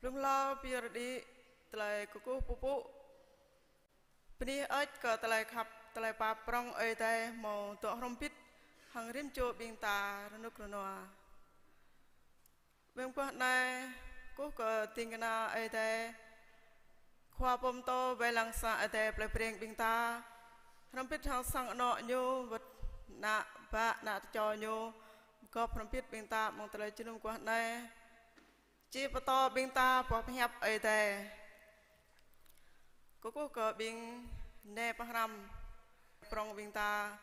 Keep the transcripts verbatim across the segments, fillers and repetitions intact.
Blung hlâo pơyơr đĭ tơlơi kơkuh pơpŭ bơni hơơč kơ tơlơi khăp, tơlơi pap prŏng Ơi Adai hmâo dŏ hrŏm hơbĭt hăng rĭm čô ƀing ta rơnŭk rơnua. Mơguah anai, kơkuh kơ ding kơna Ơi Adai, khua pơtô wai lăng sang Ơi Adai plei Breng ƀing ta, hrŏm hơbĭt hăng sang anŏ ñu, wơ̆t ană bă, ană tơčô ñu, pơgop hrŏm hơbĭt ƀing ta amăng tơlơi jơnum mơguah anai. Či pơtô ƀing ta boh pơhiăp Ơi Adai. Kơkuh kơ ƀing nai pơhrăm prŏng ƀing ta.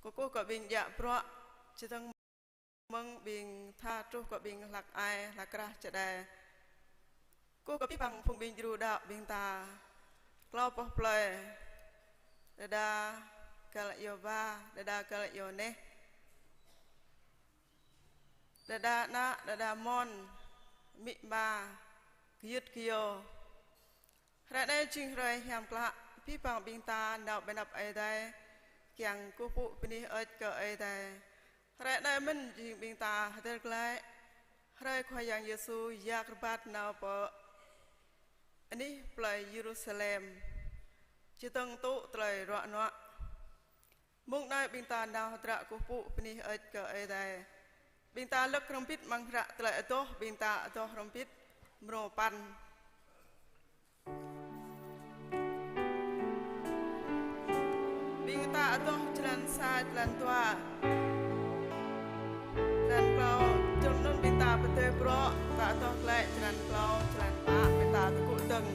Kơkuh kơ ƀing djă bruă, čơdơ̆ng mơ̆ng ƀing tha truh kơ ƀing hlăk ai, hlăk krah čơđai. Kơkuh kơ abih bang phung ƀing djru đaŏ ƀing ta. Klâo boh plơi. Đơđa găl iâu wa, đơđa găl iâu neh. Đơđa ană, đơđa amôn, amĭ ama, gơyut gơyâo. Hrơi anai jing hrơi hiam klă, abih bang ƀing ta nao ƀơi anăp Ơi Adai, kiăng kơkuh pơpŭ bơni hơơč kơ Ơi Adai. Hrơi anai mơ̆n jing ƀing ta hơdơr glaĭ hrơi Khua Yang Yêsu jak rơbat nao pơ anih plơi Yêrusalem, čơdơ̆ng tŭ tơlơi ruă nuă. Mông anai ƀing ta nao hơdră kơkuh pơpŭ bơni hơơč kơ Ơi Adai. Ƀing ta lơ̆k hrŏm hơbĭt amăng hră tơlơi adoh, ƀing ta adoh hrŏm hơbĭt mrô păn. Ƀing ta adoh jơlan sa, jơlan dua, jơlan klâo, jơlan anŭn ƀing ta pơdơi brŏ, ta adoh glaĭ jơlan klâo, jơlan pă, ƀing ta tơgŭ dơ̆ng.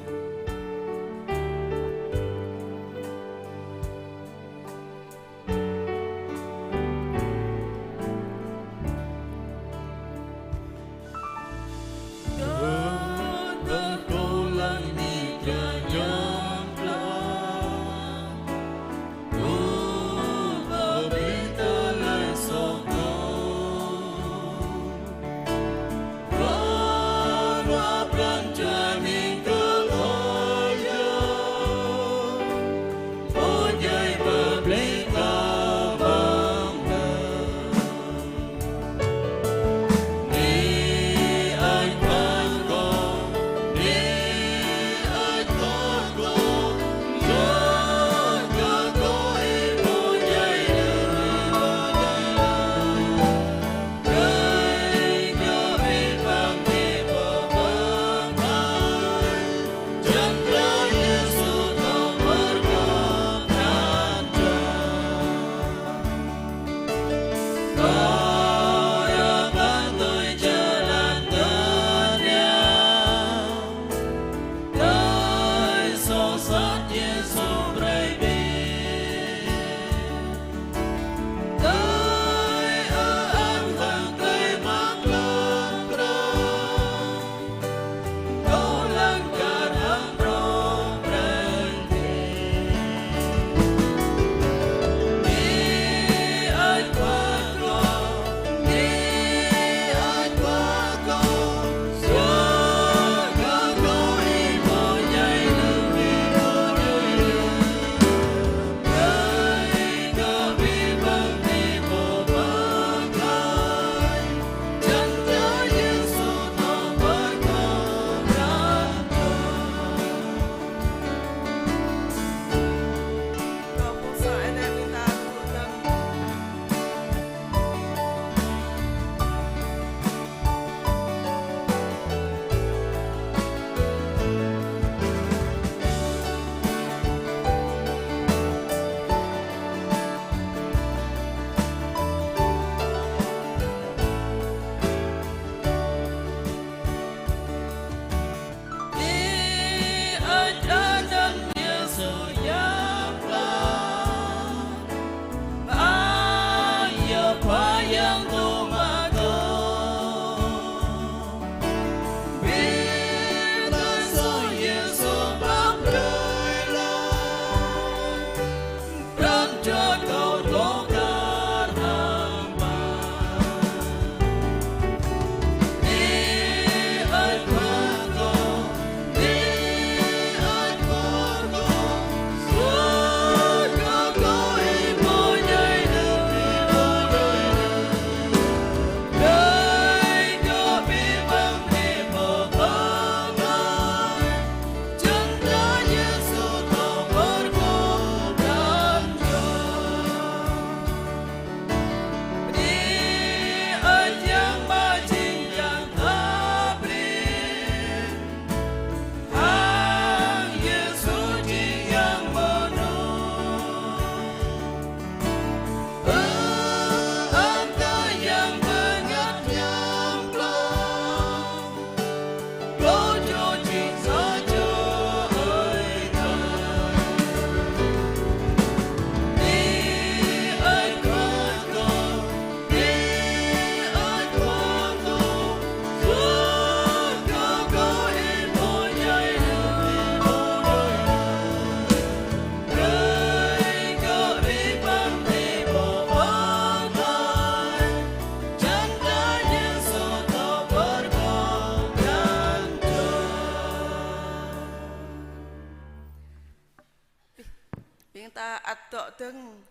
ăt dŏ dơ̆ng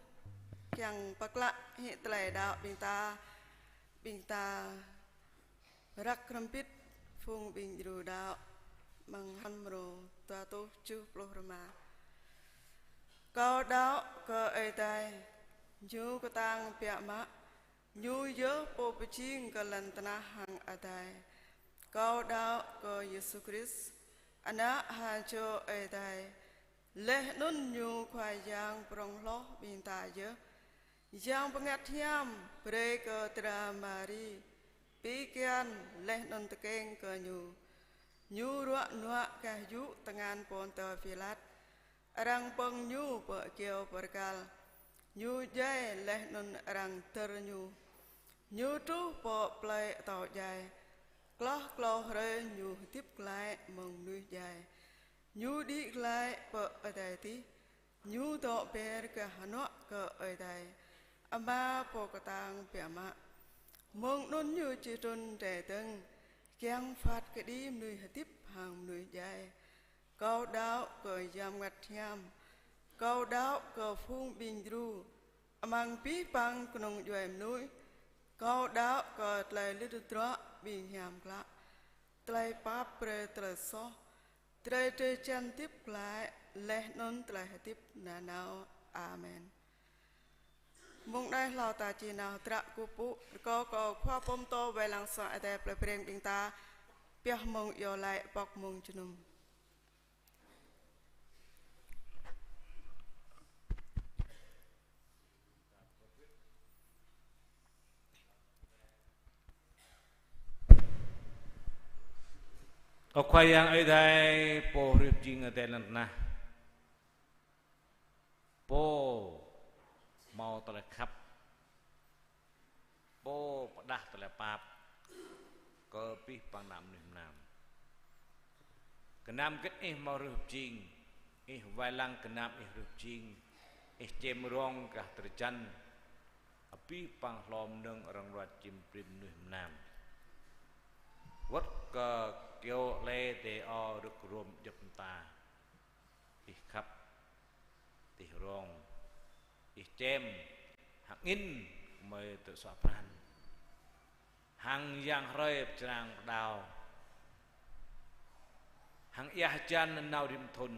kiăng pơklă hĭ tơlơi đaŏ ƀing ta, ƀing ta răk hrŏm hơbĭt phung ƀing djru đaŏ amăng hră mrô dua rơtuh tơjuh pluh rơma. Kâo đaŏ kơ Ơi Adai, Ñu kơtang biă mă, Ñu yơh Pô pơjing kơ lŏn tơnah hăng adai. Kâo đaŏ kơ Yêsu Krist, Ană ha čô Ơi Adai, laih anŭn Ñu Khua Yang prŏng hloh ƀing ta yơh. Yang Bơngăt Hiam brơi kơ dra Mari pi kian laih anŭn tơkeng kơ Ñu. Ñu ruă nuă gah yŭ tơngan Pôntơ Pilat. Arăng pơ̆ng Ñu pơ kyâo bơrkal. Ñu djai laih anŭn arăng dơr Ñu. Ñu truh pơ plơi atâo djai. Hloh klâo hrơi Ñu hơdip glaĭ mơ̆ng mơnuih djai. Ñu đĭ glaĭ pơ adai adih. Ñu dŏ ber gah hơnuă kơ Ơi Adai Ama Pô kơtang biă mă. Mơ̆ng anŭn Ñu či trŭn rai dơ̆ng, kiăng phat kơđi mơnuih hơdip hăng mơnuih djai. Kâo đaŏ kơ Yang Bơngăt Hiam. Kâo đaŏ kơ phung ƀing djru amăng abih bang kơnung djuai mơnuih. Kâo đaŏ kơ tơlơi lŭt tơdruă ƀing hiam klă, tơlơi pap brơi tơlơi soh, tơlơi drơi jan hơdip glaĭ, laih anŭn tơlơi hơdip nanao. Amen. Mơ̆ng anai hlâo ta či nao hơdră kơkuh pơpŭ, rơkâo kơ khua pơtô wai lăng sang Ơi Adai plơi Breng ƀing ta pioh mơ̆ng iâu laĭ pŏk mơ̆ng jơnum. Ơ Khua Yang Ơi Adai, Pô hrih pơjing adai lŏn tơnah. Pô hmâo tơlơi khăp. Pô pơđah tơlơi pap kơ abih bang ană mơnuih mơnam. Gơnam hơget Ih hmâo hrih pơjing, Ih wai lăng gơnam Ih hrih pơjing, Ih čem rông gah drơi jan abih bang hlô mơnơ̆ng arăng ruăt čim brĭm mơnuih mơnam. Wơ̆t kơ kyâo lĕ dêh ô rơ̆k rôm djŏp mơta. Ih khăp, Ih rông, Ih čem, hăng angĭn gơmơi tơsuă pran. Hăng yang hrơi pơčrang pơđao. Hăng ia hơjan nanao rĭm thŭn.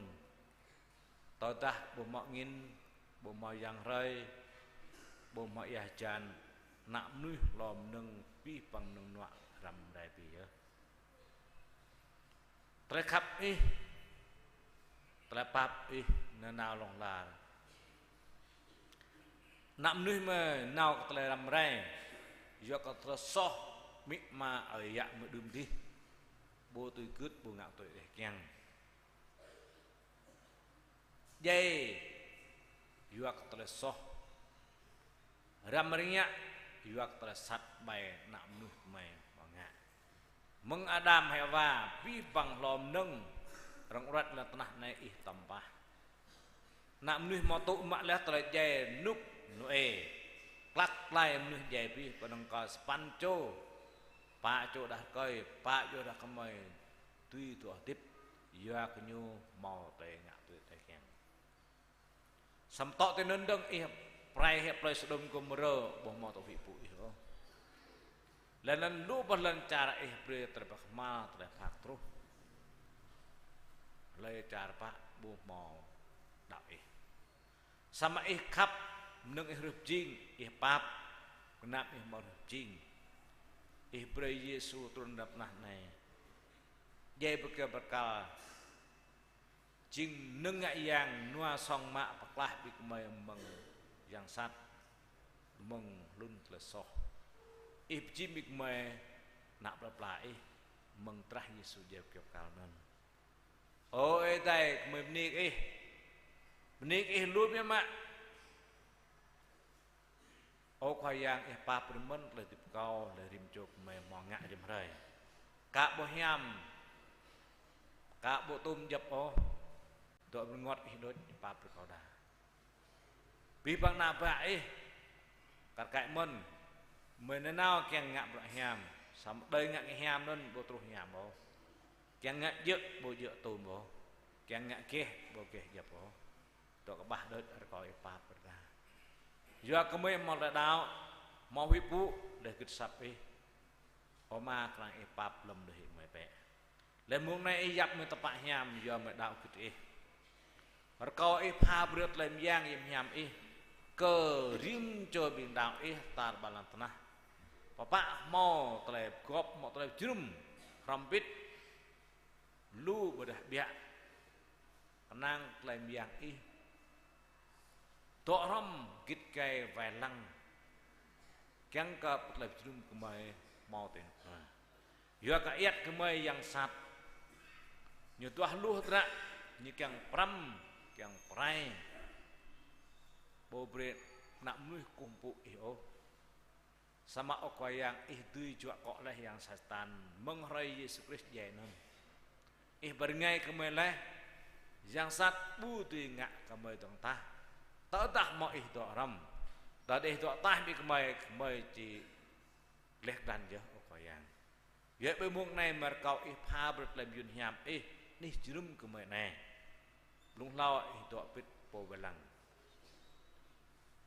Tơdah ƀu hmâo angĭn, ƀu hmâo yang hrơi, ƀu hmâo ia hơjan, ană mơnuih hlô mơnơ̆ng abih bang mơnơ̆ng mơnuă răm rai abih yơh. Tơlơi khăp Ih, tơlơi pap Ih nanao hlŏng lar. Ană mơnuih mơi nao kơ tơlơi răm rai, yua kơ tơlơi soh, amĭ ama ơi yă mơi đưm dih. Ƀu tui gưt, ƀu ngă tui Ih kiăng. Djai yua kơ tơlơi soh. Răm rơngiă yua kơ tơlơi sat ƀai ană mơnuih mơi hmâo ngă. Mơ̆ng Adam Hêwa, abih bang hlô mơnơ̆ng arăng ruăt lŏn tơnah anai Ih tơm pah. Ană mơnuih hmâo tŭ mă laih tơlơi djai rơnŭk Nôê. Klăk klai mơnuih djai abih, kơnơ̆ng kơ sapăn čô. Pă čô đah rơkơi, pă čô đah kơmơi. Tui tŭ hơdip, yua kơ ñu hmâo tơlơi ngă tui tơlơi kiăng. Samơ̆ tŏ tui anŭn dơ̆ng Ih pơrai hĭ plơi Sôđôm Gômôrơ, ƀu hmâo tŭ hĭ pŭ Ih ôh. Laih anŭn lu boh lŏn čar Ih brơi tơlơi pơkơhma̱l, tơlơi phat truh. Hlơi čar pă ƀu hmâo đaŏ Ih. Samơ̆ Ih khăp, mơnơ̆ng Ih hrih pơjing, Ih pap, gơnam Ih hmâo hrih pơjing. Ih brơi Yêsu trŭn rai tơnah anai. Djai pơ kyâo bơrkal. Jing mơnơ̆ng ngă yang nua song mă pơklaih ƀing gơmơi mơ̆ng yang sat, mơ̆ng hlŭn tơlơi soh. Ih pơjing ƀing gơmơi ană plơi pla Ih mơ̆ng drah Yêsu djai pơ kyâo bơrkal anŭn. Ơ Ơi Adai, gơmơi bơni kơ Ih. Bơni kơ Ih lu biă mă. Ơ Khua Yang, Ih pap brơi mơ̆n tơlơi hơdip kâo, tơlơi rĭm čô gơmơi hmâo ngă rĭm hrơi. Ka ƀu hiam, ka ƀu tŭm djŏp ôh, dŏ rơngot Ih đôč, Ih pap brơi kâo đa. Abih bang ană bă Ih, kar kaĭ mơ̆n, gơmơi nanao kiăng ngă bruă hiam, samơ̆ đơi ngă kơ hiam anŭn ƀu truh hiam ôh. Kiăng ngă djơ̆ ƀu djơ̆ tŭm ôh. Kiăng ngă geh ƀu geh djŏp ôh. Dŏ kơƀah đôč rơkâo Ih pap brơi ta. Yua kơ gơmơi hmâo tơlơi đaŏ, hmâo huĭ pŭ, laih gưt asăp Ih. Ơ Ama, kơnang Ih pap lơ̆m đôč hĭ gơmơi bĕ. Laih mông anai Ih yap gơmơi tơpă hiam, yua gơmơi đaŏ gưt Ih. Rơkâo Ih pha brơi tơlơi mơyang hiam Ih kơ rĭm čô ƀing đaŏ Ih tar ƀar lŏn tơnah. Pơpă hmâo tơlơi pơgop, hmâo tơlơi pơjơnum, hrŏm hơbĭt, lu ƀôdah ƀiă. Kơnang tơlơi mơyang Ih dŏ hrŏm git gai wai lăng, kiăng kơ tơlơi pơjơnum gơmơi hmâo tơ̆ng. Yua kơ ayăt gơmơi yang sat, ñu duah lu hơdră, ñu kiăng pơrăm, kiăng pơrai. Ƀu brơi ană mơnuih kơkuh pơpŭ Ih ôh. Samơ̆ Ơ Khua Yang, Ih dưi juă akŏ laih yang Satan mơ̆ng hrơi Yêsu Krist djai anŭn. Ih pơrơngai kơ gơmơi laih, yang sat ƀu dưi ngă kơ gơmơi dơ̆ng tah. Tơdah hmâo Ih dŏ hrŏm, tơdah Ih dŏ taih ƀing gơmơi, gơmơi či gleh glan yơh Ơ Khua Yang. Yua ƀơi mông anai gơmơi rơkâo Ih pha brơi tơlơi mơyun hiam Ih, anih jơnum gơmơi anai. Blung hlâo Ih dŏ hơbĭt pô wai lăng.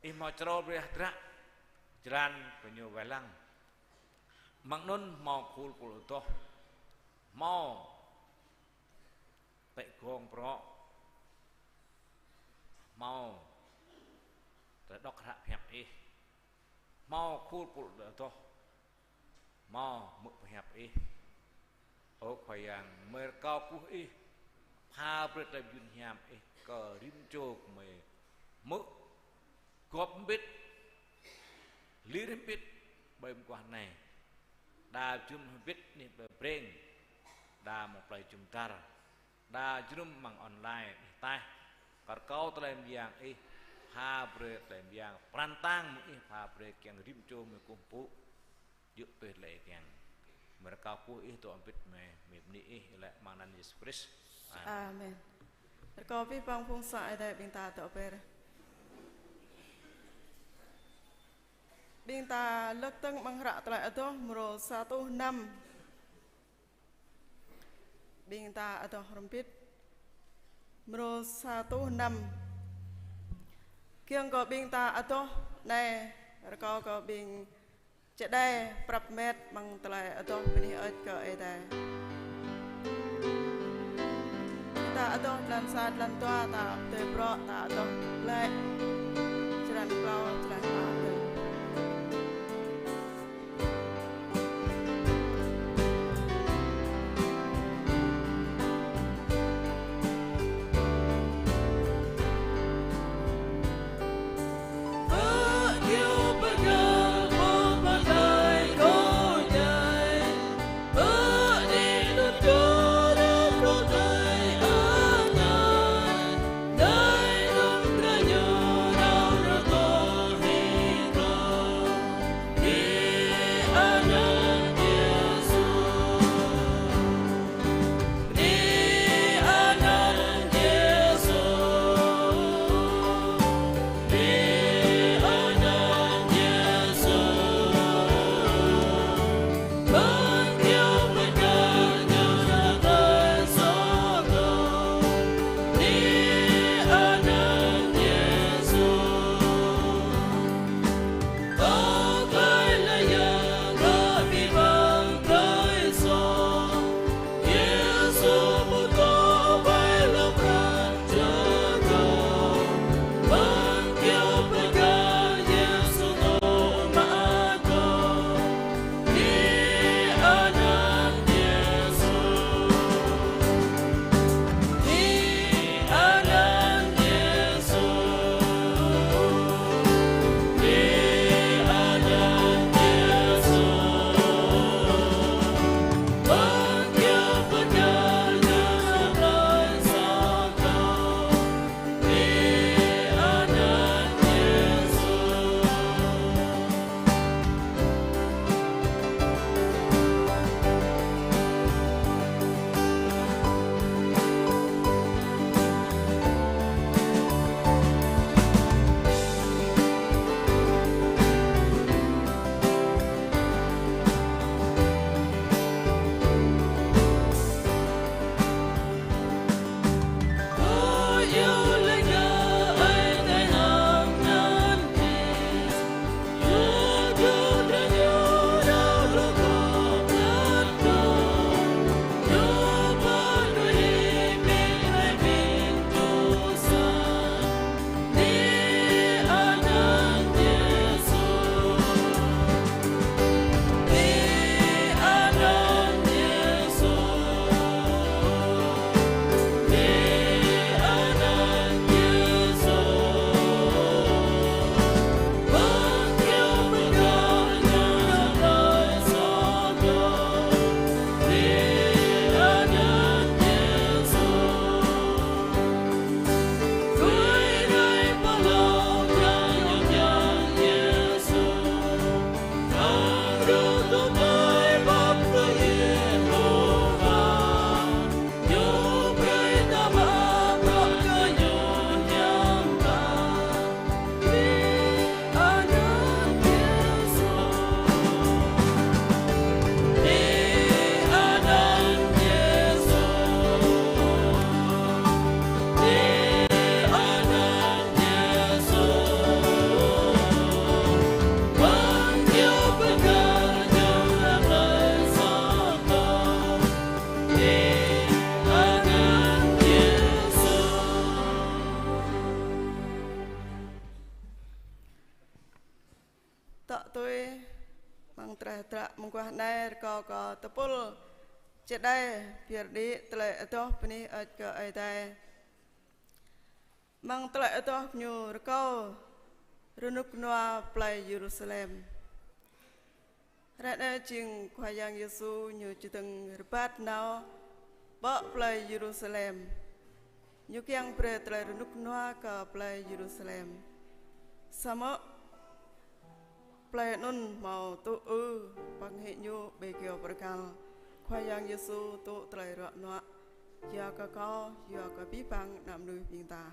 Ih hmâo črâo brơi hơdră, jơlan kơ ñu wai lăng. Amăng anŭn hmâo khul pul adoh, hmâo tĕ gong prŏ, hmâo tơlơi dŏ hră pơhiăp Ih, hmâo khul pul adoh, hmâo hmư̆ pơhiăp Ih. Ơ Khua Yang, gơmơi rơkâo kơkuh Ih pha brơi tơlơi mơyun hiam Ih kơ rĭm čô gơmơi hmư̆, gop hơbĭt, lir hơbĭt ƀơi mơguah anai. Đa jơnum hơbĭt anih plơi Breng, đa mơ̆ng plơi jum dar, đa jơnum amăng online anih taih. Rơkâo tơlơi mơyang Ih pha brơi, tơlơi mơyang pran tang mơ̆ng Ih pha brơi kiăng rĭm čô gơmơi kơkuh pơpŭ. Djơ̆ tui tơlơi Ih kiăng. Gơmơi rơkâo kơkuh Ih dŏ hơbĭt gơmơi, gơmơi bơni Ih, laih amăng anăn Yêsu Krist. Amen. Amen. Rơkâo abih bang phung sang Ơi Adai ƀing ta dŏ be̱r. Ƀing ta lơ̆k tơ̆ng amăng hră Tơlơi Adoh mrô sa rơtuh năm. Ƀing ta adoh hrŏm hơbĭt. Mrô sa rơtuh năm. Kiăng kơ ƀing ta adoh anai, rơkâo kơ ƀing čơđai prăp met amăng tơlơi adoh bơni hơơč kơ Ơi Adai. Ƀing ta adoh jơlan sa, jơlan dua, ta pơdơi prŏ, ta adoh glaĭ jơlan klâo, jơlan pă dơ̆ng. Tŏ tui amăng tơlơi hơdră mơguah anai, rơkâo kơ tơpul čơđai pơyơr đĭ tơlơi adoh bơni hơơč kơ Ơi Adai. Amăng tơlơi adoh gơñu rơkâo rơnŭk rơnua plei Yêrusalem. Hrơi anai jing Khua Yang Yêsu Ñu čơdơ̆ng rơbat nao pơ plei Yêrusalem. Ñu kiăng brơi tơlơi rơnŭk rơnua kơ plei Yêrusalem. Samơ̆ plei anŭn hmâo tŭ ư, pơhing Ñu ƀơi kơyâo bơrơkal. Khua Yang Yêsu tŭ tơlơi ruă nuă yua kơ kâo, yua kơ abih bang ană mơnuih ƀing ta.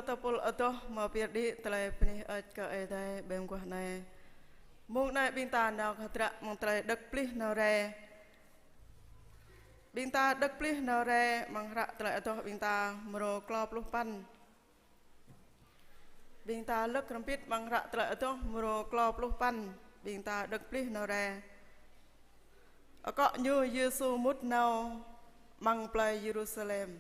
Tơpul adoh hmâo pơyơr đĭ tơlơi bơni hơơč kơ Ơi Adai ƀơi mơguah anai. Mông anai ƀing ta nao hơdră mơ̆ng tơlơi đŏk plih nao rai. Ƀing ta đŏk plih nao rai amăng hră tơlơi adoh ƀing ta mrô klâo pluh păn. Ƀing ta lơ̆k hrŏm hơbĭt amăng hră tơlơi adoh mrô klâo pluh păn. Ƀing ta đŏk plih nao rai. Akŏ ñu Yêsu mŭt nao amăng plơi Yêrusalem.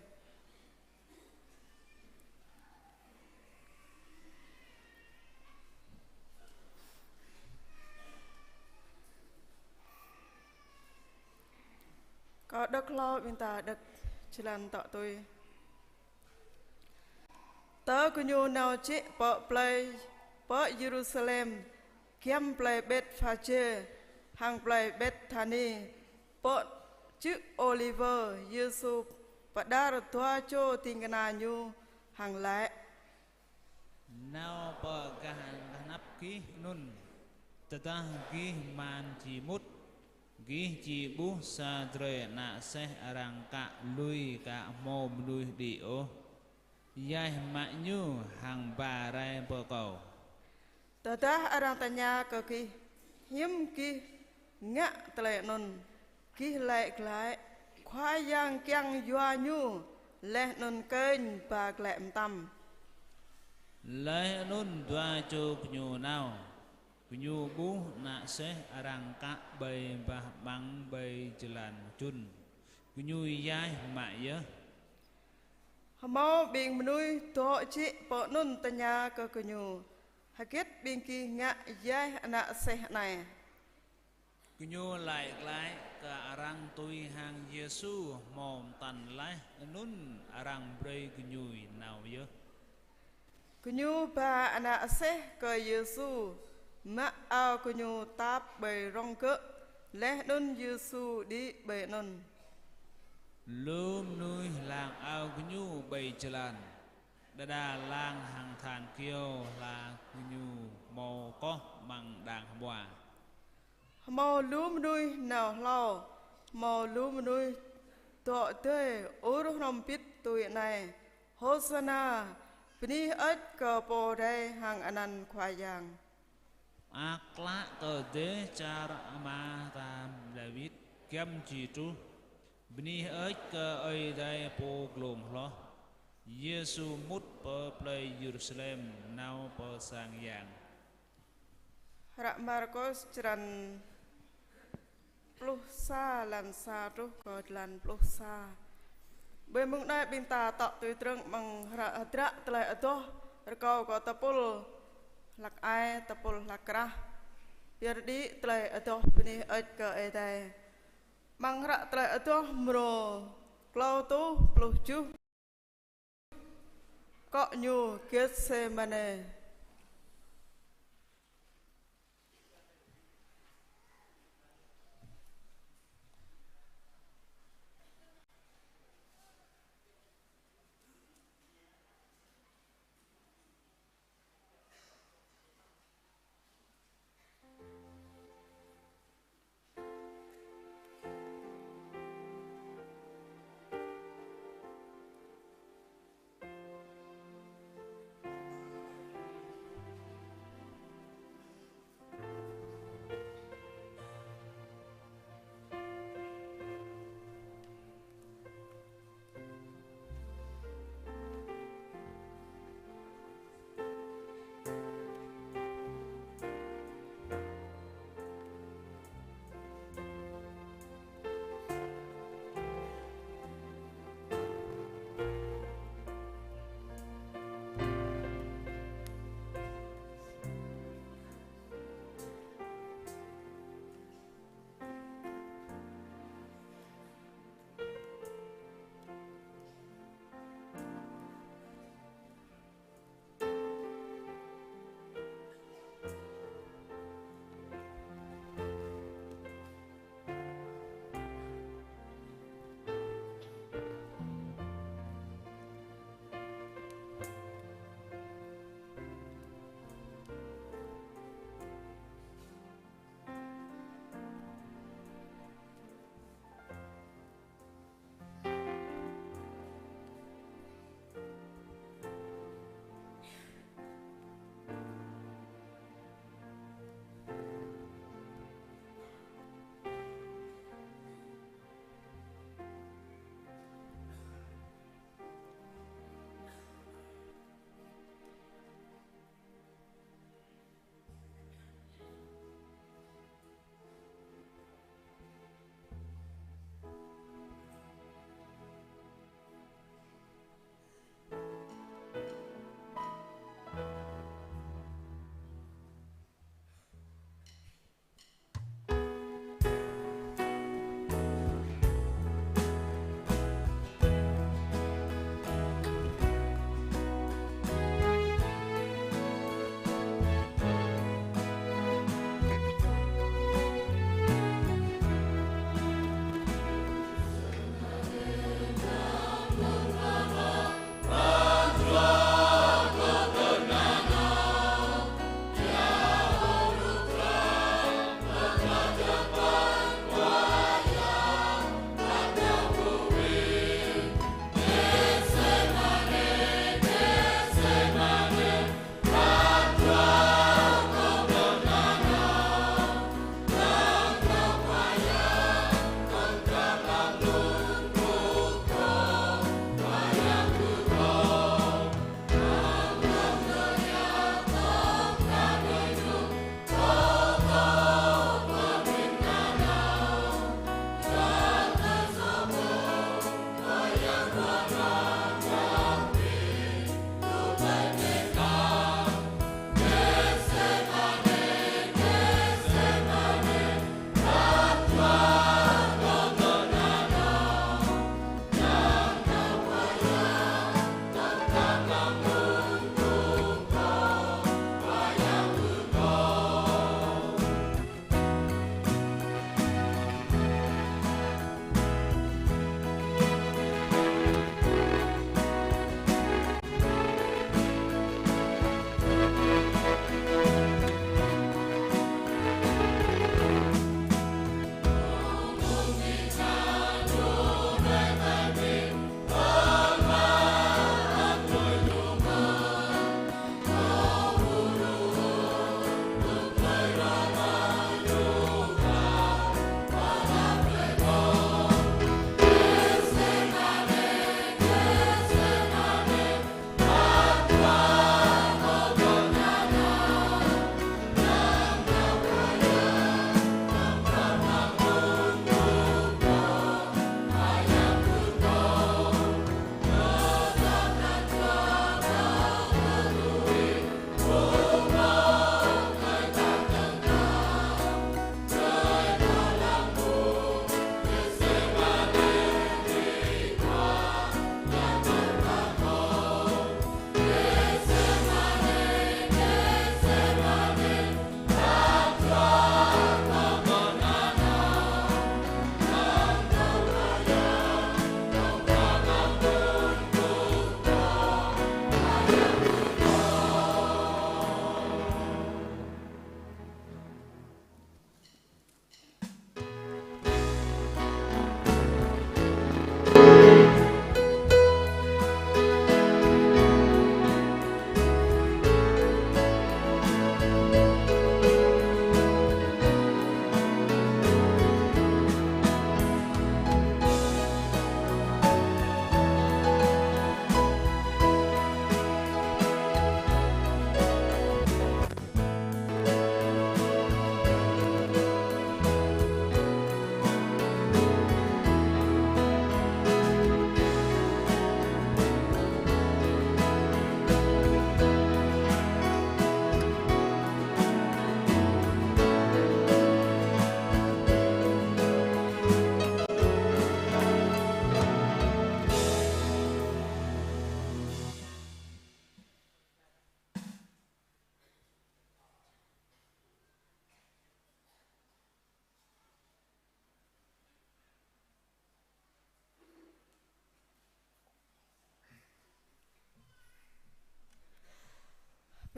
Kâo đŏk hlâo, ƀing ta đŏk jơlan tŏ tui. Tơ gơñu nao jĕ pơ plơi, pơ Yêrusalem, giăm plơi Betphagê, hăng plơi Bethani, pơ čư̆ Ôliwơ, Yêsu pơđar dua čô ding kơna ñu hăng laĭ: Nao pơ gah anăp gih anŭn, tơdah gih mơ̆n či mŭt, gih či ƀuh sa drơi ană aseh arăng ka lui ka hmâo mơnuih đĭ ôh. Yaih mă ñu hăng ba rai pơ kâo. Tơdah arăng tơña kơ gih: Hiư̆m gih ngă tơlơi anŭn? Gih laĭ glaĭ: Khua Yang kiăng yua ñu, laih anŭn kơnh ba glaĭ mơtam. Laih anŭn dua čô gơñu nao, gơñu ƀuh ană aseh arăng ka ƀơi bah amăng ƀơi jơlan čun, gơñu yaih mă yơh. Hmâo ƀing mơnuih dŏ jĕ pơ anŭn tơña kơ gơñu: Hơget ƀing gih ngă yaih ană aseh anai? Gơñu laĭ glaĭ kơ arăng tui hăng Yêsu hmâo mơtăn laih anŭn arăng brơi gơñu nao yơh. Gơñu ba ană aseh kơ Yêsu, mă ao gơñu tap ƀơi rŏng gơ̆, laih anŭn Yêsu đĭ ƀơi anŭn. Lu mơnuih lăng ao gơñu ƀơi jơlan, đơđa lăng hăng than kơyâo hla gơñu hmâo koh amăng đang hmua. Hmâo lu mơnuih nao hlâo, hmâo lu mơnuih dŏ dơi ur hrŏm hơbĭt tui anai: Hôsana, bơni hơơč kơ Pô rai hăng anăn Khua Yang. Mơak klă kơ dêh čar ama ta Dawid, giăm či truh. Bơni hơơč kơ Ơi Adai Pô glông hloh. Yêsu mŭt pơ plơi Yêrusalem nao pơ sang yang. Hră Markôs črăn pluh sa, lan sa truh kơ lan pluh sa. Ƀơi mông anai ƀing ta tŏ tui trưng amăng hră hơdră tơlơi adoh, rơkâo kơ tơpul hlak ai, tơpul hlak krah pơyơr đĭ tơlơi adoh bơni hơơč kơ Ơi Adai. Amăng hră tơlơi adoh mrô klâo rơtuh pluh tơjuh. Akŏ ñu Getsemane.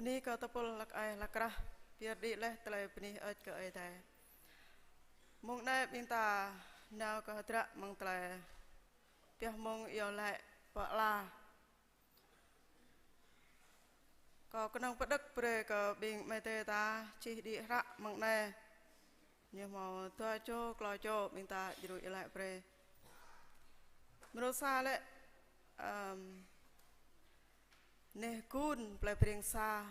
Bơni kơ tơpul hlăk ai hlăk krah, pơyơr đĭ laih tơlơi bơni hơơč kơ Ơi Adai. Mông anai ƀing ta nao kơ hơdră mơ̆ng tơlơi pioh mơ̆ng iâu laĭ pơala. Kâo kơnơ̆ng pơđŏk brơi kơ ƀing amai adơi ta čih đĭ hră mơ̆ng anai. Ñu hmâo dua čô, klâo čô ƀing ta djru iâu laĭ brơi. Mrô sa lĕ, ăm, neh gun plei Breng Sa.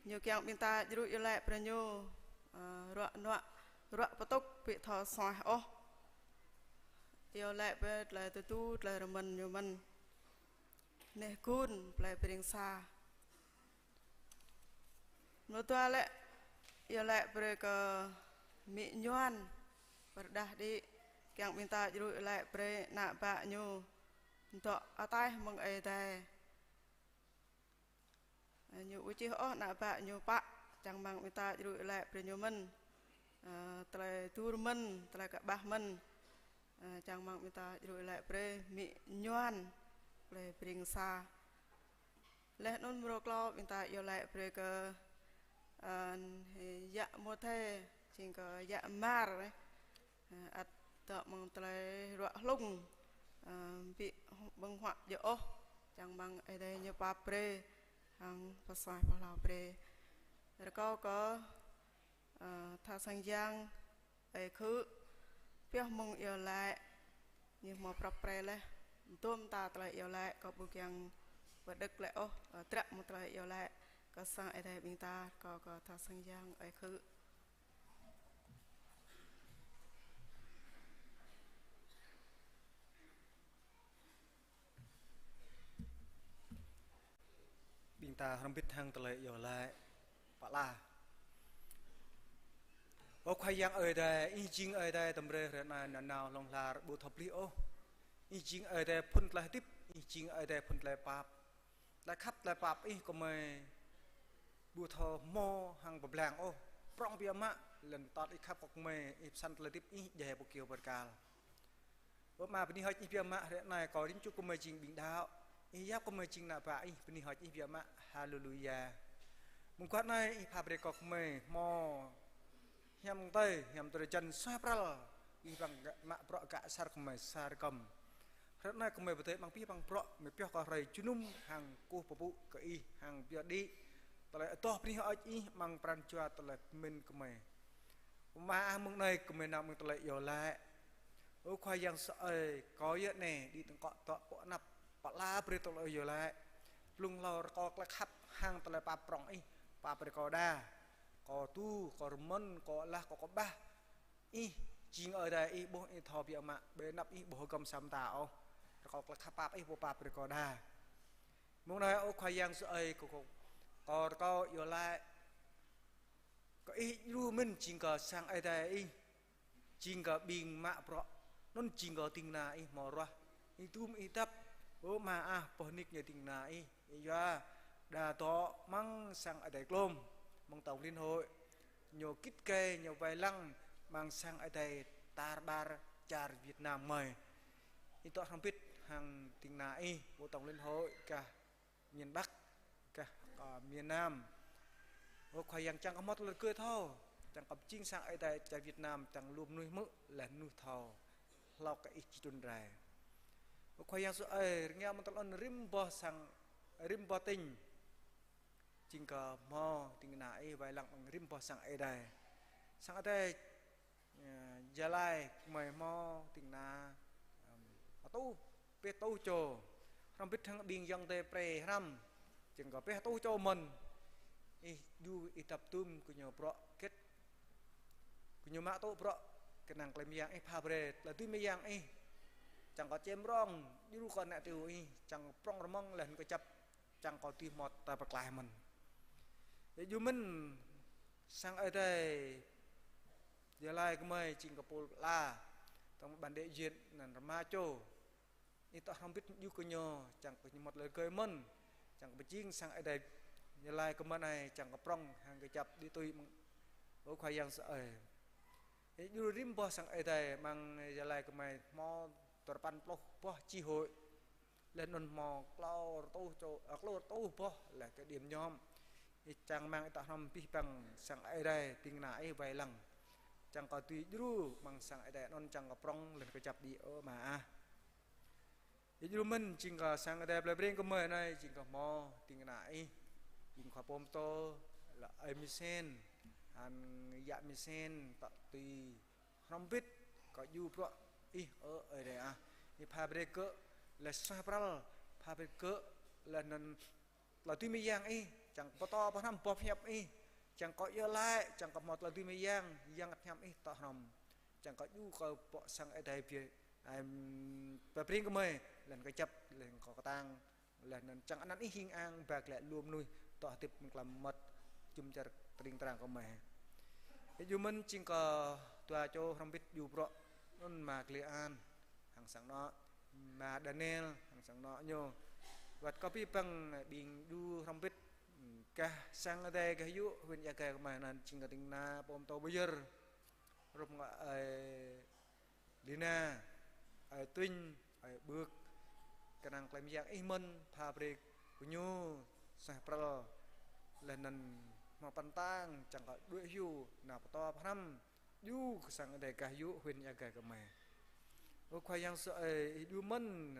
Ñu kiăng ƀing ta djru iâu laĭ brơi ñu, ơ, ruă nuă, ruă pơtŭk ƀu thâo suaih ôh. Iâu laĭ brơi tơlơi tơdu, tơlơi rơmơ̆n ñu mơ̆n. Neh gun plei Breng Sa. Mrô dua lĕ, iâu laĭ brơi kơ amĭ Nhuan, pơrơđah đĭ, kiăng ƀing ta djru iâu laĭ brơi ană bă ñu dŏ ataih mơ̆ng Ơi Adai. Ñu ƀu čih ôh ană bă ñu pă, čang rơmang ƀing ta djru iâu laĭ brơi ñu mơ̆n. Ơ, tơlơi tơdu mơ̆n, tơlơi kơƀah mơ̆n. Ơ, čang rơmang ƀing ta djru iâu laĭ brơi amĭ Nhuan, plei Breng Sa. Laih anŭn mrô klâo ƀing ta iâu laĭ brơi kơ, ơ, yă Mô Thê, jing kơ yă Mar, ơ, ăt dŏ mơ̆ng tơlơi ruă hlung, ơ, ƀu ƀơ̆ng huă djơ̆ ôh, čang rơmang Ơi Adai ñu pap brơi hăng pơsuaih pơhlao brơi. Rơkâo kơ, ơ, tha sang yang Ơi Khư pioh mơ̆ng iâu laĭ, ñu hmâo prăp pre laih. Dôm ta tơlơi iâu laĭ, kâo ƀu kiăng pơđŏk laih ôh, ơ, hơdră mơ̆ng tơlơi iâu laĭ kơ sang Ơi Adai ƀing ta, rơkâo kơ tha sang yang Ơi Khư. Ƀing ta hrŏm hơbĭt hăng tơlơi iâu laĭ pơala. Ơ Khua Yang Ơi Adai, Ih jing Ơi Adai tơm hrơi, hrơi anai, nanao, hlŏng lar, ƀu thâo plih ôh. Ih jing Ơi Adai phŭn tơlơi hơdip, Ih jing Ơi Adai phŭn tơlơi pap. Tơlơi khăp tơlơi pap Ih gơmơi ƀu thâo hmâo hăng pơblang ôh. Prŏng biă mă, lŏn tơnah Ih khăp kơ gơmơi, Ih pơsăn tơlơi hơdip Ih djai pơkiêu bơrkal. Ơ Ama, bơni hơơč Ih biă mă, hrơi anai kâo rĭm čô gơmơi jing ƀing đaŏ. Ih yap gơmơi jing ană bă Ih, bơni hơơč Ih biă mă. Haleluya. Mơguah anai Ih pha brơi kơ gơmơi hmâo hiam tơi, hiam tơlơi jăn suaih pral, Ih pơblang gah mă bruă gah asar gơmơi sa rơkơm. Hrơi anai gơmơi pơdơi amăng abih bang bruă, gơmơi pioh kơ hrơi jơnum hăng kơkuh pơpŭ kơ Ih, hăng pơyơr đĭ tơlơi adoh bơni hơơč Ih amăng pran jua tơlơi pơmĭn gơmơi. Ơ Ama ah, mông anai gơmơi nao mơ̆ng tơlơi iâu laĭ. Ơ Khua Yang sơai, kâo yơh anai, đĭ tơ̆ng kŏ dŏ pơ anăp, pơala brơi tơlơi iâu laĭ. Blung hlâo rơkâo tơlơi khăp hăng tơlơi pap prŏng Ih, pap brơi kâo đa. Kâo tŭ, kâo rơmơ̆n, kâo lah, kâo kơƀah. Ih jing Ơi Adai, Ih ƀuh, Ih thâo biă mă, ƀơi anăp Ih ƀu hơgŏm sa mơta ôh. Rơkâo tơlơi khăp pap Ih pơpap brơi kâo đa. Mông anai, ơ Khua Yang sơai, kâo, kâo, kâo rơkâo iâu laĭ kơ Ih djru mơ̆n jing kơ sang Ơi Adai Ih, jing kơ ƀing mă bruă, anŭn jing kơ ding kơna Ih hmâo ruah, Ih dŭm Ih dăp. Ơ Ama ah, boh nik ñu ding kơna Ih, Ih yua đa dŏ amăng sang Ơi Adai glông, amăng Tổng Liên Hội. Ñu git gai, ñu wai lăng amăng sang Ơi Adai tar ƀar čar Việt Nam gơmơi. Ih dŏ hrŏm hơbĭt hăng ding kơna Ih, ƀu Tổng Liên Hội gah miền Bắc, gah, ơ, miền Nam. Ơ Khua Yang, čang kơ hmâo tơlơi rơgơi thâo, čang kơ pơjing sang Ơi Adai čar Việt Nam, čang lu mơnuih hmư̆, laih mơnuih thâo hlâo kơ Ih či trŭn rai. Ơ Khua Yang sơai, rơngiao mơ̆ng tơlơi anŭn rĭm boh sang, rĭm boh tỉnh, jing kơ hmâo ding kơna Ih wai lăng amăng rĭm boh sang Ơi Adai. Sang Ơi Adai, ơ, Gia Lai gơmơi hmâo ding kơna, ăm, hơtuh, pĕ hơtuh čô. Hrŏm hơbĭt hăng ƀing ayŏng adơi pre hrăm, jing kơ pĕ hơtuh čô mơ̆n. Ih djru, Ih dăp dŭm gơñu bruă hơget, gơñu mă tŭ bruă kơnang tơlơi mơyang Ih pha brơi, tơlơi dưi mơyang Ih. Čang kơ čem rong, djru kơ ană tơyu Ih, čang prŏng rơmơ̆ng laih anŭn kơjăp, čang kơ dưi hmâo tơlơi pơklaih mơ̆n. Yua djru mơ̆n sang Ơi Adai Gia Lai gơmơi jing kơ pôl pơala, tơ̆ng ƀăn đĕ jên anăn rơma čô. Ih dŏ hrŏm hơbĭt djru kơ ñu, čang kơ ñu hmâo tơlơi rơgơi mơ̆n, čang kơ pơjing sang Ơi Adai Gia Lai gơmơi anai, čang kơ prŏng hăng kơjăp đĭ tui mơ̆ng, ơ Khua Yang sơai. Ih djru rĭm boh sang Ơi Adai amăng Gia Lai gơmơi hmâo dua rơpăn pluh boh chi hội. Laih anŭn hmâo klâo rơtuh čô, ơ, klâo rơtuh boh laih kơ điểm nhóm. Ih čang rơmang ih tŏ hrŏm abih bang sang Ơi Adai ding kơna ih wai lăng. Čang kơ dưi djru amăng sang Ơi Adai anŭn čang kơ prŏng lŏn kơjăp đĭ ơ Ama ah. Ih djru mơ̆n jing kơ sang Ơi Adai plei Breng gơmơi anai jing kơ hmâo ding kơna ih. Jing khua pô pơtô, lŏ ơi Misen, hăng yă Misen, tŏ tui hrŏm hơbĭt kơ djru bruă ih ơ Ơi Adai ah. Ih pha brơi kơ lĕ suaih pral, pha brơi kơ lĕ anŭn tơlơi dưi mơyang ih, čang pơtô pơhrăm boh hiăp ih, čang kơ iâu laĭ, čang kơ hmâo tơlơi dưi mơyang, Yang Bơngăt Hiam ih tŏ hrŏm. Čang kơ djru kơ pŏk sang Ơi Adai biă, em, plei Breng gơmơi, lŏn kơjăp, lŏn kơ kơtang, lŏn anŭn čang anăn ih hing ang ba glaĭ lu mơnuih tŏ hơdip mơ̆ng tlam mơmŏt jum dar tring trang gơmơi. Ih djru mơ̆n jing kơ dua čô hrŏm hơbĭt djru bruă anŭn Ama Klê An hăng sang anŏ, Ama Daniel hăng sang anŏ ñu. Wơ̆t kơ abih bang ƀing djru hrŏm hơbĭt gah sang Ơi Adai gah yŭ huyện Ia Grai gơmơi anŭn jing kơ ding kơna pô pơtô pơyơr. Hrup hăng ơi Lina, ơi Tuñ, ơi Bưk, kơnang tơlơi mơyang ih mơ̆n pha brơi kơ ñu suaih pral, lŏn anŭn hmâo pran kơtang, čang kơ đuaĭ hyu, nao pơtô pơhrăm djru kơ sang Ơi Adai gah yŭ huyện Ia Grai gơmơi. Ơ Khua Yang sơ ơi, ih djru mơ̆n,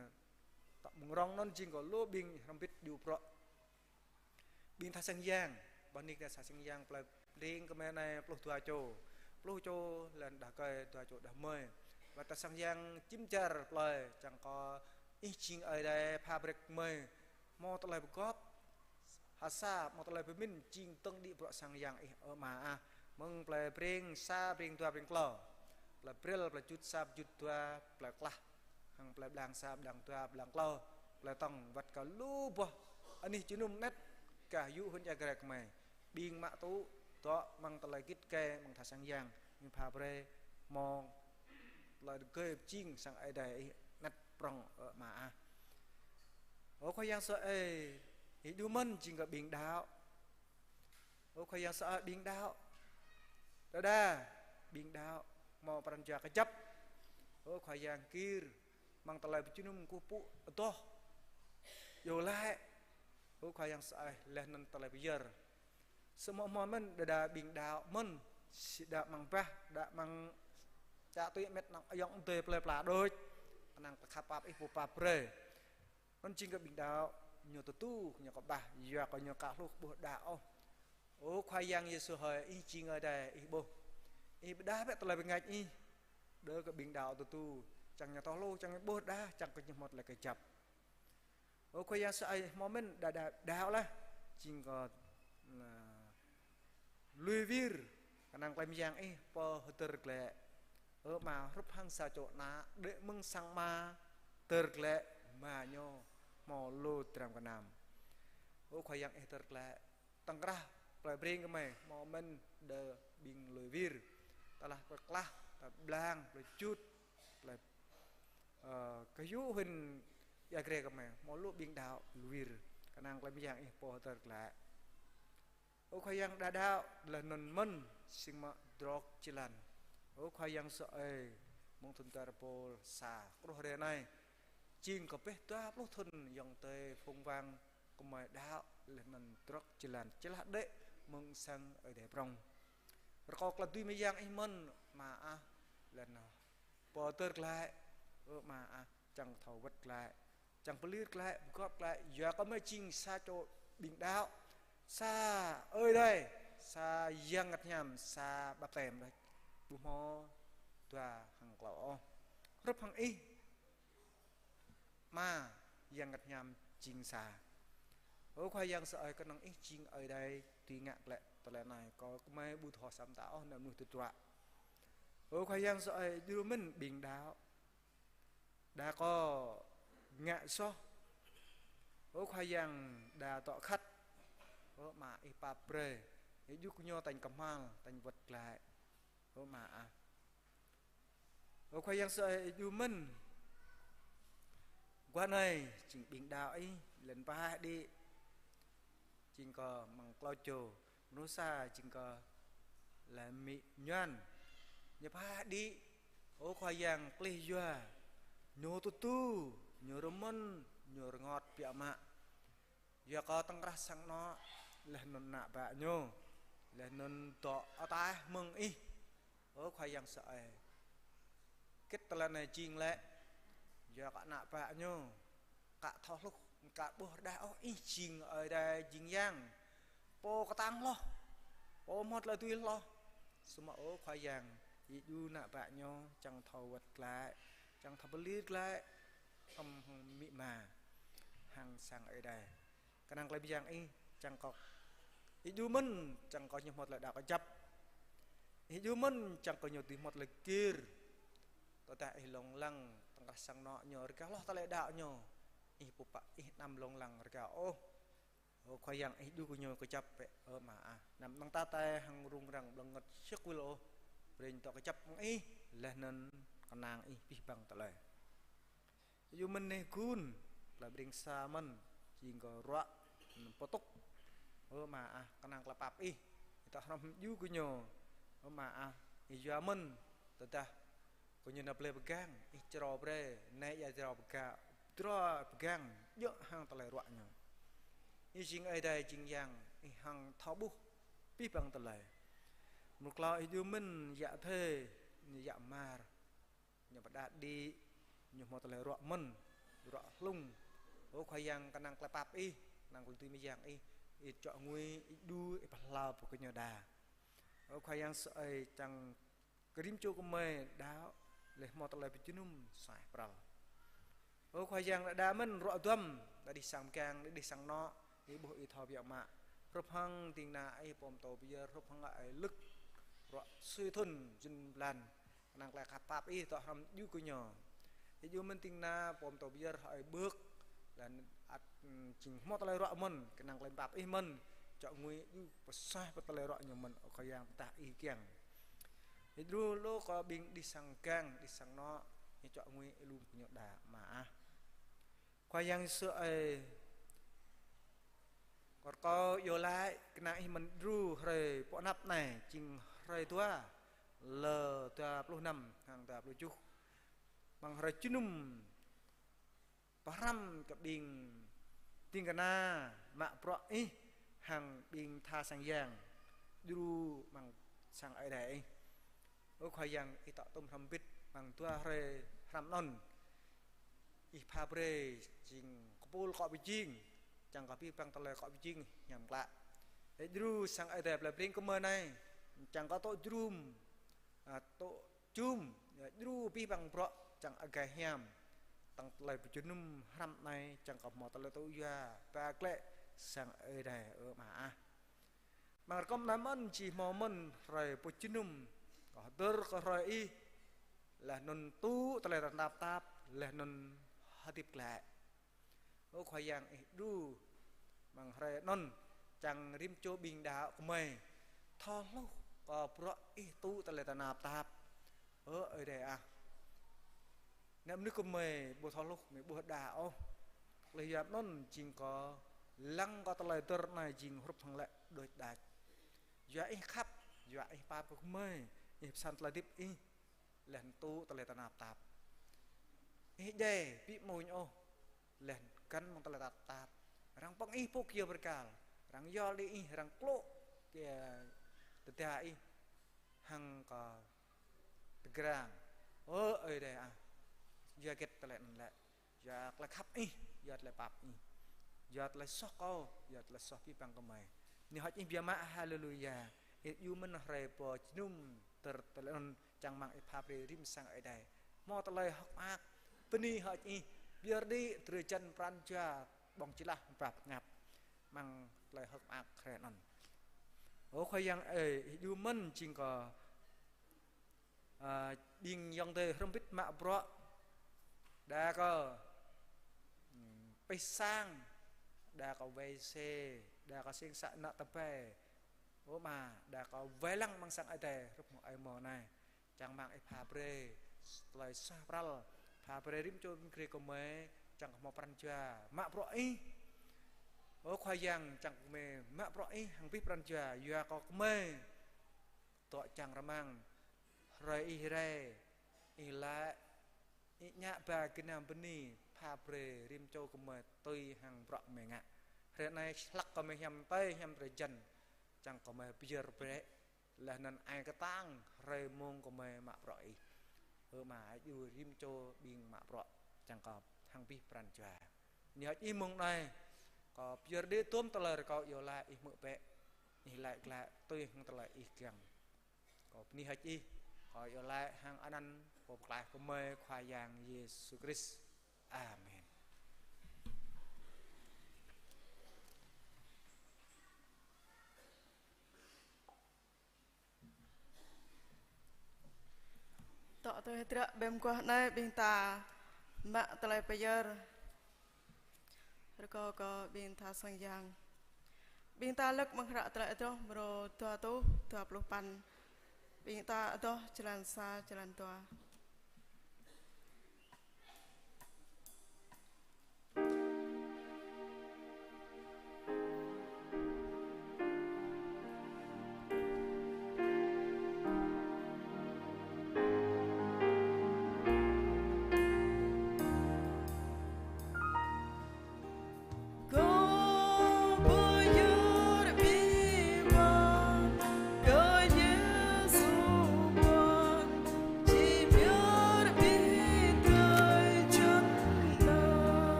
tŏ mơ̆ng rŏng anŭn jing kơ lu ƀing hrŏm hơbĭt djru bruă. Ƀing tha sang yang, boh nik tha sang yang plei Breng gơmơi anai pluh dua čô. Pluh čô lŏn đah rơkơi, dua čô đah rơmơi. Wơ̆t tha sang yang jum dar plei, čang kơ ih jing Ơi Adai pha brơi kơ gơmơi hmâo tơlơi pơgop ha sa, hmâo tơlơi pơmĭn jing tơ̆ng đĭ bruă sang yang ih ơ Ama ah. Mơ̆ng plei Breng sa, Breng dua, Breng klâo. Plei Brel, plei Jŭt sa, Jŭt dua, plei Klah hăng plei Blang sa, Blang dua, Blang klâo, plei Tŏng, wơ̆t kơ lu boh anih jơnum anet gah yŭ huyện Ia Grai gơmơi. Ƀing mă tŭ dŏ amăng tơlơi git gai amăng tha sang yang, ñu pha brơi hmâo tơlơi rơgơi pơjing sang Ơi Adai ih anet prŏng ơ Ama ah. Ơ Khua Yang sơ ơi, ih djru mơ̆n jing kơ ƀing đaŏ. Ơ Khua Yang sơ ơi, ƀing đaŏ. Đơđa ƀing đaŏ hmâo pran jua kơjăp. Ơ Khua Yang, gir amăng tơlơi pơjơnum kơkuh pơpŭ adoh. Iâu laĭ. Ơ Khua Yang sơ ơi, laih anŭn tơlơi pơyơr. Samơ̆ hmâo mơ̆n đơđa ƀing đaŏ mơ̆n, si đaŏ amăng bah, đaŏ amăng čă tui met năng ayŏng adơi plei pla đôč. Kơnang tơlơi khăp pap ih pô pap brơi. Anŭn jing kơ ƀing đaŏ, ñu tơdu, ñu kơƀah, yua kơ ñu ka hluh ƀuh đaŏ ôh. Ơ Khua Yang Yêsu hơi, ih jing Ơi Adai, ih ƀuh. Ih pơdah bĕ tơlơi bơngač ih. Đơ kơ ƀing đaŏ tơdu, čang ñu thâo hluh, čang ñu ƀuh đaŏ, čang kơ ñu hmâo tơlơi kơjăp. Ơ Khua Yang sơ ơi, hmâo mơ̆n đa đa đaŏ laih, jing kơ, na, lui wir, kơnang tơlơi mơyang ih pơhơdơr glaĭ. Ơ Ama, hrup hăng sa čô ană đĕ mơ̆ng sang ama hơdơr glaĭ ama ñu hmâo lu dram gơnam. Ơ Khua Yang, ih hơdơr glaĭ tŏng krah plei Breng gơmơi, hmâo mơ̆n đơ ƀing lui wir. Tơlah plei Klah, plei Blang, plei Jŭt, plei, ơ, gah yŭ huyện Ia Grai gơmơi, hmâo lu ƀing đaŏ lui wir. Kơnang tơlơi mơyang ih pơhơdơr glaĭ. Ơ Khua Yang đa đaŏ, laih anŭn mơ̆n, sing mă drŏk jơlan. Ơ Khua Yang sơ ơi, mơ̆ng thŭn dua rơbâo sa truh hrơi anai, jing kơ pĕh dua pluh thŭn ayŏng adơi phung wang gơmơi đaŏ, laih anŭn drŏk jơlan čơlah đĕ mơ̆ng sang Ơi Adai prŏng. Rơkâo tơlơi dưi mơyang ih mơ̆n, Ama ah, laih anŭn pơhơdơr glaĭ, ơ Ama ah, čang thâo wơ̆t glaĭ, čang pơlir glaĭ, pơgop glaĭ, yua kơ gơmơi jing sa čô ƀing đaŏ, sa Ơi Adai, sa Yang Bơngăt Hiam, sa baptem đôč. Ƀu hmâo dua hăng klâo ôh. Hrup hăng ih, Ama, Yang Bơngăt Hiam jing sa. Ơ Khua Yang sơ ơi, kơnơ̆ng ih jing Ơi Adai dưi ngă glaĭ tơlơi anai, kơ gơmơi ƀu thâo sa mơta ôh ană mơnuih tơdruă. Ơ Khua Yang sơ ơi, djru mơ̆n ƀing đaŏ. Đa kơ ngă soh. Ơ Khua Yang, đa dŏ khăt. Ơ Ama, ih pap brơi. Ih djru kơ ñu tañ kơhma̱l, tañ wơ̆t glaĭ. Ơ Ama ah. Ơ Khua Yang sơ ơi, ih djru mơ̆n. Guah anai, jing ƀing đaŏ ih, lŏn pơhaih đĭ. Jing kơ amăng klâo čô, mơnuih sa jing kơ lĕ amĭ Ñuan. Ñu pơhaih đĭ, ơ Khua Yang, klih yua. Ñu tơdu, ñu rơmơ̆n, ñu rơngot biă mă. Yua kơ tŏng krah sang anŏ, laih anŭn ană bă ñu, laih anŭn dŏ ataih mơ̆ng Ih. Ơ Khua Yang sơai, hơget tơlơi anai jing lĕ, yua kơ ană bă ñu ka thâo hluh, ka ƀuh rơđah ôh Ih jing Ơi Adai jing Yang, Pô kơtang hloh, Pô hmâo tơlơi dưi hloh. Samơ̆ ơ Khua Yang, Ih djru ană bă ñu čang thâo wơ̆t glaĭ, čang thâo pơlir glaĭ, hăm hăng amĭ ama, hăng sang Ơi Adai. Kơnang tơlơi mơyang Ih, čang kơ Ih djru mơ̆n, čang kơ ñu hmâo tơlơi đaŏ kơjăp. Ih djru mơ̆n, čang kơ ñu dưi hmâo tơlơi gir. Tơdah Ih lông lăng tơ̆ng krah sang anŏ ñu, rơgah hloh tơlơi đaŏ ñu, Ih pơpă, Ih anăm lông lăng rơgah ôh. Ơ Khua Yang, Ih djru kơ ñu kơjăp bĕ, ơ Ama ah. Anăm năng ta tơlơi hăng rŭng răng ƀlơ̆ng rơngơ̆t sĭt wơl ôh. Brơi ñu dŏ kơjăp mơ̆ng Ih, laih anŭn kơnang Ih abih bang tơlơi. Ih djru mơ̆n neh gun, tơlơi ƀring sa mơ̆n, jing kơ ruă, pơtŭk. Ơ Ama ah, kơnang tơlơi pap Ih, Ih dŏ hrŏm hăng djru kơ ñu. Ơ Ama ah, Ih yua mơ̆n, tơdah kơ ñu nao blơi pơgang, Ih črâo brơi, anai ia črâo pơga-, črâo pơgang, djơ̆ hăng tơlơi ruă ñu. Ih jing Ơi Adai jing Yang, Ih hăng thâo ƀuh abih bang tơlơi. Mrô klâo Ih djru mơ̆n yă adơi, yă mar, ñu pơđar đĭ, ñu hmâo tơlơi ruă mơ̆n, ruă hlung. Ơ Khua Yang, kơnang tơlơi pap Ih, kơnang tơlơi dưi mơyang Ih, Ih čŏk ngui, Ih djru, Ih pơhlao brơi kơ ñu đa. Ơ Khua Yang sơai, čang kơ rĭm čô gơmơi đaŏ, laih hmâo tơlơi pơjơnum suaih pral. Ơ Khua Yang, đa đa mơ̆n ruă duăm, đa đih sang pơgang, đa đih sang anŏ, Ih ƀuh Ih thâo biă mă. Hrup hăng ding kơna Ih pô pơtô pơyơr, hrup hăng ơi Lưk, ruă sui thŭn jơnum blan. Kơnang tơlơi khăp pap Ih dŏ hrŏm djru kơ ñu. Ih djru mơ̆n ding kơna pô pơtô pơyơr ơi Bưk, laih anŭn ăt, ưm, jing hmâo tơlơi ruă mơ̆n, kơnang tơlơi pap Ih mơ̆n, čŏk ngui djru pơsuaih pơ tơlơi ruă ñu mơ̆n, ơ Khua Yang, tơdah Ih kiăng. Ih djru lu kơ ƀing đih sang gang, đih sang anŏ, Ih čŏk ngui, Ih lum kơ ñu đa, Ama ah. Khua Yang Yêsu ơi, kâo rơkâo iâu laĭ kơnang Ih mơ̆n djru hrơi pơanăp anai, jing hrơi dua, lơ dua pluh năm hăng dua pluh tơjuh. Amăng hrơi jơnum pơhrăm kơ ƀing ding kơna mă bruă Ih hăng ƀing tha sang yang, djru amăng sang Ơi Adai Ih. Ơ Khua Yang, Ih dŏ tŭm hrŏm hơbĭt amăng dua hrơi hrăm anŭn. Ih pha brơi jing kơpul akŏ pơjing, čang kơ abih bang tơlơi akŏ pơjing hiam klă. Ih djru sang Ơi Adai plei Breng gơmơi anai, čang kơ tŭ jơnum, a, tŭ jum, a, djru abih bang bruă čang agaih hiam. Tơ̆ng tơlơi pơjơnum hrăm anai čang kơ hmâo tơlơi tŭ yua, ba glaĭ sang Ơi Adai, ơ Ama ah. Amăng rơkâo anai mơ̆n či hmâo mơ̆n hrơi pơjơnum, kơ hơdơr kơ hrơi Ih, laih anŭn tŭ tơlơi tơnap tap, laih anŭn hơdip glaĭ. Ơ Khua Yang, Ih djru amăng hrơi anŭn, čang rĭm čô ƀing đaŏ gơmơi thâo hluh kơ bruă Ih tŭ tơlơi tơnap tap. Ơ Ơi Adai ah, ană mơnuih gơmơi ƀu thâo hluh, mơi ƀu đaŏ ôh. Laih yua anŭn jing kơ lăng kơ tơlơi hơdơr anai jing hrup hăng lĕ đôč đač. Yua Ih khăp, yua Ih pap kơ gơmơi, Ih pơsăn tơlơi hơdip Ih, laih anŭn tŭ tơlơi tơnap tap. Ih djai, ƀu amuñ ôh, laih găn amăng tơlơi tơnap tap. Arăng pơ̆ng Ih pŭk yơh bơrkal, arăng yol đĭ Ih, arăng klô̆ kơ tơda Ih hăng kơ tơgrang. Ơ Ơi Adai ah, yua hơget tơlơi anŭn lĕ? Yua tơlơi khăp Ih, yua tơlơi pap Ih, yua tơlơi soh kâo, yua tơlơi soh abih bang gơmơi. Bơni hơơč Ih biă mă, haleluya. Ih djru mơ̆n hrơi pơjơnum hơdơr tơlơi anŭn čang rơmang Ih pha brơi rĭm sang Ơi Adai hmâo tơlơi hơ̆k mơak. Bơni hơơč Ih, pơyơr đĭ drơi jăn pran jua ƀơ̆ng jơlah pơprap ngap amăng tơlơi hơ̆k mơak hrơi anŭn. Ơ Khua Yang ơi, Ih djru mơ̆n jing kơ a, ƀing ayŏng adơi hrŏm hơbĭt mă bruă, đa kơ, ưm, pih sang, đa kơ wai se, đa kơ sing sa ană tơpai. Ơ Ama, đa kơ wai lăng amăng sang Ơi Adai, hrup hăng ơi mơ̆ anai. Čang rơmang Ih pha brơi tơlơi suaih pral, pha brơi rĭm čô ƀing gơmơi gơmơi, čang kơ hmâo pran jua mă bruă Ih. Ơ Khua Yang, čang kơ gơmơi mă bruă Ih hăng abih pran jua, yua kơ gơmơi dŏ čang rơmang hrơi Ih rai, Ih laĭ, Ih ñă ba gơnam bơni, pha brơi rĭm čô gơmơi tui hăng bruă gơmơi ngă. Hrơi anai hlăk gơmơi hiam tơi, hiam drơi jăn. Čang gơmơi pơyơr brơi. Laih anŭn ai kơtang, hrơi mông gơmơi mă bruă Ih. Ơ Ama, ăt djru rĭm čô ƀing mă bruă. Čang kơ hăng abih pran jua. Bơni hơơč Ih mông anai. Kâo pơyơr đĭ tôm tơlơi rơkâo iâu laĭ Ih hmư̆ bĕ. Ih laĭ glaĭ tui hăng tơlơi Ih kiăng. Kâo bơni hơơč Ih, kâo iâu laĭ hăng anăn Pô Pơklaih gơmơi Khua Yang Yêsu Krist. Amen. Tŏ tui hơdră ƀơi mơguah anai ƀing ta mă tơlơi pơyơr. Rơkâo kơ ƀing tha sang yang. Ƀing ta lơ̆k amăng hră Tơlơi Adoh mrô dua rơtuh dua pluh păn. Ƀing ta adoh črăn sa črăn dua.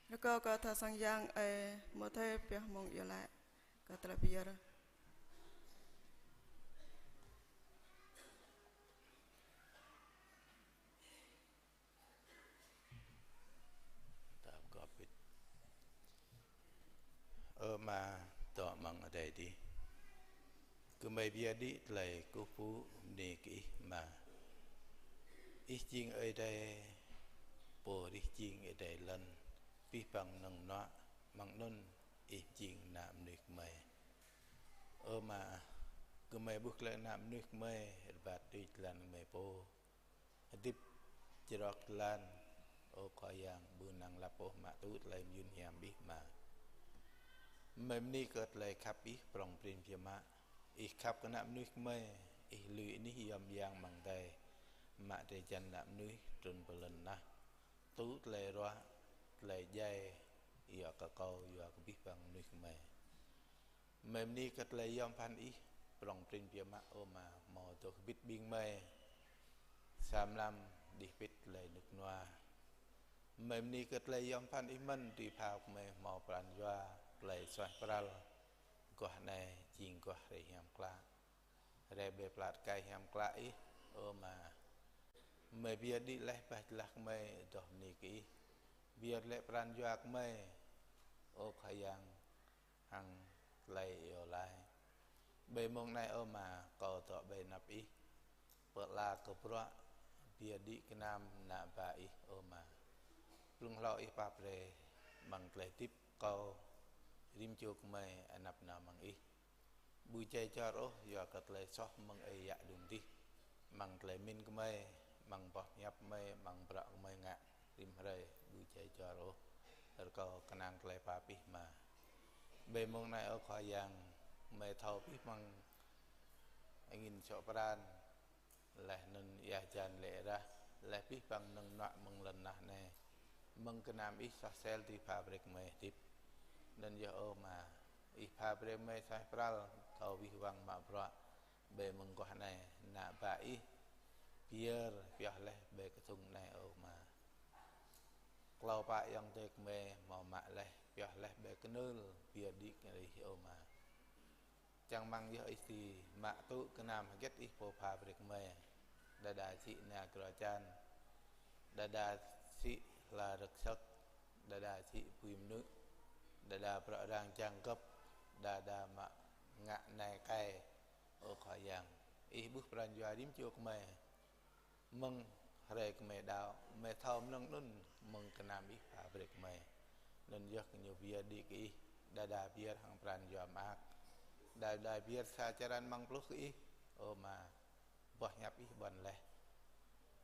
Rơkâo kơ tha sang yang ơi Matthê pioh mông iâu laĭ kơ tơlơi pơyơr. Ta pơkŏp bit. Ơ Ama dŏ amăng adai adih. Gơmơi pơyơr đĭ tơlơi kơkuh pơpŭ bơni kơ Ih Ama. Ih jing Ơi Adai, Pô rih jing Ơi Adai lŏn, abih bang mơnơ̆ng mơnuă, amăng anŭn Ih jing ană mơnuih gơmơi. Ơ Ama, gơmơi ƀuh tơlơi ană mơnuih gơmơi rơbat tui jơlan gơmơi pô. Hơdip jrok jơlan, ơ Khua Yang, ƀu năng lăp ôh mă tŭ tơlơi mơyŭn hiam Ih Ama. Gơmơi bơni kơ tơlơi khăp Ih prŏng prin biă mă. Ih khăp kơ ană mơnuih gơmơi, Ih lui anih yom yang amăng adai, mă drơi jăn ană mơnuih trŭn pơ lŏn tơnah. Tŭ tơlơi ruă, tơlơi djai, yua kơ kâo, yua kơ abih bang mơnuih gơmơi. Gơmơi bơni kơ tơlơi yom pơphan Ih prŏng prin biă mă, ơ Ama, hmâo dŏ hơbĭt ƀing gơmơi sa mlam đih pĭt tơlơi rơnŭk rơnua. Gơmơi bơni kơ tơlơi yom pơphan Ih mơ̆n, tui phao gơmơi hmâo pran jua tơlơi suaih pral. Guah anai jing guah hrơi hiam klă, hrơi ƀơi pla tơkai hiam klă Ih, ơ Ama. Gơmơi pơyơr đĭ laih bah jơlah gơmơi adoh bơni kơ Ih. Pơyơr lĕ pran jua gơmơi, ơ Khua Yang, hăng tơlơi iâu laĭ. Ƀơi mông anai, ơ Ama, kâo dŏ ƀơi anăp Ih, pơala kơ bruă, pơyơr đĭ gơnam ană bă Ih, ơ Ama. Blung hlâo Ih pap brơi amăng tơlơi hơdip kâo, rĭm čô gơmơi anăp nao amăng Ih. Ƀu djai jor ôh yua kơ tơlơi soh mơ̆ng ơi yă đưm dih. Amăng tơlơi pơmĭn gơmơi, amăng boh hiăp gơmơi, amăng bruă gơmơi ngă rĭm hrơi, ƀu djai juăl ôh. Rơkâo kơnang tơlơi pap Ih mơ̆n. Ƀơi mông anai ơ Khua Yang, gơmơi thâo abih bang angin sŏk pran, laih anŭn ia hơjan lê̆ rah, laih abih bang mơnơ̆ng mơnuă mơ̆ng lŏn tơnah anai, mơ̆ng gơnam Ih soh sel dưi pha brơi kơ gơmơi hơdip. Anŭn yơh ơ Ama, Ih pha brơi kơ gơmơi suaih pral, thâo wih wăng mă bruă, ƀơi mơguah anai, ană bă Ih pơyơr pioh laih ƀơi kơthŭng anai ơ Ama. Klâo pă ayŏng adơi gơmơi hmâo mă laih pioh laih ƀơi kơnưl pơyơr đĭ kơ Ih ơ Ama. Čang rơmang yơh Ih dưi mă tŭ gơnam hơget Ih pô pha brơi kơ gơmơi. Đơđa sĭ nao grô čan, đơđa sĭ hla rơ̆k sơ̆k, đơđa sĭ bui mơnư̆, đơđa bruă arăng čang gơ̆p, đơđa mă ngă anai kai. Ơ Khua Yang, Ih ƀuh pran jua rĭm čô gơmơi. Mơ̆ng hrơi gơmơi đaŏ, gơmơi thâo mơnơ̆ng anŭn mơ̆ng gơnam Ih pha brơi kơ gơmơi. Anŭn yơh gơñu pơyơr đĭ kơ Ih, đơđa pơyơr hăng pran jua mơak, đơđa pơyơr sa črăn amăng pluh kơ Ih. Ơ Ama, boh hiăp Ih ƀuăn laih.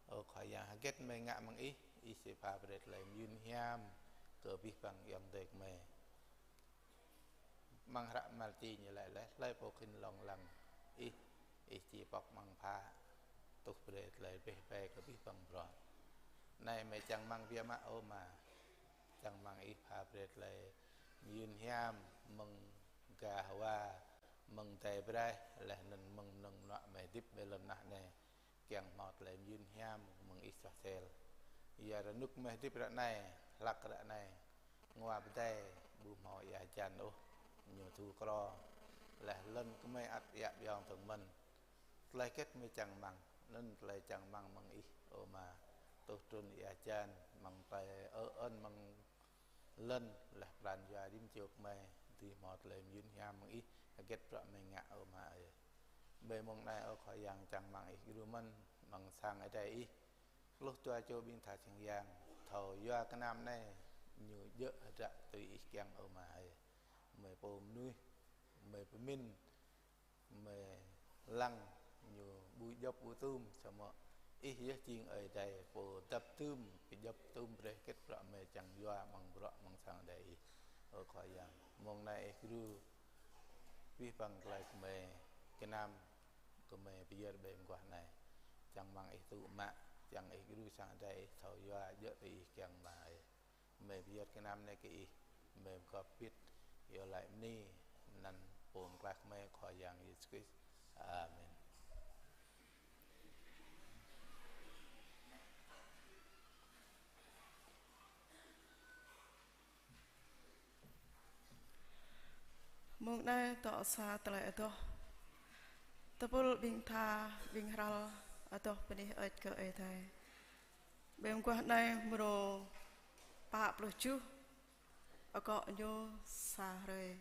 Ơ Khua Yang, hơget gơmơi ngă mơ̆ng Ih, Ih sĭ pha brơi tơlơi mơyun hiam kơ abih bang ayŏng adơi gơmơi. Amăng hră Malaki ñu laĭ laih: Hlơi pô khĭn lông lăng Ih, Ih či pŏk amăng phă, tuh brơi tơlơi rơbeh ƀai kơ abih bang bruă. Anai gơmơi čang rơmang biă mă ơ Ama, čang rơmang Ih pha brơi tơlơi mơyun hiam mơ̆ng ga hơwa, mơ̆ng adai braih, laih anŭn mơ̆ng mơnơ̆ng mơnuă gơmơi hơdip ƀơi lŏn tơnah anai, kiăng hmâo tơlơi mơyun hiam mơ̆ng Ih soh sel. Yua rơnŭk gơmơi hơdip ră anai, hlăk ră anai, rơnua pơdai ƀu hmâo ia hơjan ôh, ñu thu krô, laih lŏn gơmơi ăt ia ƀiong tơ̆ng mơ̆n. Tơlơi hơget gơmơi čang rơmang, anŭn tơlơi čang rơmang mơ̆ng Ih ơ Ama, tuh trŭn ia hơjan, amăng tơlơi ơ ơn amăng lŏn, laih pran jua rĭm čô gơmơi dưi hmâo tơlơi mơyun hiam mơ̆ng Ih, hơget bruă gơmơi ngă ơ Ama ơi. Ƀơi mông anai ơ Khua Yang, čang rơmang Ih gru mơ̆n, amăng sang Ơi Adai Ih, pluh dua čô ƀing tha čang yang, thâo yua gơnam anai ñu djơ̆ hơdră tui Ih kiăng ơ Ama ơi. Gơmơi pô mơnuih, gơmơi pơmĭn, gơmơi lăng ñu ƀu djŏp ƀu tŭm, samơ̆ Ih yơh jing Ơi Adai pô dăp tŭm, pơdjŏp tŭm brơi hơget bruă gơmơi čang yua amăng bruă amăng sang Ơi Adai Ih. Ơ Khua Yang, mông anai Ih gru abih bang tơlơi gơmơi gơnam, gơmơi pơyơr ƀơi mơguah anai. Čang rơmang Ih tŭ mă, čang Ih gru sang Ơi Adai Ih thâo yua djơ̆ tui Ih kiăng Ama ơi. Gơmơi pơyơr gơnam anai kơ Ih, gơmơi pơgop pit, iâu laĭ bơni anăn Pô Pơklaih gơmơi Khua Yang Yêsu Krist. Amen. Mông anai dŏ sa tơlơi adoh. Tơpul ƀing tha, ƀing hrăl adoh bơni hơơč kơ Ơi Adai. Ƀơi mơguah anai mrô pă pluh tơjuh, akŏ ñu sa hrơi.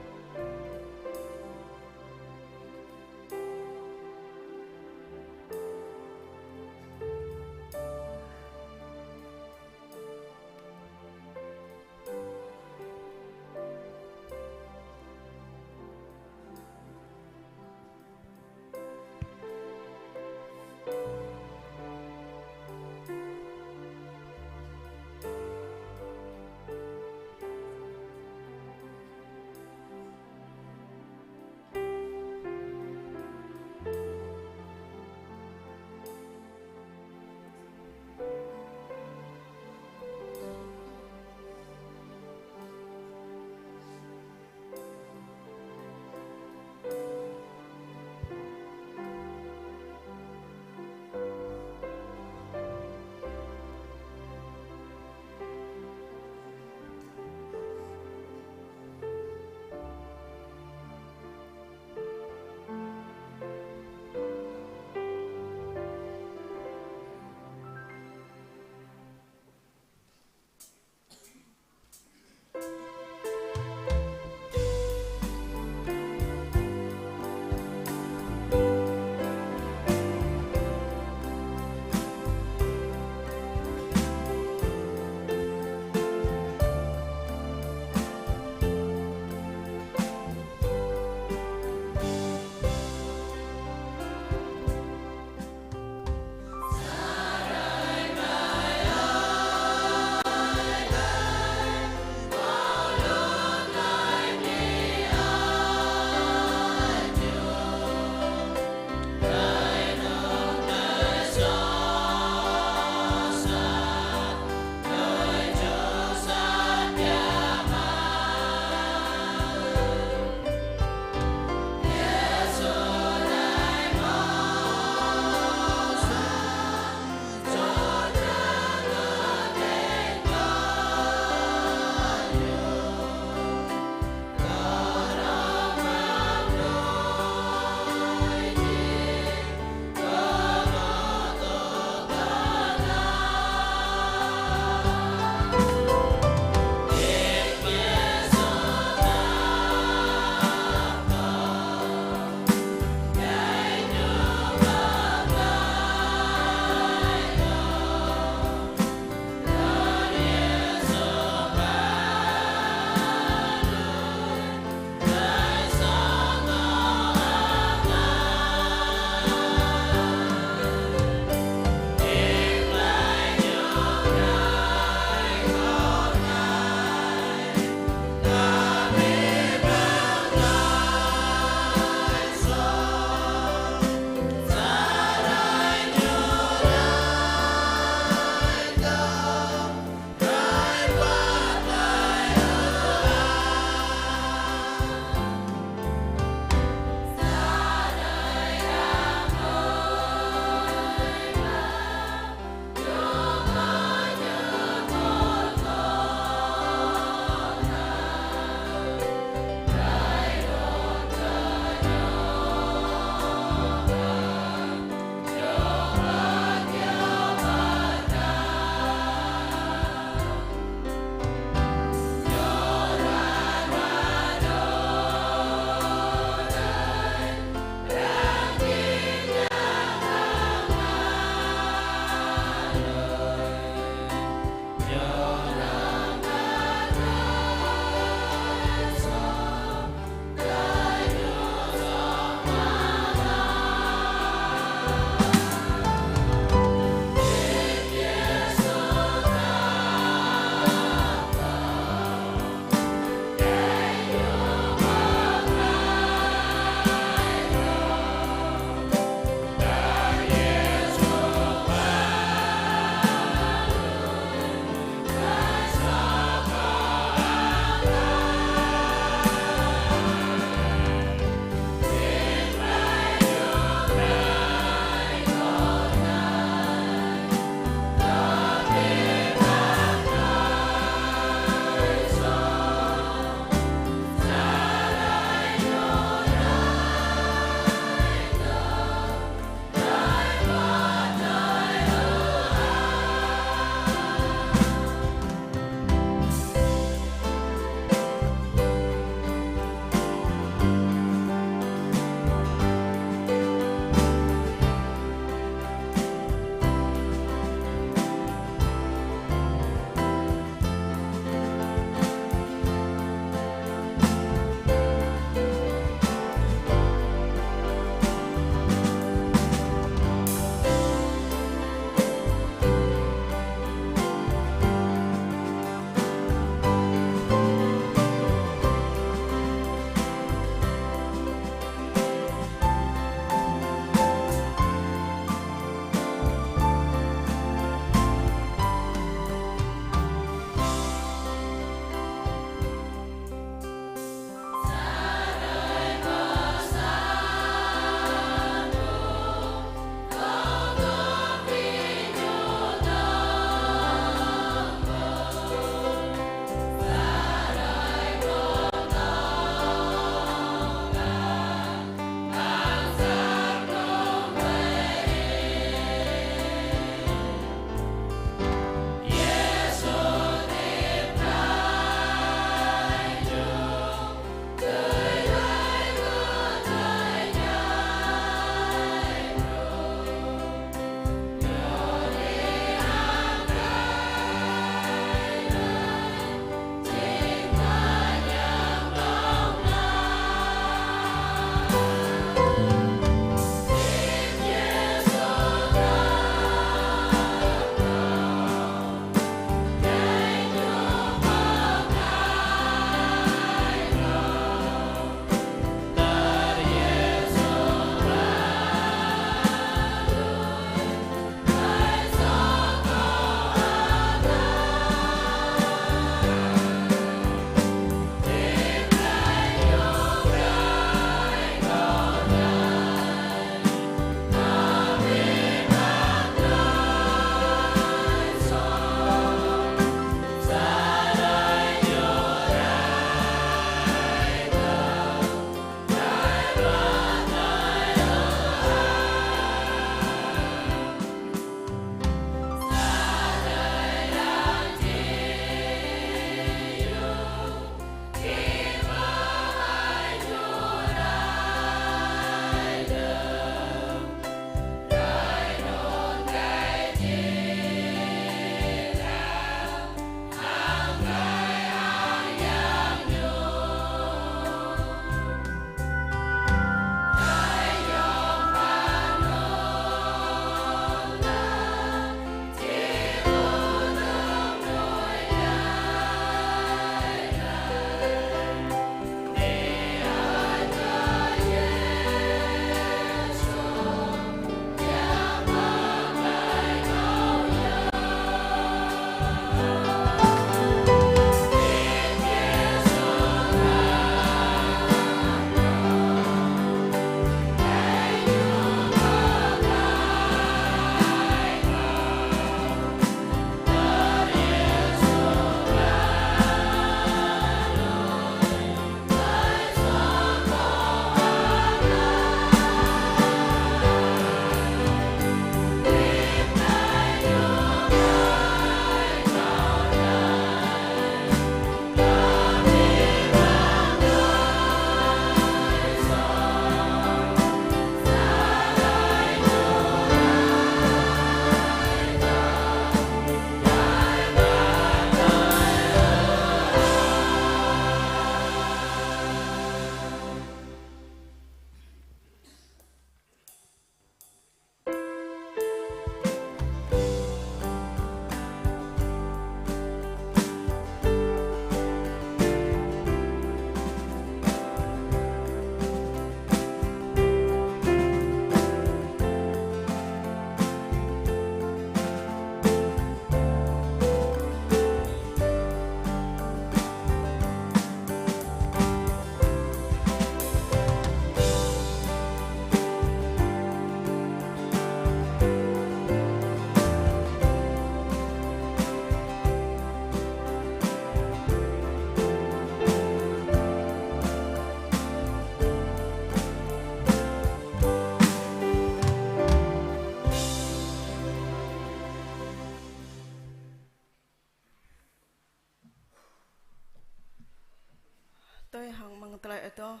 Tui hăng amăng tơlơi adoh,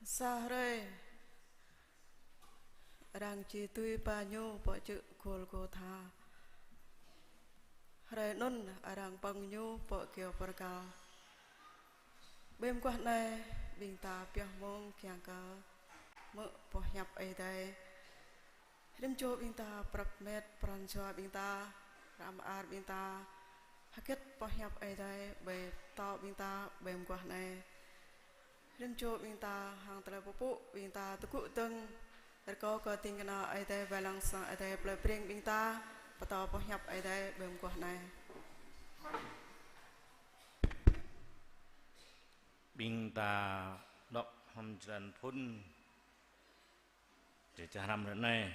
sa hrơi arăng či tui ba Ñu pơ čư̆ Golgotha. Hrơi anŭn arăng pơ̆ng Ñu pơ kyâo bơrkal. Ƀơi mơguah anai, ƀing ta pioh mông kiăng kơ hmư̆ boh hiăp Ơi Adai. Rĭm čô ƀing ta prăp met pran jua ƀing ta, răm ar ƀing ta, hơget boh hiăp Ơi Adai ƀơi pơtao ƀing ta ƀơi mơguah anai. Rĭm čô ƀing ta hăng tơlơi pơpŭ ƀing ta tơgŭ dơ̆ng, rơkâo kơ ding kơna Ơi Adai wai lăng sang Ơi Adai plơi Breng ƀing ta, pơtao boh hiăp Ơi Adai ƀơi mơguah anai. Ƀing ta đŏk hrŏm jơlan phŭn čơčah hrăm ră anai,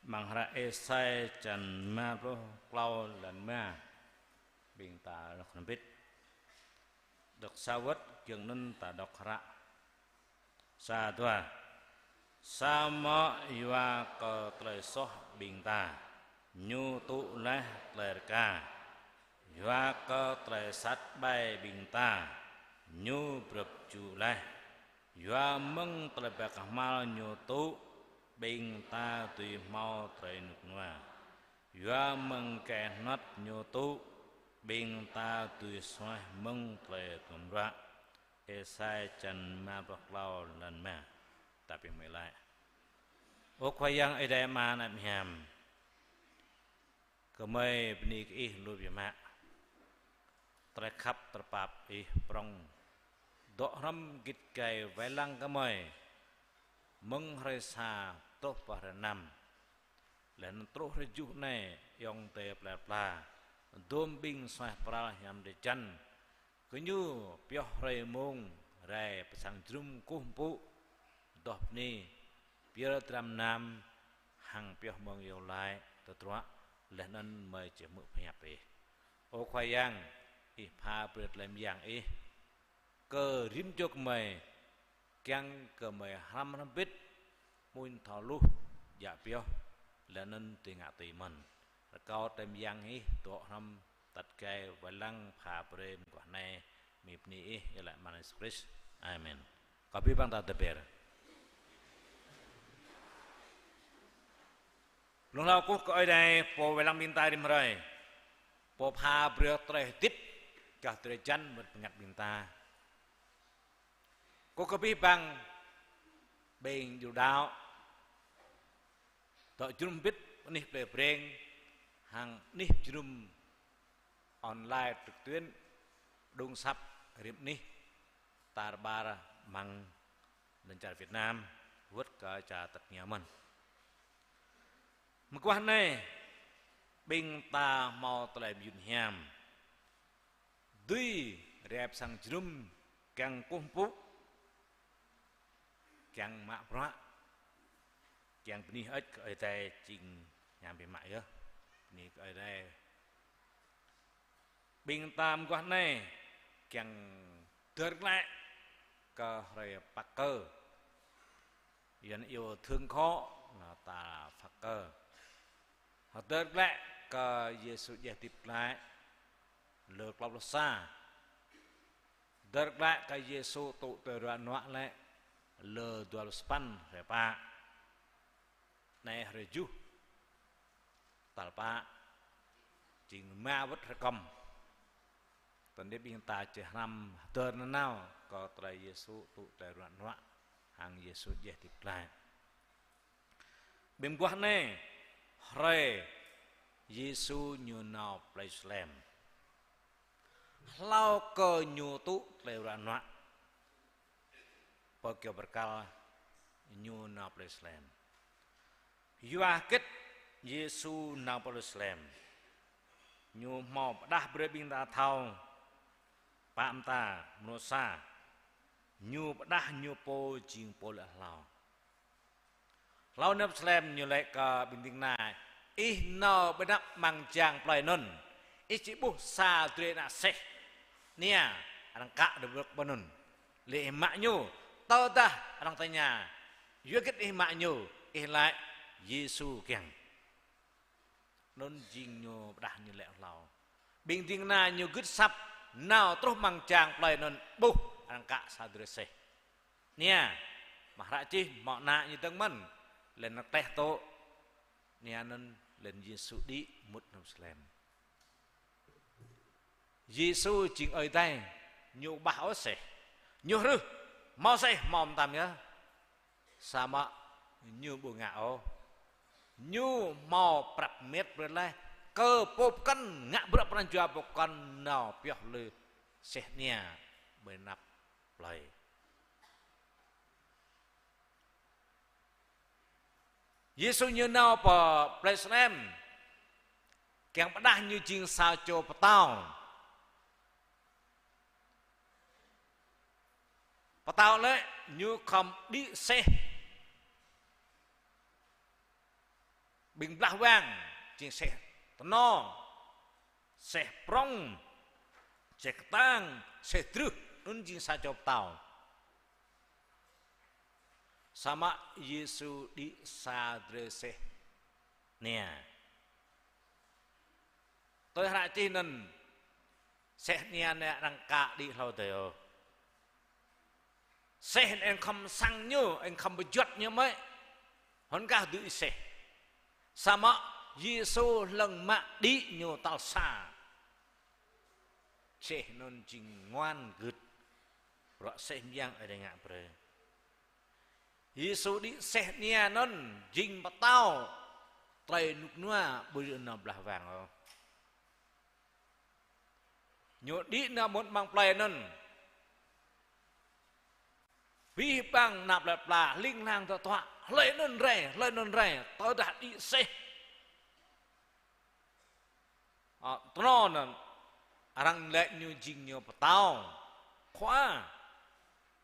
amăng hră Êsai čăn rơma pluh klâo, lan rơma. Ƀing ta đŏk hrŏm hơbĭt. Đŏk sa wơ̆t, giŏng anŭn ta đŏk hră. Sa, dua. Samơ̆ yua kơ tơlơi soh ƀing ta, Ñu tŭ laih tơlơi rơka. Yua kơ tơlơi sat ƀai ƀing ta, Ñu brưp jŭ laih. Yua mơ̆ng tơlơi ba kơhma̱l Ñu tŭ, ƀing ta dưi hmâo tơlơi rơnŭk rơnua. Yua mơ̆ng kơnăt Ñu tŭ, ƀing ta dưi suaih mơ̆ng tơlơi duăm ruă. Êsai čăn rơma pluh klâo, lan rơma. Ta pơmĭn laĭ. Ơ Khua Yang Ơi Adai Ama anăp hiam, gơmơi bơni kơ Ih lu biă mă. Tơlơi khăp tơlơi pap Ih prŏng, dŏ hrŏm git gai wai lăng gơmơi mơ̆ng hrơi sa truh pơ hrơi năm. Laih anŭn truh hrơi tơjuh anai, ayŏng adơi plơi pla, dôm ƀing suaih pral hiam drơi jăn, gơñu pioh hrơi mông rai pơ sang jơnum kơkuh pơpŭ, adoh bơni, pơyơr dram gơnam, hăng pioh mơ̆ng iâu laĭ tơdruă, laih anŭn gơmơi či hmư̆ boh hiăp Ih. Ơ Khua Yang, Ih pha brơi tơlơi mơyang Ih kơ rĭm čô gơmơi, kiăng kơ gơmơi hrăm hrŏm hơbĭt, amuñ thâo hluh, djă pioh, laih anŭn dưi ngă tui mơ̆n. Rơkâo tơlơi mơyang Ih dŏ hrŏm, tăt gai wai lăng pha brơi mơguah anai, mơ̆ng bơni Ih, iâu laĭ amăng Yêsu Krist. Amen. Kâo abih bang ta tơber. Blung hlâo kơkuh kơ Ơi Adai, Pô wai lăng ƀing ta rĭm hrơi, Pô pha brơi tơlơi hơdip, gah drơi jăn wơ̆t bơngăt ƀing ta. Kơkuh kơ abih bang ƀing jru đaŏ, dŏ jơnum hơbĭt anih plơi Breng, hăng anih jơnum online trực tuyến, đung săp rĭm anih tar ƀar amăng lŏn čar Việt Nam, wơ̆t kơ čar tơngia mơ̆n. Mơguah anai, ƀing ta hmâo tơlơi mơyun hiam. Dưi rai pơ sang jơnum kiăng kơkuh pơpŭ, kiăng mă bruă, kiăng bơni hơơč kơ Ơi Adai jing hiam biă mă yơh. Bơni kơ Ơi Adai. Ƀing ta mơguah anai kiăng hơdơr glaĭ kơ hrơi Păk Kơ. Yuan iâu Thượng Khó, anŭn ta Păk Kơ. Hơdơr glaĭ kơ Yêsu djai hơdip glaĭ, lơ klâo pluh sa. Hơdơr glaĭ kơ Yêsu tŭ tơlơi ruă nuă laih, lơ dua pluh sapăn, hrơi pă. Anai hrơi tơjuh, tal pă, jing rơma wơ̆t hrơi kơm. Tơdơi ƀing ta či hrăm hơdơr nanao kơ tơlơi Yêsu tŭ tơlơi ruă nuă, hăng Yêsu djai hơdip glaĭ. Ƀơi mơguah anai, hrơi Yêsu Ñu nao pơ plơi Yêrusalem. Hlâo kơ Ñu tŭ tơlơi ruă nuă pơ kyâo bơrkal, Ñu nao pơ plơi Yêrusalem. Yua hơget Yêsu nao pơ plơi Yêrusalem? Ñu hmâo pơđah brơi ƀing ta thâo, pă mơta, mrô sa, Ñu pơđah Ñu pô jing Pô lăi hlâo. Hlâo nao pơ Yêrusalem, Ñu laĭ kơ ƀing ding kơna: Ih nao ƀơi anăp amăng jang plơi anŭn, ih či ƀuh sa drơi ană seh ania, arăng kă rơwơ̆k pơ anŭn. Laih ih mă ñu, tơdah arăng tơña: Yua hơget ih mă ñu? Ih laĭ: Yêsu kiăng. Anŭn jing Ñu pơđah Ñu laĭ hlâo. Ƀing ding kơna Ñu gưt asăp, nao truh amăng jang plơi anŭn ƀuh arăng kă sa drơi seh. Nia, mă hră čih, hmâo ană ñu dơ̆ng mơ̆n, laih anŭn teh tŏ. Nia anŭn laih anŭn Yêsu đĭ mŭt Yêrusalem. Yêsu jing Ơi Adai, ñu ƀah ôh seh. Ñu hrih, hmâo seh, hmâo mơtam yơh. Samơ̆ ñu ƀu ngă ôh. Ñu hmâo prăp met brơi laih kơ pô pơkŏn, ngă bruă pran jua pô pơkŏn nao pioh lui seh nia ƀơi anăp plơi. Yêsu ñu nao pơ plơi Salem, kiăng pơdah ñu jing sa čô pơtao. Pơtao lĕ ñu khŏm đĭ seh ƀing blah wang, jing seh tơno, seh prŏng, seh kơtang, seh drưh, anŭn jing sa čô pơtao. Samơ̆ Yêsu đĭ sa drơi seh nia. Tui hră čih anŭn, seh nia anai arăng kă đĭ hlâo adih ôh. Seh anŭn khŏm sang ñu, anŭn khŏm pơjuăt ñu mơ̆, hơnŭn kah dưi seh. Samơ̆ Yêsu lăng mă đĭ ñu tal sa. Seh anŭn jing ngoan gưt. Bruă seh mơyang Ơi Adai ngă brơi. Yêsu đĭ seh nia anŭn jing pơtao tơlơi rơnŭk rơnua, ƀu djơ̆ nao blah wang ôh. Ñu đĭ nao mŭt amăng plơi anŭn. Abih bang ană plơi pla hling hlang tơtuă, hlơi anŭn rai, hlơi anŭn rai, tơdah đĭ seh. Ơ, tơno anŭn, arăng laĭ ñu jing ñu pơtao, khua,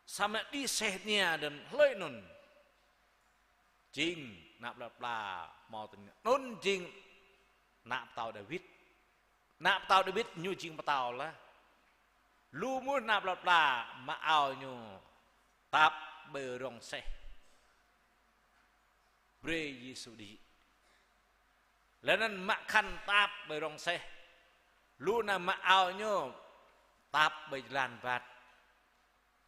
samơ̆ đĭ seh nia anŭn hlơi anŭn. Jing ană plơi pla hmâo tơña, anŭn jing ană pơtao Dawid. Ană pơtao Dawid ñu jing pơtao laih. Lu mơnuih ană plơi pla mă ao ñu tap ƀơi rŏng seh. Brơi Yêsu đĭ. Laih anŭn mă khăn tap ƀơi rŏng seh. Lu anŭn mă ao ñu tap ƀơi jơlan ƀat.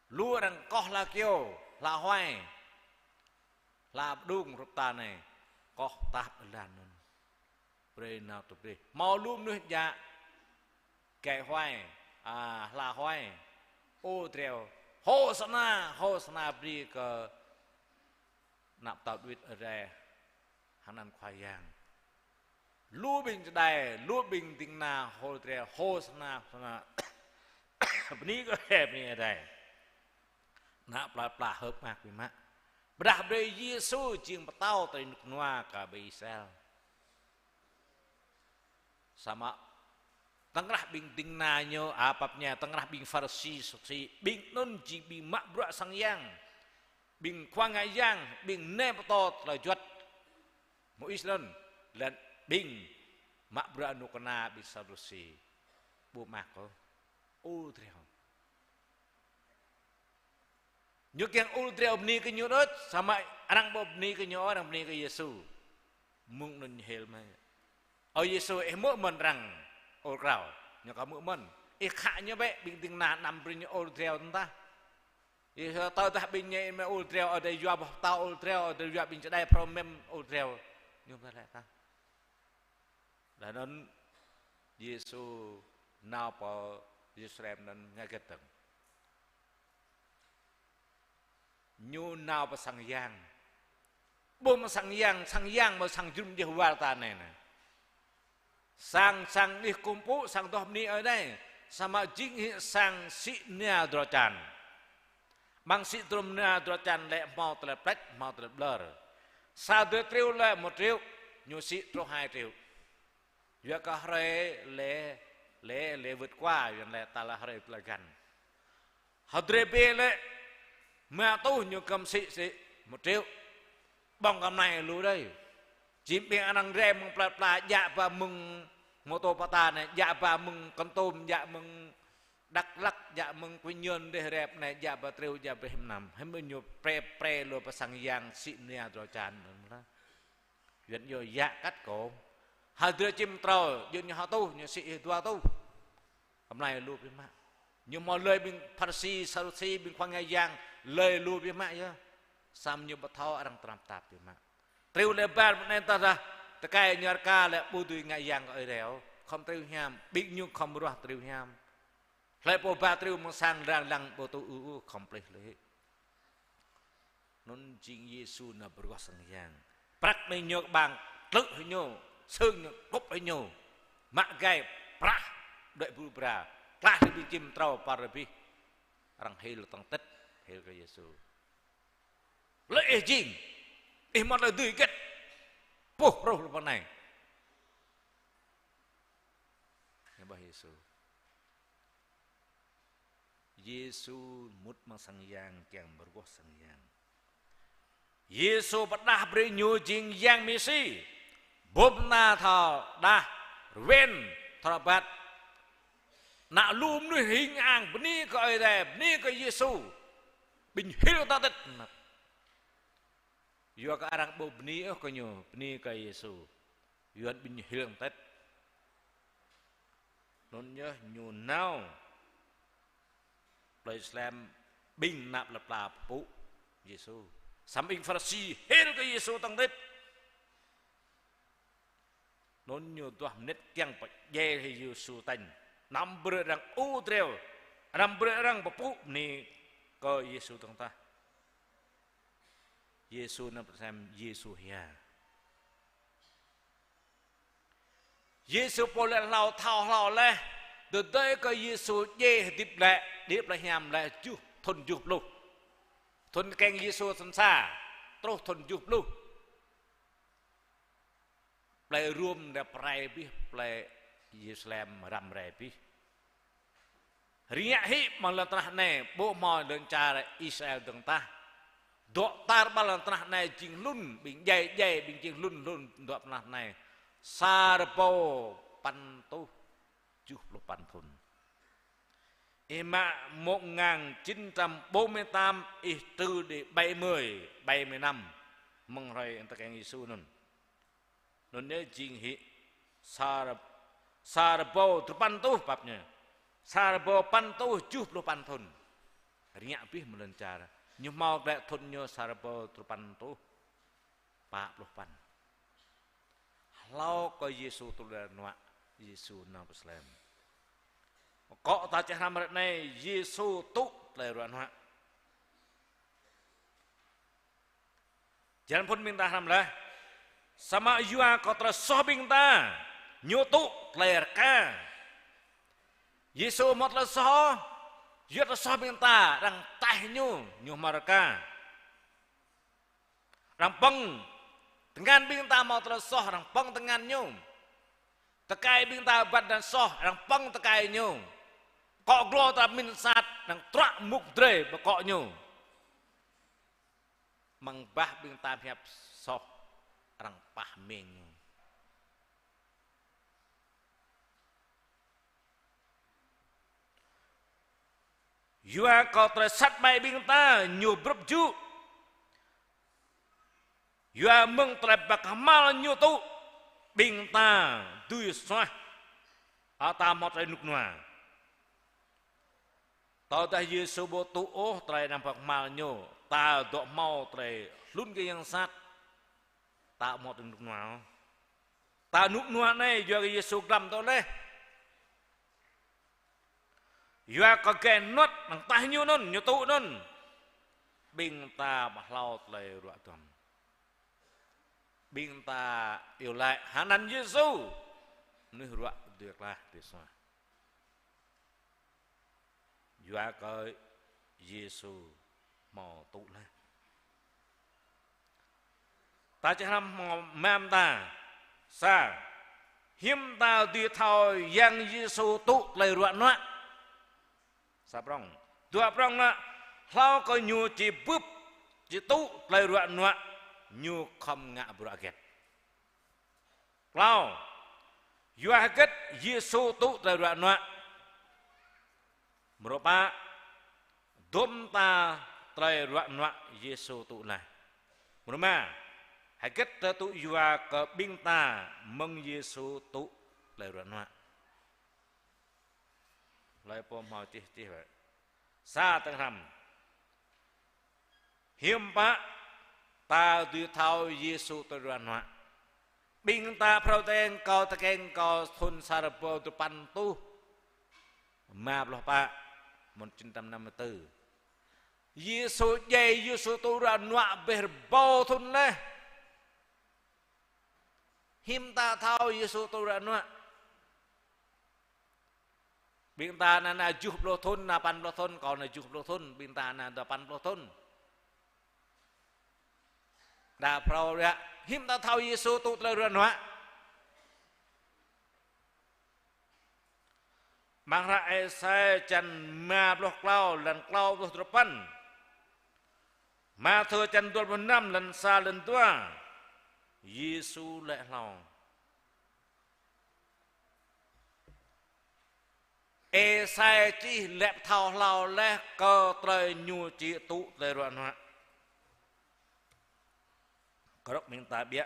Lu arăng koh hla kyâo, hla huai, hla pơđung hrup ta anai, koh tap ƀơi jơlan anŭn. Brơi nao tŭ brơi. Hmâo lu mơnuih djă gai huai, a, hla huai, ur driâo: Hôsana, Hôsana bơni kơ ană pơtao Dawid, Ơi Adai hơnăn Khua Yang. Lu ƀing čơđai, lu ƀing ding kơna ur driâo: Hôsana, Hôsana. Bơni kơ Ơi Adai, bơni Ơi Adai. Ană plơi pla hơ̆k mơak biă mă. Pơdah brơi Yêsu jing pơtao tơlơi rơnŭk rơnua kơ ƀing Israel. Samơ̆ tơkrah ƀing ding kơna ñu, a, pap ñai, tơkrah ƀing Pharisi, Sadusi, ƀing anŭn jing ƀing mă bruă sang yang, ƀing khua ngă yang, ƀing nai pơtô tơlơi juăt Môis anŭn, laih anŭn ƀing mă bruă rơnŭk rơnua ƀing Sadusi. Ƀu mơak ôh, ur driâo. Ñu kiăng ur driâo bơni kơ ñu đôč, samơ̆ arăng ƀu bơni kơ ñu, arăng bơni kơ Yêsu. Mơ̆ng anŭn ñu hil mơ̆: Ơ Yêsu, ih hmư̆ mơ̆n arăng ur krao? Ñu kah hmư̆ mơ̆n. Ih khă ñu bĕ, ƀing ding kơna anăm brơi ñu ur driâo tơdah. Ih tơdah ƀing ñu mă ur driâo, Ơi Adai yua boh pơtao ur driâo, Ơi Adai yua ƀing čơđai phrâo mơ̆n ur driâo. Ñu mă lĕ tah. Laih anŭn Yêsu nao pơ Yêrusalem anŭn ngă hơget dơ̆ng? Ñu nao pơ sang yang. Ƀuh mơ̆ sang yang, sang yang mơ̆ sang jơnum djơ̆ war ta anai nă. Sang, sang anih kơkuh pơpŭ, sang adoh bơni Ơi Adai. Samơ̆ jing hĭ sang sĭ nia drơi čan. Amăng sĭ drơi nia drơi čan lĕ hmâo tơlơi pleč, hmâo tơlơi ƀlŏr. Sa drơi triu lĕ một triệu, ñu sĭ truh hai triệu. Yua kơ hrơi lĕ, lĕ, lĕ vượt qua, Yuan lĕ ta lĕ hrơi tơlơi găn. Hơdrơi bê lĕ, mă tuh ñu kơ̆m sĭ, sĭ một triệu. Ƀơ̆ng kơ mơnai lu đơi. Jing ƀing anăn rai mơ̆ng plơi pla, djă ba mơ̆ng Môtô Pơta anai, djă ba mơ̆ng Kon Tum, djă mơ̆ng Dak Lak, djă mơ̆ng Quy Nhơn dêh rep anai, djă ba triu, djă ba hiam năm. Hiam ñu pre, pre lu pơ sang yang sĭ nia drơi čan anŭn lah. Yuan yua yă kăt kông. Hơdrơi čim trâo, Yuan ñu ha tuh, ñu sĭ dua tuh. Kơmlai lu biă mă. Ñu hmâo lơi ƀing Pharisi, Sadusi, ƀing khua ngă yang, lơi lu biă mă yơh. Samơ̆ ñu ƀu thâo arăng tơnap tap biă mă. Triu lĕ ƀar mơ̆ng anai tơdah tơkai ñu rơka lĕ ƀu dưi ngă yang kơ Ơi Adai ôh. Khŏm triu hiam, ƀing ñu khŏm ruah triu hiam. Hlơi pô ba triu mơ̆ng sang lăng lăng ƀu tŭ ư ư khŏm plih lĕ. Anŭn jing Yêsu nao pơruah sang yang. Prăk anai ñu kơƀang, tlư̆ hĭ ñu, sưng ñu, kŭp hĭ ñu. Mă gai, prah, đuaĭ bru bra. Klah hĭ ƀing čim trâo păr abih. Arăng hil tŏng tĭt, hil kơ Yêsu. Lĕ ih jing, ih mơ̆t lĕ dưi hơget. Puh rŏh lŏ pơ anai. Ñu ƀuh Yêsu. Yêsu mŭt amăng sang yang kiăng pơruah sang yang. Yêsu pơdah brơi ñu jing Yang Mêsi. Bum na thâo đah, rơwen, thâo rơbat. Ană lu mơnuih hing ang bơni kơ Ơi Adai, bơni kơ Yêsu. Ƀing hil tŏng tĭt. Yua kơ arăng ƀu bơni ôh kơ ñu, bơni kơ Yêsu. Yua ƀing hil tŏng tĭt. Anŭn yơh ñu nao plei Salem ƀing ană plei pla pơpŭ Yêsu. Samơ̆ ƀing Pharisi hil kơ Yêsu tŏng tĭt. Anŭn ñu duah mơnit kiăng pơdjai hĭ Yêsu tañ. Anăm brơi arăng ur triu, anăm brơi arăng pơpŭ bơni kơ Yêsu tŏng tah. Yêsu nao plei Salem, Yêsu hia. Yêsu pô lĕ hlâo thâo hlâo laih, tơdơi kơ Yêsu djai hơdip lĕ, đĭ plei hiam lĕ juh, thŭn juh pluh. Thŭn tơkeng Yêsu sĭt sa, truh thŭn juh pluh. Plei Rôm lĕ pơrai abih, plei Yêrusalem răm rai abih. Rơngiă hĭ amăng lŏn tơnah anai, ƀu hmâo lŏn čar Israel dơ̆ng tah. Dŏ tar ƀar lŏn tơnah anai jing hlŭn, ƀing djai djai, ƀing jing hlŭn hlŭn dŏ tơnah anai. Sa rơbâo păn rơtuh juh pluh păn thŭn. Ih mă một ngàn chín trăm bốn mươi tám, ih trừ đi bảy mươi, bảy mươi năm. Mơ̆ng hrơi tơkeng Yêsu anŭn. Anŭn yơh jing hĭ sa rơb-, sa rơbâo duapăn rơtuh pap ñu. Sa rơbâo păn rơtuh juh pluh păn thŭn. Rơngiă abih mơ̆ lŏn čar. Ñu hmâo glaĭ thŭn ñu sa rơbâo duapăn rơtuh pă pluh păn. Hlâo kơ Yêsu tŭ tơlơi ruă nuă, Yêsu nao pơ Salem. Akŏ ta čih hrăm ră anai, Yêsu tŭ tơlơi ruă nuă. Jơlan phŭn ƀing ta hrăm laih. Samơ̆ yua kơ tơlơi soh ƀing ta, ñu tŭ tơlơi rơka. Yêsu hmâo tơlơi soh, yua tơlơi soh ƀing ta, arăng taih ñu, ñu hmâo rơka. Arăng pơ̆ng tơngan ƀing ta hmâo tơlơi soh, arăng pơ̆ng tơngan ñu. Tơkai ƀing ta ƀuăn tơlơi soh, arăng pơ̆ng tơkai ñu. Akŏ glô ta pơmĭn sat, arăng truă mŭk drơi pơ akŏ ñu. Amăng bah ƀing ta pơhiăp soh, arăng pah meng ñu. Yua kơ tơlơi sat ƀai ƀing ta ñu brŭp jŭ. Yua mơ̆ng tơlơi pơkơhmal ñu tŭ, ƀing ta dưi suaih. Ơ, ta hmâo tơlơi rơnŭk rơnua. Tơdah Yêsu ƀu tŭ ôh tơlơi anăm pơkơhmal ñu, ta dŏ hmâo tơlơi hlŭn kơ yang sat. Ta hmâo tơlơi rơnŭk rơnua. Ta rơnŭk rơnua anai yua kơ Yêsu glăm tŏ laih. Yua kơ gai nuăt arăng taih ñu anŭn, ñu tŭ anŭn. Ƀing ta ƀu hlâo tơlơi ruă duăm. Ƀing ta iâu laĭ hăng anăn Yêsu. Mơnuih ruă dưi klaih, dưi suaih. Yua kơ Yêsu hmâo tŭ laih. Ta čih hrăm hmâo mơ̆ng ta. Sa, hiư̆m ta dưi thâo Yang Yêsu tŭ tơlơi ruă nuă. Sa prŏng. Dua prŏng lĕ, hlâo kơ ñu či bưp, či tŭ tơlơi ruă nuă, ñu khŏm ngă bruă hơget. Klâo, yua hơget Yêsu tŭ tơlơi ruă nuă. Mrô pă, dôm ta tơlơi ruă nuă Yêsu tŭ laih. Mrô rơma, hơget tơlơi tŭ yua kơ ƀing ta mơ̆ng Yêsu tŭ tơlơi ruă nuă. Tơlơi pô hmâo čih čih wơ̆t. Sa tơ̆ng hrăm. Hiư̆m pă ta dưi thâo Yêsu tơlơi ruă nuă? Ƀing ta phrâo tơkeng kâo, tơkeng kâo thŭn sa rơbâo duapăn rơtuh rơma pluh pă, một chín trăm năm mươi tư. Yêsu djai, Yêsu tŭ ruă nuă ƀơi rơbâo thŭn laih. Hiư̆m ta thâo Yêsu tŭ ruă nuă? Ƀing ta anai, anai tơjuh pluh thŭn, anai sapăn pluh thŭn, kâo anai tơjuh pluh thŭn, ƀing ta anai duapăn pluh thŭn. Đa phrâo ră, hiư̆m ta thâo Yêsu tŭ tơlơi ruă nuă? Amăng hră Êsai čăn rơma pluh klâo, lăn klâo pluh duapăn. Mathiơ čăn dua pluh năm, lăn sa, lăn dua. Yêsu laĭ hlâo. Êsai čih laĭ pơthâo hlâo laih kơ tơlơi ñu či tŭ tơlơi ruă nuă. Kơnơ̆ng ƀing ta ƀiă.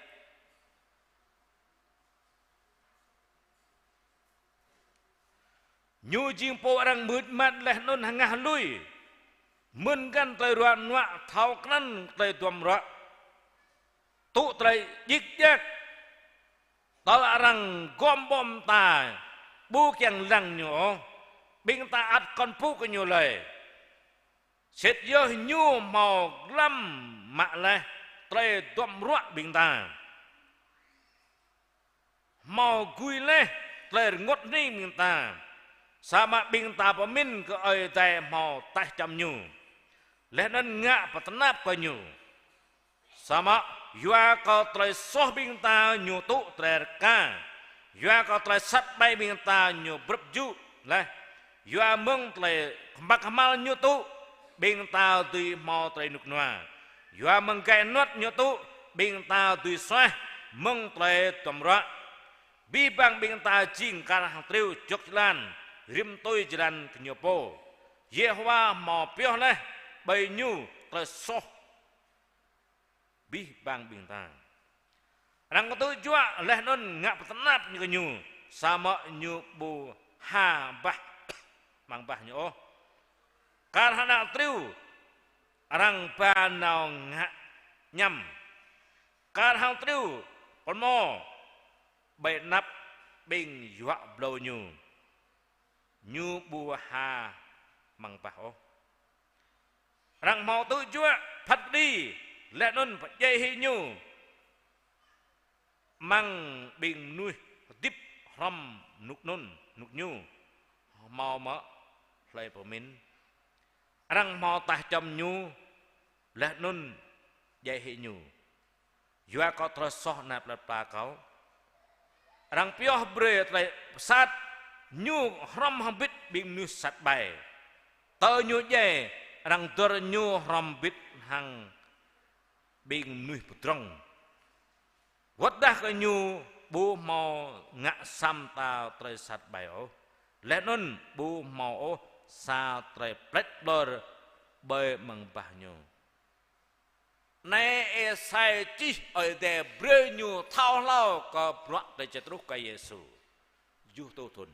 Ñu jing pô arăng mưč măt laih anŭn hơngah lui. Mơ̆n găn tơlơi ruă nuă thâo krăn tơlơi duăm ruă. Tŭ tơlơi djik djak. Tơl arăng gom ƀô̆ mơta, ƀu kiăng lăng ñu ôh, ƀing ta ăt kŏn pŭ kơ ñu lơi. Sĭt yơh ñu hmâo glăm mă laih tơlơi duăm ruă ƀing ta. Hmâo gui laih tơlơi rơngot hơning ƀing ta. Samơ̆ ƀing ta pơmĭn kơ Ơi Adai hmâo taih čăm ñu. Laih anŭn ngă pơtơnap kơ ñu. Samơ̆ yua kơ tơlơi soh ƀing ta ñu tŭ tơlơi rơka. Yua kơ tơlơi sat ƀai ƀing ta ñu brưp jŭ laih. Yua mơ̆ng tơlơi kơmăk kơmăl ñu tŭ, ƀing ta dưi hmâo tơlơi rơnŭk rơnua. Yua mơ̆ng gai nuăt ñu tŭ, ƀing ta dưi suaih mơ̆ng tơlơi duăm ruă. Abih bang ƀing ta jing kar hăng triu jŏk jơlan, rĭm tui jơlan kơ ñu pô. Yêhôwa hmâo pioh laih ƀơi ñu tơlơi soh abih bang ƀing ta. Arăng kơtư̆ juă laih anŭn ngă pơtơnap ñu kơ ñu, samơ̆ ñu ƀu ha bah amăng bah ñu ôh. Kar hăng ană triu arăng ba nao ngă añăm. Kar hăng triu pơmô ƀơi anăp ƀing juă blâo ñu. Ñu ƀu ha amăng bah ôh. Arăng hmâo tư̆ juă phat kơđi laih anŭn pơdjai hĭ ñu amăng ƀing mơnuih hơdip hrŏm rơnŭk anŭn, rơnŭk ñu hmâo mơ̆ hlơi pơmĭn. Arăng hmâo taih čăm ñu laih anŭn djai hĭ ñu. Yua kơ tơlơi soh ană plơi pla kâo. Arăng pioh brơi tơlơi pơsat ñu hrŏm hơbĭt ƀing mơnuih sat ƀai. Tơ ñu djai, arăng dơr ñu hrŏm hơbĭt hăng ƀing mơnuih pơdrŏng. Wơ̆t dah kơ ñu ƀu hmâo ngă sa mơta tơlơi sat ƀai ôh. Laih anŭn ƀu hmâo ôh sa tơlơi pleč ƀlŏr ƀơi amăng bah ñu. Anai Êsai čih Ơi Adai brơi ñu thâo hlâo kơ bruă tơlơi či truh kơ Yêsu. Tơjuh rơtuh thŭn.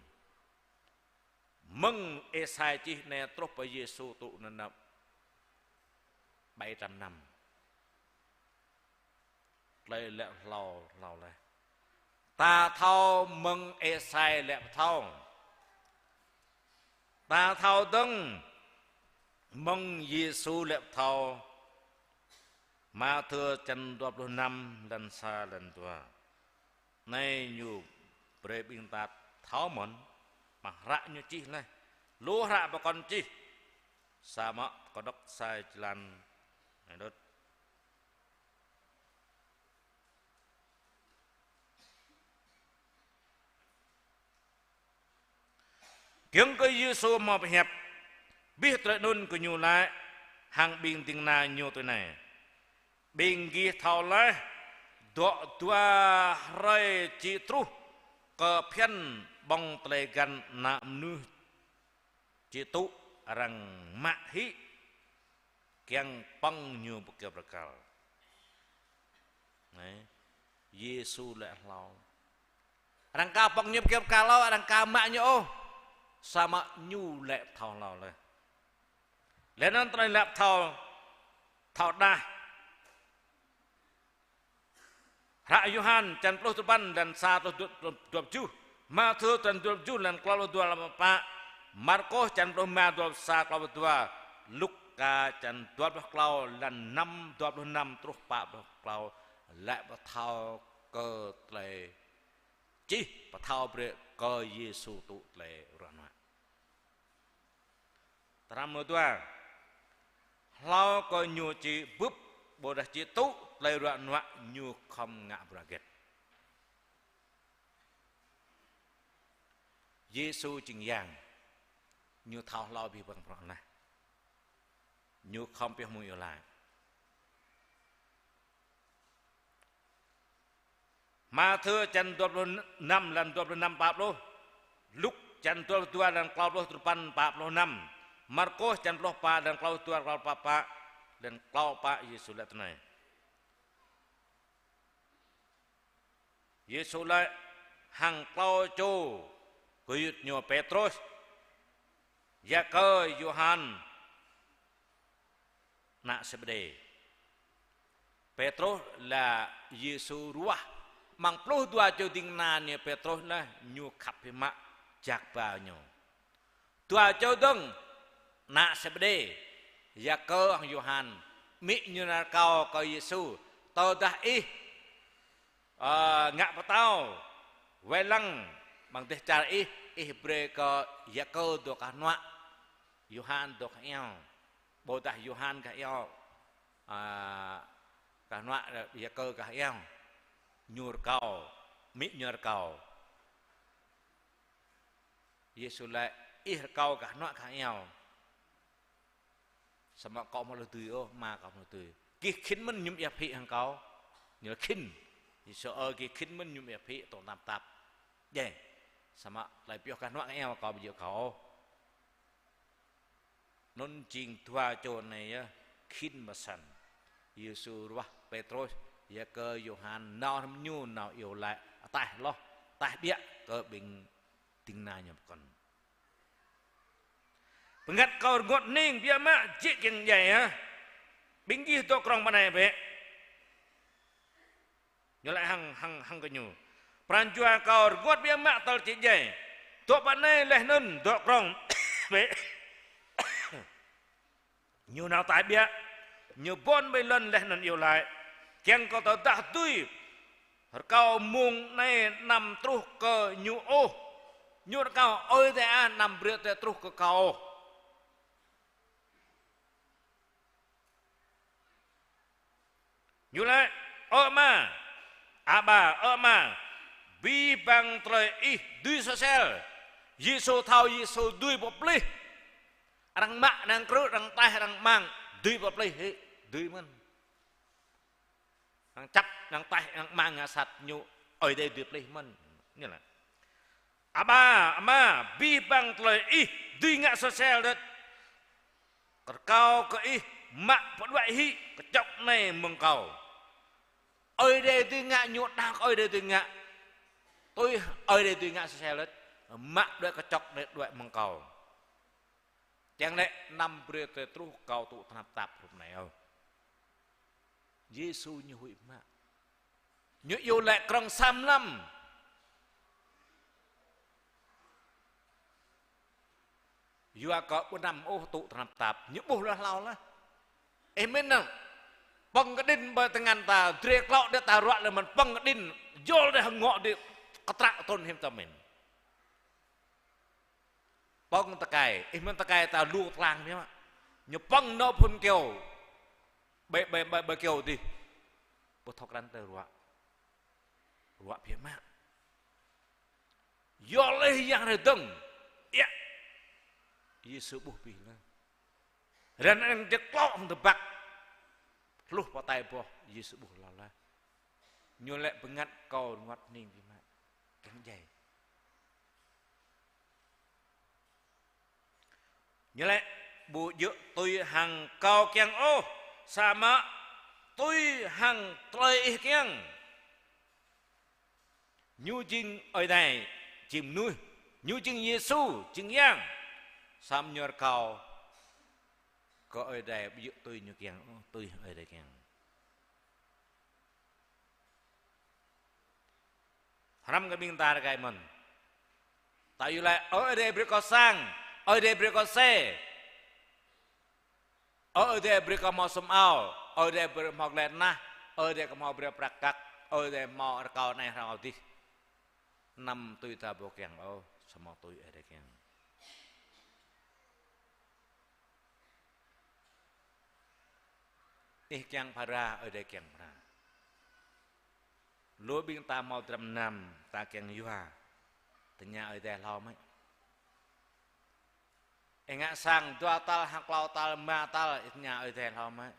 Mơ̆ng Êsai čih anai truh pơ Yêsu tŭ anŭn bảy trăm năm. Tơlơi laĭ hlâo hlâo laih. Ta thâo mơ̆ng Êsai laĭ pơthâo. Ta thâo dơ̆ng mơ̆ng Yêsu laĭ pơthâo. Mathiơ čăn dua pluh năm, lăn sa, lăn dua. Anai ñu brơi ƀing ta thâo mơ̆n, amăng hră ñu čih laih. Lu hră pơkŏn čih. Samơ̆ kơdŏk sa jơlan anai đôč. Kiăng kơ Yêsu hmâo pơhiăp, abih tơlơi anŭn gơñu laĭ hăng ƀing ding kơna ñu tui anai: Ƀing gih thâo laih, dŏ dua hrơi či truh kơ phiăn ƀơ̆ng tơlơi găn Ană Mơnuih či tŭ arăng mă hĭ kiăng pơ̆ng ñu ƀơi kơyâo bơrơkal. Anai, Yêsu laĭ hlâo. Arăng ka pơ̆ng ñu ƀơi kơyâo bơrơkal ôh, arăng ka mă ñu ôh. Samơ̆ ñu lĕ thâo hlâo laih. Laih anŭn tơlơi lăp thâo, thâo đah. Hră Yôhan čăn pluh duapăn, lăn sa truh dua, dua pluh tơjuh. Mathiơ čăn dua pluh tơjuh, lăn klâo pluh dua, lăn pă. Markôs čăn pluh rơma, dua pluh sa, klâo pluh dua. Luka čăn dua pluh klâo, lăn năm, dua pluh năm truh pă pluh klâo. Lĕ pơthâo kơ tơlơi čih, pơthâo brơi kơ Yêsu tŭ tơlơi ruă nuă. Tram mơdua. Hlâo kơ ñu či bưp, ƀôdah či tŭ tơlơi ruă nuă, ñu khŏm ngă bruă hơget. Yêsu jing Yang, ñu thâo hlâo abih bang bruă anai. Ñu khŏm pioh mơ̆ng iâu laĭ. Mathiơ čăn dua pluh năm, lăn dua pluh năm pă pluh. Luk čăn dua pluh dua, lăn klâo pluh duapăn, pă pluh năm. Markôs čăn pluh pă, lăn klâo pluh dua, klâo pluh pă, pă. Lăn klâo pă Yêsu laĭ tui anai. Yêsu laĭ hăng klâo čô gơyut ñu: Pêtrôs, Yakơ, Yôhan, ană Sêbêđê. Pêtrôs lĕ Yêsu ruah amăng pluh dua čô ding kơna ñu, Pêtrôs lĕ ñu khăp biă mă jak ba ñu. Dua čô dơ̆ng ană Sêbêđê, Yakơ hăng Yôhan, amĭ ñu nao rơkâo kơ Yêsu: Tơdah ih, ơ, ngă pơtao, wai lăng amăng dêh čar ih, ih brơi kơ Yakơ dŏ kah hnuă, Yôhan dŏ kah iao. Ƀôdah Yôhan kah iao, a, kah hnuă, Yakơ kah iao. Ñu rơkâo, amĭ ñu rơkâo. Yêsu laĭ: Ih rơkâo kah hnuă kah iao. Samơ̆ kâo ƀu hmâo lui ôh, Ama kâo ƀu hmâo lui. Gih khĭn mơ̆n mơñum ia phĭ hăng kâo? Ñu laĭ khĭn. Yêsu: Ơ, gih khĭn mơ̆n mơñum ia phĭ, tŏ tơnap tap. Djai. Samơ̆ tơlơi pioh kah hnuă kah iao kâo ƀu djơ̆ kâo ôh. Anŭn jing dua čô anai yơh, khĭn mơ̆n. Yêsu ruah Pêtrôs, Yakơ, Yôhan, nao hrŏm ñu, nao iâu laĭ ataih hloh, ataih biă kơ ƀing ding kơna ñu pơkŏn. Bơngăt kâo rơngot hning biă mă, jĕ kiăng djai yơh. Ƀing gih dŏ krŏng pơ anai bĕ. Ñu laĭ hăng, hăng, hăng kơ ñu: Pran jua kâo rơngot biă mă tơl či djai. Dŏ pơ anai laih anŭn dŏ krŏng bĕ. Ñu nao ataih biă, ñu ƀôn ƀơi lŏn laih anŭn iâu laĭ: Kiăng kơ tơdah dưi, rơkâo mông anai anăm truh kơ ñu ôh. Ñu rơkâo: Ơi Adai ah, anăm brơi tơlơi truh kơ kâo ôh. Ñu laĭ: Ơ Ama, Aba, ơ Ama, abih bang tơlơi Ih dưi sơsel. Yêsu thâo Yêsu dưi pơplih. Arăng mă, arăng krư̆, arăng taih, arăng rơmang, dưi pơplih hĭ, dưi mơ̆n. Arăng čăp, arăng taih, arăng rơmang ngă sat ñu, Ơi Adai dưi plih mơ̆n. Ñu laĭ: Aba, Ama, abih bang tơlơi Ih dưi ngă sơsel đôč. Rơkâo kơ Ih mă pơđuaĭ hĭ kơčŏk anai mơ̆ng kâo. Ơi Adai dưi ngă, ñu đaŏ kơ Ơi Adai dưi ngă. Tui Ơi Adai dưi ngă sơsel đôč. Mă pơđuaĭ kơčŏk anai đuaĭ mơ̆ng kâo. Kiăng lĕ anăm brơi tơlơi truh kâo tŭ tơnap tap hrup anai ôh. Yêsu ñu huĭ mă. Ñu iâu laĭ krŏng sa mlam. Yua kơ ƀu anăm ôh tŭ tơnap tap, ñu ƀuh laih hlâo laih. Ih mĭn anŭn, pơ̆ng kơđĭn ƀơi tơngan ta, drơi klŏ đĕ ta ruă lĕ mơ̆n pơ̆ng kơđĭn, yol đĕ hơngŏ đĕ kơtră tơl hiam ta mĭn. Pơ̆ng tơkai, ih mĭn tơkai ta lu tơlang biă mă. Ñu pơ̆ng nao phŭn kyâo. Ƀơi, ƀơi, ƀơi, ƀơi kyâo dih. Ƀu thâo krăn tơlơi ruă. Ruă biă mă. Yol ih Yang Adai dơ̆ng. Iă. Yêsu ƀuh abih laih. Ran arăng jơk klŏ hăng tơbăk. Hluh pơ tai boh, Yêsu ƀuh hlâo laih. Ñu laĭ bơngăt kâo rơngot hning biă mă. Kiăng djai. Ñu laĭ ƀu djơ̆ tui hăng kâo kiăng ôh, samơ̆ tui hăng tơlơi Ih kiăng. Ñu jing Ơi Adai, jing mơnuih, Ñu jing Yêsu, jing Yang. Samơ̆ ñu rơkâo kơ Ơi Adai ƀu djơ̆ tui ñu kiăng, tui Ơi Adai kiăng. Hrăm kơ ƀing ta rơkâo mơ̆n. Ta iâu laĭ: Ơ Ơi Adai, brơi kâo sang, Ơi Adai, brơi kâo xe. Ơ Ơi Adai, brơi kâo hmâo sum ao, Ơi Adai, brơi hmâo glai nah, Ơi Adai, kâo hmâo brơi prăk kăk, Ơi Adai, hmâo rơkâo anai rơkâo adih. Anăm tui ta ƀu kiăng ôh, samơ̆ tui Ơi Adai kiăng. Ih kiăng phara, Ơi Adai kiăng phara. Lu ƀing ta hmâo dram gơnam, ta kiăng yua, tơña Ơi Adai hlâo mơ̆. Ih ngă sang dua tal, hăng klâo tal, rơma tal, ih tơña Ơi Adai hlâo mơ̆.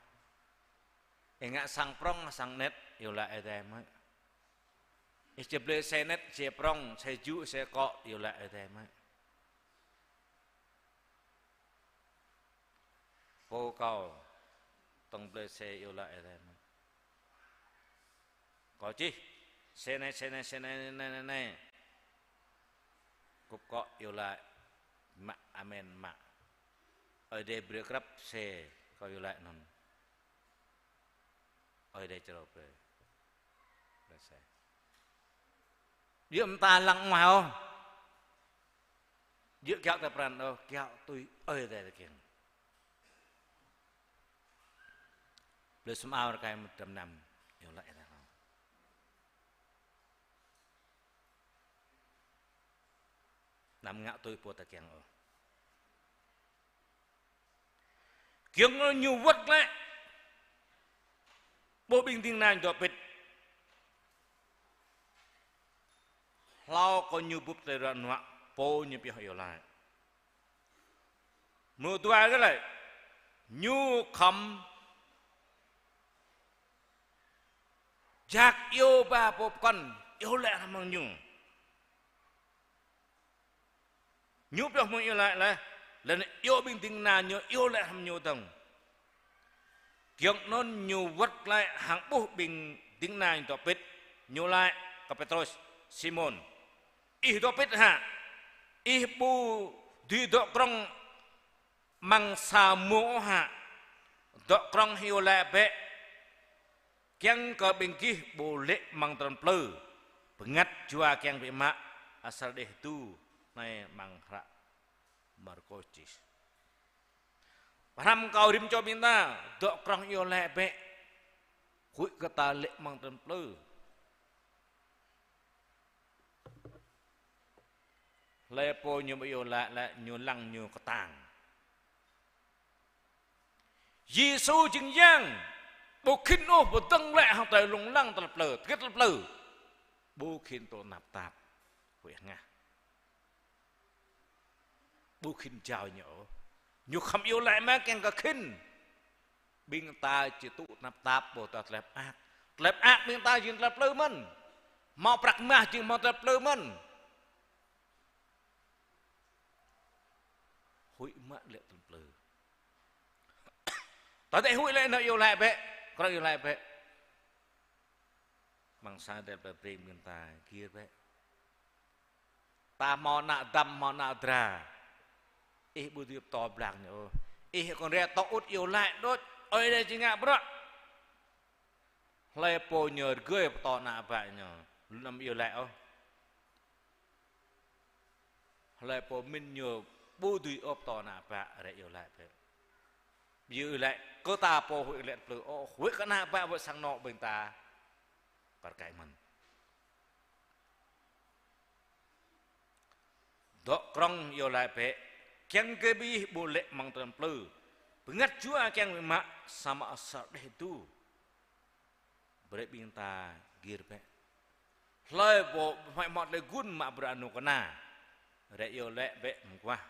Ih ngă sang prŏng, sang anet, iâu laĭ Ơi Adai mơ̆. Ih či blơi xe anet, xe prŏng, xe jŭ, xe akŏ, iâu laĭ Ơi Adai mơ̆. Pô kâo tŏng blơi xe, iâu laĭ Ơi Adai mơ̆. Kâo čih xe anai, xe anai, xe anai, anai, anai, anai. Kŭp akŏ, iâu laĭ mă, amen mă. Ơi Adai brơi krăp xe, kâo iâu laĭ anŭn. Ơi Adai črâo brơi. Brơi xe. Djơ̆ mơta lăng mơ̆ ôh. Djơ̆ kiaŏ tơlơi pran ôh, kiaŏ tui Ơi Adai tơkeng. Blơi sum ao rơkâo mơ̆ dram gơnam, iâu laĭ Ơi Adai hlâo. Anăm ngă tui pô tơkeng ôh. Giŏng anŭn ñu wơ̆t glaĭ ƀô̆ ƀing ding kơna dŏ pĭt. Hlâo kơ ñu bưp tơlơi ruă nuă, pô ñu pioh iâu laĭ. Mơ̆ng dua kơ laĭ, ñu khŏm jak iâu ba pô pơkŏn iâu laĭ hrŏm hăng ñu. Ñu pioh mơ̆ng iâu laĭ laih, laih anŭn iâu ƀing ding kơna ñu iâu laĭ hrŏm ñu dơ̆ng. Giŏng anŭn ñu wơ̆t glaĭ hăng ƀuh ƀing ding kơna ñu dŏ pĭt, ñu laĭ kơ Pêtrôs: Simôn, ih dŏ pĭt hă? Ih ƀu dưi dŏ krŏng amăng sa mông ôh hă? Dŏ krŏng iâu laĭ bĕ, kiăng kơ ƀing gih ƀu lê̆ amăng tơlơi plư, bơngăt jua kiăng biă mă, asar đeh du. Anai amăng hră Markôs čih. Hrăm kâo rĭm čô ƀing ta, dŏ krŏng iâu laĭ bĕ, huĭ kơ ta lê̆ amăng tơlơi plư. Hlơi pô ñu ƀu iâu laĭ, laĭ ñu lăng ñu kơtang. Yêsu jing Yang, ƀu khĭn ôh pơdơ̆ng glaĭ hăng tơlơi lông lăng tơlơi plư, tơlơi plư. Ƀu khĭn tŭ tơnap tap, huĭ hơngah. Ƀu khĭn jao ñu ôh. Ñu khŏm iâu laĭ mă kiăng kơ khĭn. Ƀing ta či tŭ tơnap tap ƀôdah tơlơi pơak. Tơlơi pơak ƀing ta jing tơlơi plư mơ̆n. Hmâo prăk mah jing hmâo tơlơi plư mơ̆n. Huĭ mă lê̆ tơlơi plư. Tơdah huĭ lĕ anŭn iâu laĭ bĕ, krŏng iâu laĭ bĕ. Amăng sa tơlơi plư brơi ƀing ta gir bĕ. Ta hmâo ană dăm, hmâo ană dra. Ih ƀu dưi pơtô blang ñu ôh. Ih kơ rai tŏ ŭt iâu laĭ đôč, Ơi Adai či ngă bruă. Hlơi pô ñu rơgơi pơtô ană bă ñu, lu anăm iâu laĭ ôh. Hlơi pô mĭn ñu ƀu dưi ôh pơtô ană bă, rai iâu laĭ bĕ. Ƀu dưi iâu laĭ kơ ta pô huĭ lĕ plư ôh, huĭ kơ ană bă wơ̆t sang anŏ ƀing ta. Kar kaĭ mơ̆n. Dŏ krŏng iâu laĭ bĕ, kiăng kơ ƀing gih ƀu lê̆ amăng tơlơi plư, bơngăt jua kiăng biă mă, samơ̆ asar đeh du. Brơi ƀing ta gir bĕ. Hlơi pô hmâo hmư̆ tơlơi gŭn mă bruă anŏ kơna, rai iâu laĭ bĕ mơguah.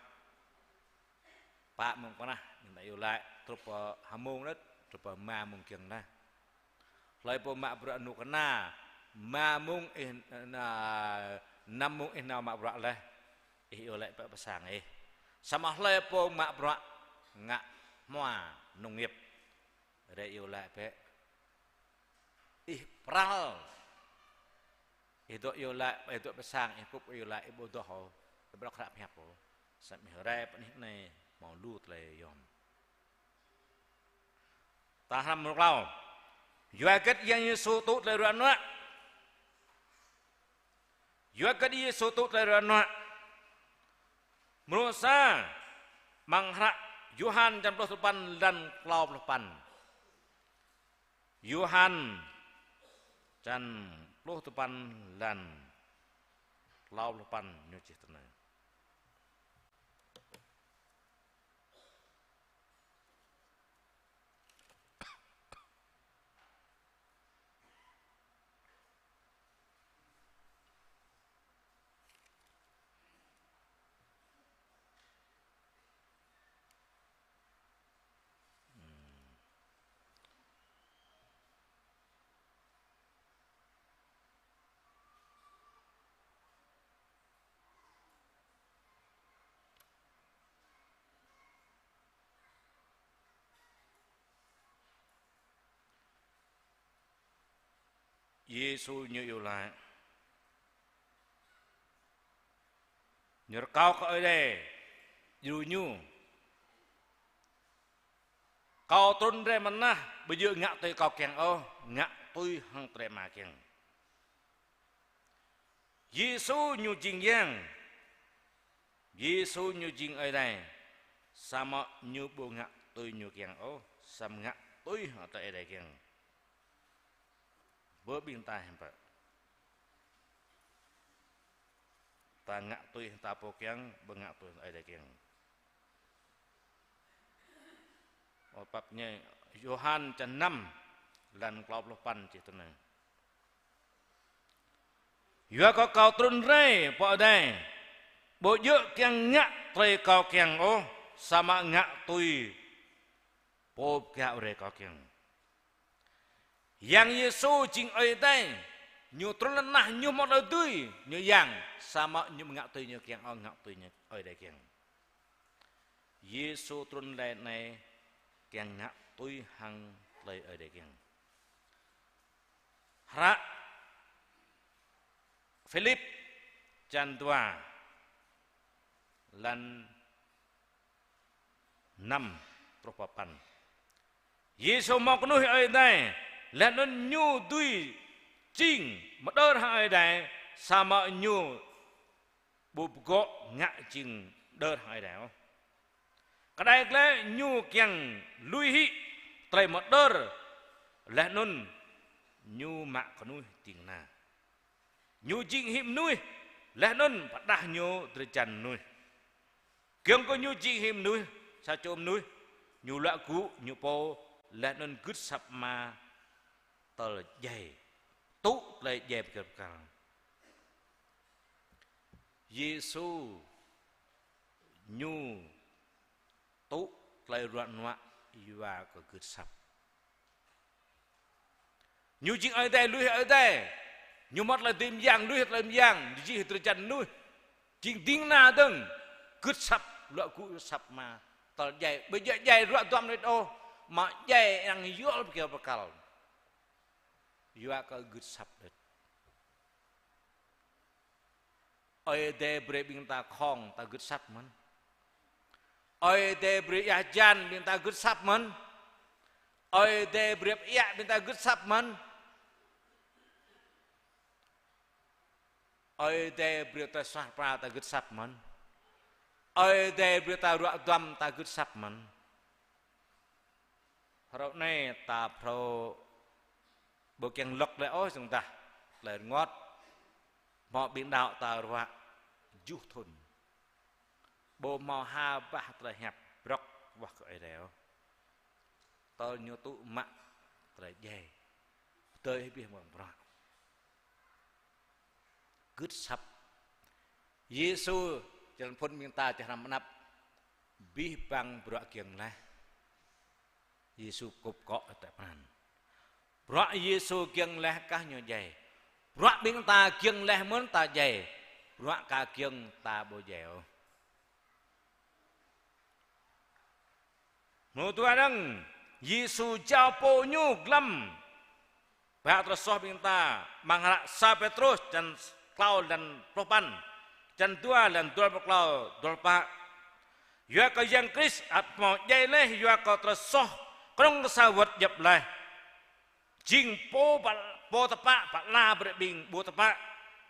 Pă mông kơnah, ƀing ta iâu laĭ, truh pơ ha mông đôč, truh pơ rơma mông giŏng đôč. Hlơi pô mă bruă anŏ kơna, rơma mông ih, na, năm mông ih nao mă bruă laih, ih iâu laĭ bĕ pơ sang ih. Samơ̆ hlơi pô mă bruă ngă hmua nông nghiệp, rai iâu laĭ bĕ. Ih pral. Ih dŏ iâu laĭ, ih dŏ pơ sang, ih kŭp iâu laĭ, ih ƀu dŏ ôh. Ƀrŏk hră pơhiăp pô. Samơ̆ rai pơ anih anai hmâo lu tơlơi yom. Ta hrăm mrô klâo. Yua hơget Yang Yêsu tŭ tơlơi ruă nuă? Yua hơget Yêsu tŭ tơlơi ruă nuă? Mrô sa, amăng hră Yôhan črăn pluh duapăn, lăn klâo pluh păn. Yôhan črăn pluh duapăn, lăn klâo pluh păn, ñu čih tui anai. Yêsu ñu iâu laĭ. Ñu rơkâo kơ Ơi Adai djru ñu: Kâo trŭn rai mơ̆n nah, ƀu djơ̆ ngă tui kâo kiăng ôh, ngă tui hăng tơlơi Ama kiăng. Yêsu ñu jing Yang. Yêsu ñu jing Ơi Adai. Samơ̆ ñu ƀu ngă tui ñu kiăng ôh, samơ̆ ngă tui hăng tơlơi Ơi Adai kiăng. Bơ ƀing ta hiư̆m pă? Ta ngă tui hăng ta pô kiăng, ƀu ngă tui hăng Ơi Adai kiăng? Ơ, pap ñai, Yôhan črăn năm, lăn klâo pluh păn čih tui anai. Yua kơ kâo trŭn rai pơ adai, ƀu djơ̆ kiăng ngă tơlơi kâo kiăng ôh, samơ̆ ngă tui Pô pơgao rai kâo kiăng. Yang Yêsu jing Ơi Adai, ñu trŭn lŏn tơnah ñu hmâo tơlơi dưi, ñu Yang, samơ̆ ñu ƀu ngă tui ñu kiăng ôh, ngă tui ñu Ơi Adai kiăng. Yêsu trŭn rai anai kiăng ngă tui hăng tơlơi Ơi Adai kiăng. Hră Philip črăn dua, lăn năm truh pă păn. Yêsu hmâo kơnuih Ơi Adai, laih anŭn ñu dưi jing mơđơr hăng Ơi Adai, samơ̆ ñu ƀu pơgŏ ngă jing mơđơr hăng Ơi Adai ôh. Kơđai glaĭ ñu kiăng lui hĭ tơlơi mơđơr, laih anŭn ñu mă kơnuih ding kơna. Ñu jing hĭ mơnuih, laih anŭn pơđah ñu drơi jan mơnuih. Giŏng kơ ñu jing hĭ mơnuih, sa čô mơnuih, ñu luă gŭ ñu pô, laih anŭn gưt asăp Ama tơl djai, tŭ tơlơi djai pơkăl pơkăl. Yêsu ñu tŭ tơlơi ruă nuă yua kơ gưt asăp. Ñu jing Ơi Adai, lui Ơi Adai. Ñu hmâo tơlơi dưi mơyang, lui tơlơi mơyang, ñu jing drơi jan mơnuih. Jing ding kơna dơ̆ng, gưt asăp, luă gŭ asăp Ama tơl djai. Ƀu djơ̆ djai ruă duăm đôč ôh, mă djai arăng yol pơkăl pơkăl. Yua kơ gưt asăp đôč. Ơi Adai brơi ƀing ta khŏng ta gưt asăp mơ̆n. Ơi Adai brơi ia hơjan ƀing ta gưt asăp mơ̆n. Ơi Adai brơi pơiă ƀing ta gưt asăp mơ̆n. Ơi Adai brơi tơlơi suaih pral ta gưt asăp mơ̆n. Ơi Adai brơi ta ruă duăm ta gưt asăp mơ̆n. Hrơi anai ta phrâo ƀu kiăng lŏk lĕ ôh, sŏng dah tơlơi rơngot. Hmâo ƀing đaŏ ta ruă tơjuh thŭn. Ƀu hmâo ha bah tơlơi hiăp brŏk wah kơ Ơi Adai ôh. Tơl ñu tŭ mă tơlơi djai. Tơl hĭ abih bang bruă. Gưt asăp. Yêsu črăn phŭn ƀing ta čih hrăm anăp. Abih bang bruă giŏng laih. Yêsu kŭp akŏ tơlơi pran. Bruă Yêsu giŏng laih kah ñu djai. Bruă ƀing ta giŏng laih mơ̆n ta djai. Bruă ka giŏng ta ƀu djai ôh. Mrô dua dơ̆ng, Yêsu jao pô ñu glăm. Bă tơlơi soh ƀing ta, amăng hră sa Pêtrôs črăn klâo lăn pluh păn. čăn dua, lan dua pluh klâo, dua pluh pă. Yua kơ Yang Krist ăt hmâo djai laih yua kơ tơlơi soh, kơnơ̆ng kơ sa wơ̆t djŏp laih. Jing pô ba-, pô tơpă, pơala brơi ƀing ƀu tơpă.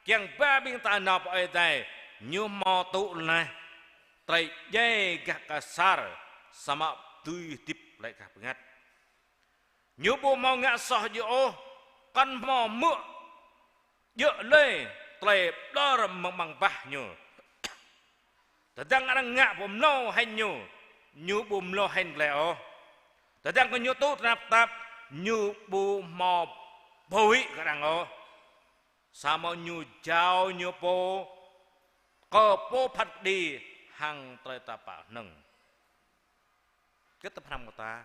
Kiăng ba ƀing ta nao pơ Ơi Adai, ñu hmâo tŭ laih tơlơi djai gah kơsar, samơ̆ dưi hơdip glaĭ gah bơngăt. Ñu ƀu hmâo ngă soh djơ̆ ôh, kŏn hmâo hmư̆ djơ̆ lơi tơlơi ƀlŏr mơ̆ng amăng bah ñu. Tơdang arăng ngă pơmlâo hĕn ñu, ñu ƀu mlâo hĕn glaĭ ôh. Tơdang kơ ñu tŭ tơnap tap, ñu ƀu hmâo pơhuĭ kơ arăng ôh. Samơ̆ ñu jao ñu pô kơ Pô phat kơđi hăng tơlơi tơpă hơnơ̆ng. Kơ tơpă hơnơ̆ng mơta.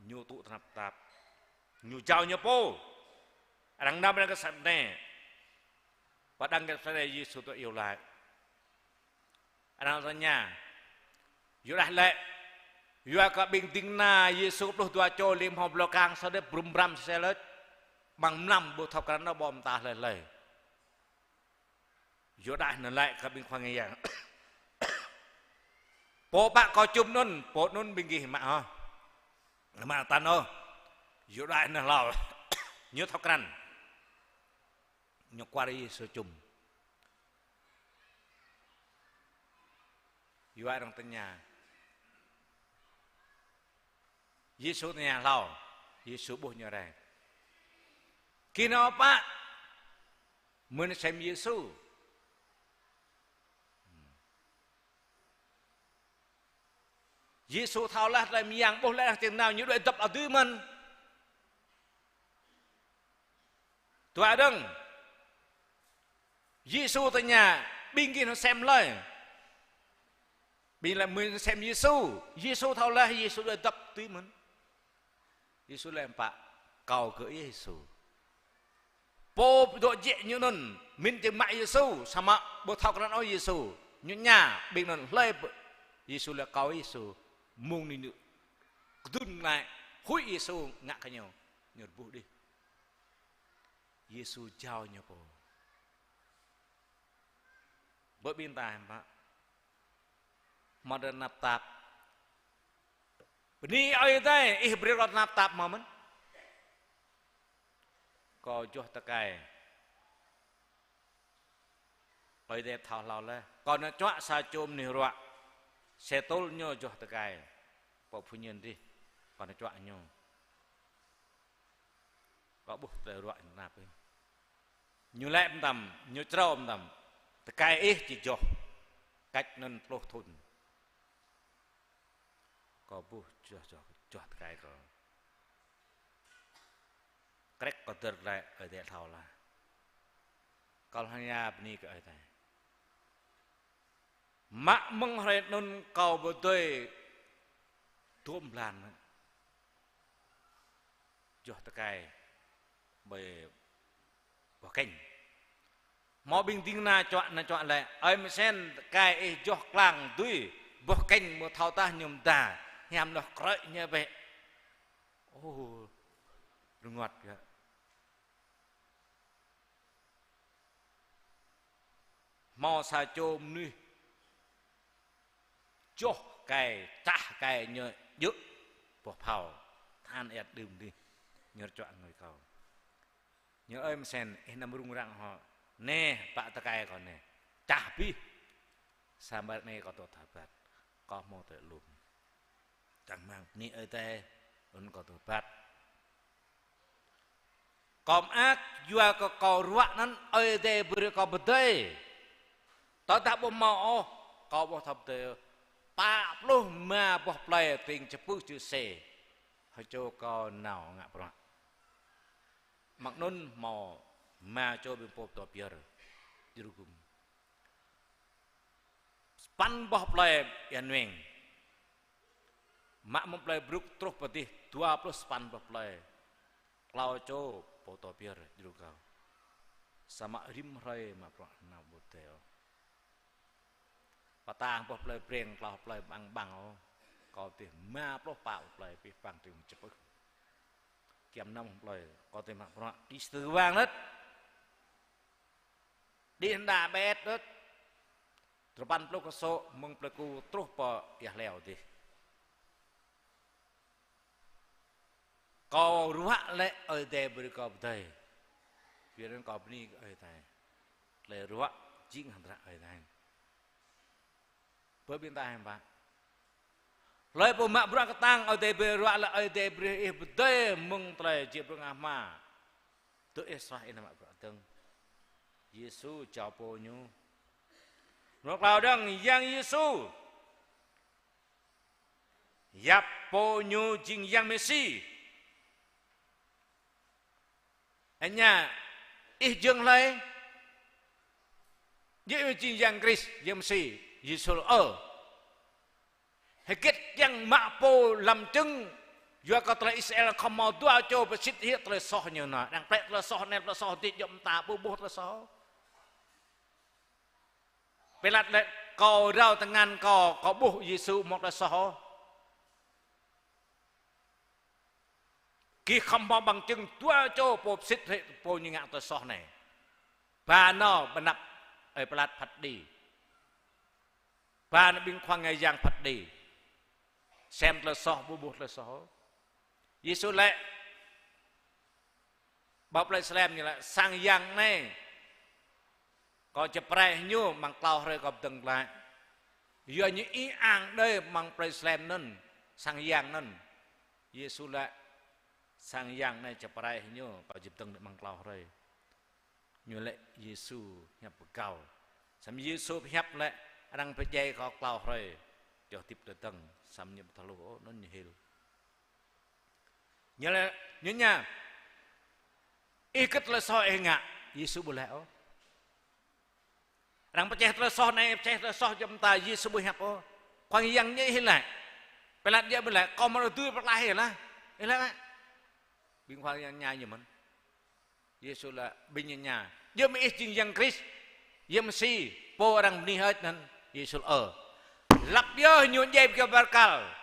Ñu tŭ tơnap tap. Ñu jao ñu pô. Arăng nao ƀơi anăp kơsat anai. Pơ đang kơsat anai Yêsu tŭ iâu laĭ. Arăng tơña. Yuđah laĭ. Yua kơ ƀing ding kơna Yêsu pluh dua čô lêng hmâo blâo kang sa đĕp brŭm brăm sel lĕ. Amăng mlam ƀu thâo krăn ôh ƀô̆ mơta hlơi hlơi. Yuđah anŭn laĭ kơ ƀing khua ngă yang. Pô pă kâo čum anŭn, pô anŭn ƀing gih mă hŏ. Mă tăn ôh. Yuđah anŭn hlâo. Ñu thâo krăn. Ñu kuar Yêsu čum. Yua arăng tơña. Yêsu tơña hlâo, Yêsu ƀuh ñu rai. Gih nao pă? Mơ̆n sem Yêsu. Yêsu thâo laih tơlơi mơyang ƀuh laih arăng čang nao ñu đuaĭ dŏp adih mơ̆n. Dua dơ̆ng. Yêsu tơña, ƀing gih nao sem hlơi? Ƀing laĭ mơ̆n sem Yêsu. Yêsu thâo laih Yêsu đuaĭ dŏp adih mơ̆n. Yêsu laĭ pă, kâo kơ Yêsu. Pô dŏ jĕ ñu anŭn, mĭn jing mă Yêsu, samơ̆ ƀu thâo krăn ôh Yêsu. Ñu tơña, ƀing anŭn hlơi pơ-, Yêsu laĭ kâo Yêsu. Mơ̆ng anai ñu kơdŭn glaĭ, huĭ Yêsu ngă kơ ñu, ñu rơbuh đih. Yêsu jao ñu pô. Bơ ƀing ta hăm pă. Hmâo tơnap tap. Bơni Ơi Adai, ih brơi kâo tơnap tap hmâo mơ̆n. Kâo joh tơkai. Ơi Adai thâo hlâo laih. Kâo nao čuă sa čô mơnuih ruă. Xe tôl ñu joh tơkai. Pô phu nhân dih. Kâo nao čuă ñu. Kâo ƀuh tơlơi ruă ñu tơnap ih. Ñu laĭ mơtam, ñu črâo mơtam. Tơkai ih či joh. Cách anŭn pluh thŭn. Kâo ƀuh joh, joh, joh tơkai kâo. Krĕk kâo dơr glaĭ Ơi Adai thâo laih. Kâo hăng ia bơni kơ Ơi Adai. Mă mơ̆ng hrơi anŭn kâo pơdơi dôm blan. Joh tơkai ƀơi boh kĕnh. Hmâo ƀing ding kơna čuă, nao čuă laĭ, ơi mơsen, tơkai ih joh klang dưi, boh kĕnh ƀu thâo tah ñu mơda, hiam noh krơi ñu bĕ. Ô, rơngot gơ̆. Hmâo sa čô mơnuih joh tơkai, čah tơkai ñu djơ̆ boh phao, tơhan ĕt đưm dih, ñu čuă ngui kâo. Ñu ơi mơsen, ih anăm rŭng răng hŏ. Nê, pă tơkai kâo nê. Čah abih. Samơ̆ ră anai kâo dŏ tha băt. Kâo hmâo tơlơi lum. Čang rơmang bơni Ơi Adai, anŭn kâo dŏ tha băt. Kâo mơak, yua kơ kâo ruă anŭn Ơi Adai brơi kâo pơdơi. Tơdah ƀu hmâo ôh, kâo ƀu thâo pơdơi ôh. Pă pluh rơma boh plơi tring čơpưh čư̆ sê. Hơčô kâo nao ngă bruă. Mơ̆ng anŭn hmâo rơma čô ƀing pô pơtô pơyơr, djru gum. Sapăn boh plơi ia nueng. Mă mơ̆ng plơi Bruk truh pơ dih dua pluh sapăn boh plơi. Klâo čô pô pơtô pơyơr djru kâo. Samơ̆ rĭm hrơi mă bruă nao ƀu djơ̆ ôh. Pơtang boh plơi Breng, klâo plơi Bang Bang ôh. Kâo dih rơma pluh pă boh plơi pih pang tring čơpưh. Kiăm năm plơi, kâo dih mă bruă, đĭ sư wang lĕ. Đĭ hơnda ƀĕ đôč. Duapăn pluh kơsô̆ mơ̆ng Plei Ku truh pơ ia hleo dih. Kâo ruă lĕ Ơi Adai brơi kơ pơdơi. Yua anŭn kâo bơni kơ Ơi Adai. Tơlơi ruă jing hơdră Ơi Adai. Bơ ƀing ta hiam pă. Hlơi pô mă bruă kơtang Ơi Adai brơi ruă lĕ Ơi Adai brơi ih pơdơi mơ̆ng tơlơi jĕ bruă ngă hma. Tơ ih suaih ih nao mă bruă dơ̆ng. Yêsu jao pô ñu. Mơ̆ng klâo dơ̆ng Yang Yêsu. Yap pô ñu jing Yang Mêsi. Anai, ih jing hlơi? Ih jing Yang Krist, Yang Mêsi, Yêsu ơ. Hơget kiăng mă pô lăm čưng, yua kơ tơlơi Israel khŏm hmâo dua čô pơsĭt hĭ tơlơi soh ñu anai. Đang plĕ tơlơi soh anai, tơlơi soh dih, djŏp mơta ƀu ƀuh tơlơi soh. Pilat laĭ kâo rao tơngan kâo, kâo ƀuh Yêsu hmâo tơlơi soh. Gih khŏm hmâo bằng chứng dua čô pô pơsĭt hĭ pô ñu ngă tơlơi soh anai. Ba nao ƀơi anăp ơi Pilat phat đĭ. Ba nao ƀing khua ngă yang phat đĭ. Sem tơlơi soh, ƀu ƀuh tơlơi soh. Yêsu laĭ, ƀơi plei Salem ñu laĭ, sang yang anai, kâo či pơrai ñu amăng klâo hrơi kâo pơdơ̆ng glaĭ. Yua ñu ih ang đơi amăng plei Salem anŭn, sang yang anŭn. Yêsu laĭ, sang yang anai či pơrai ñu, kâo či pơdơ̆ng đơi amăng klâo hrơi. Ñu laĭ Yêsu hiăp pơgao. Samơ̆ Yêsu hiăp laĭ, arăng pơdjai kâo klâo hrơi, djŏ hơdip tơdang, samơ̆ ñu ƀu thâo hluh ôh, anŭn ñu hil. Ñu laĭ, ñu tơña, ih hơget tơlơi soh ih ngă? Yêsu ƀu laĭ ôh. Arăng pơčeh tơlơi soh anai, pơčeh tơlơi soh djŏp mơta, Yêsu ƀu hiăp ôh. Khua ngă yang ñu hil laĭ. Pilat djai ƀu laĭ, kâo mơ̆ dưi pơklaih ih lah. Ih laĭ mă. Ƀing khua ngă yang tơña ñu mơ̆n. Yêsu laĭ ƀing ñu tơña, djơ̆ mơ̆ ih jing Yang Krist, Yang Mêsi, pô arăng bơni hơơč anŭn? Yêsu laĭ ơ. Lăp yơh ñu djai pơ kyâo bơrkal.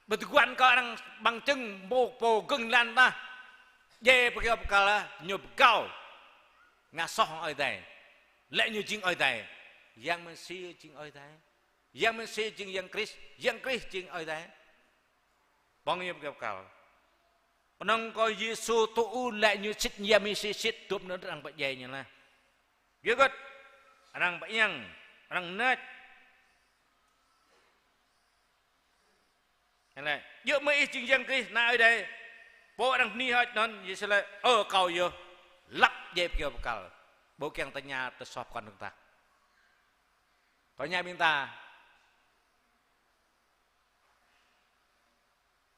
Ƀu tơguan kơ arăng bằng chứng pô, pô gơ̆ng lăn tah. Djai pơ kyâo bơrkal, ñu pơgao. Ngă soh hăng Ơi Adai. Laĭ ñu jing Ơi Adai. Yang Mêsi jing Ơi Adai. Yang Mêsi jing Yang Krist. Yang Krist jing Ơi Adai. Pơ̆ng ñu pơkăl. Pơnơ̆ng kơ Yêsu tŭ ur laĭ ñu sĭt Yang Mêsi sĭt, dŏp anŭn arăng pơdjai ñu lah. Yua hơget? Arăng pơiăng, arăng nač. Laĭ, djơ̆ mơ̆ ih jing Yang Krist, Ană Ơi Adai, pô arăng bơni hơơč anŭn? Yêsu laĭ, ơ kâo yơh. Lăp djai pơ kyâo bơrkal. Ƀu kiăng tơña tơlơi soh pơkŏn dơ̆ng tah. Kâo tơña ƀing ta.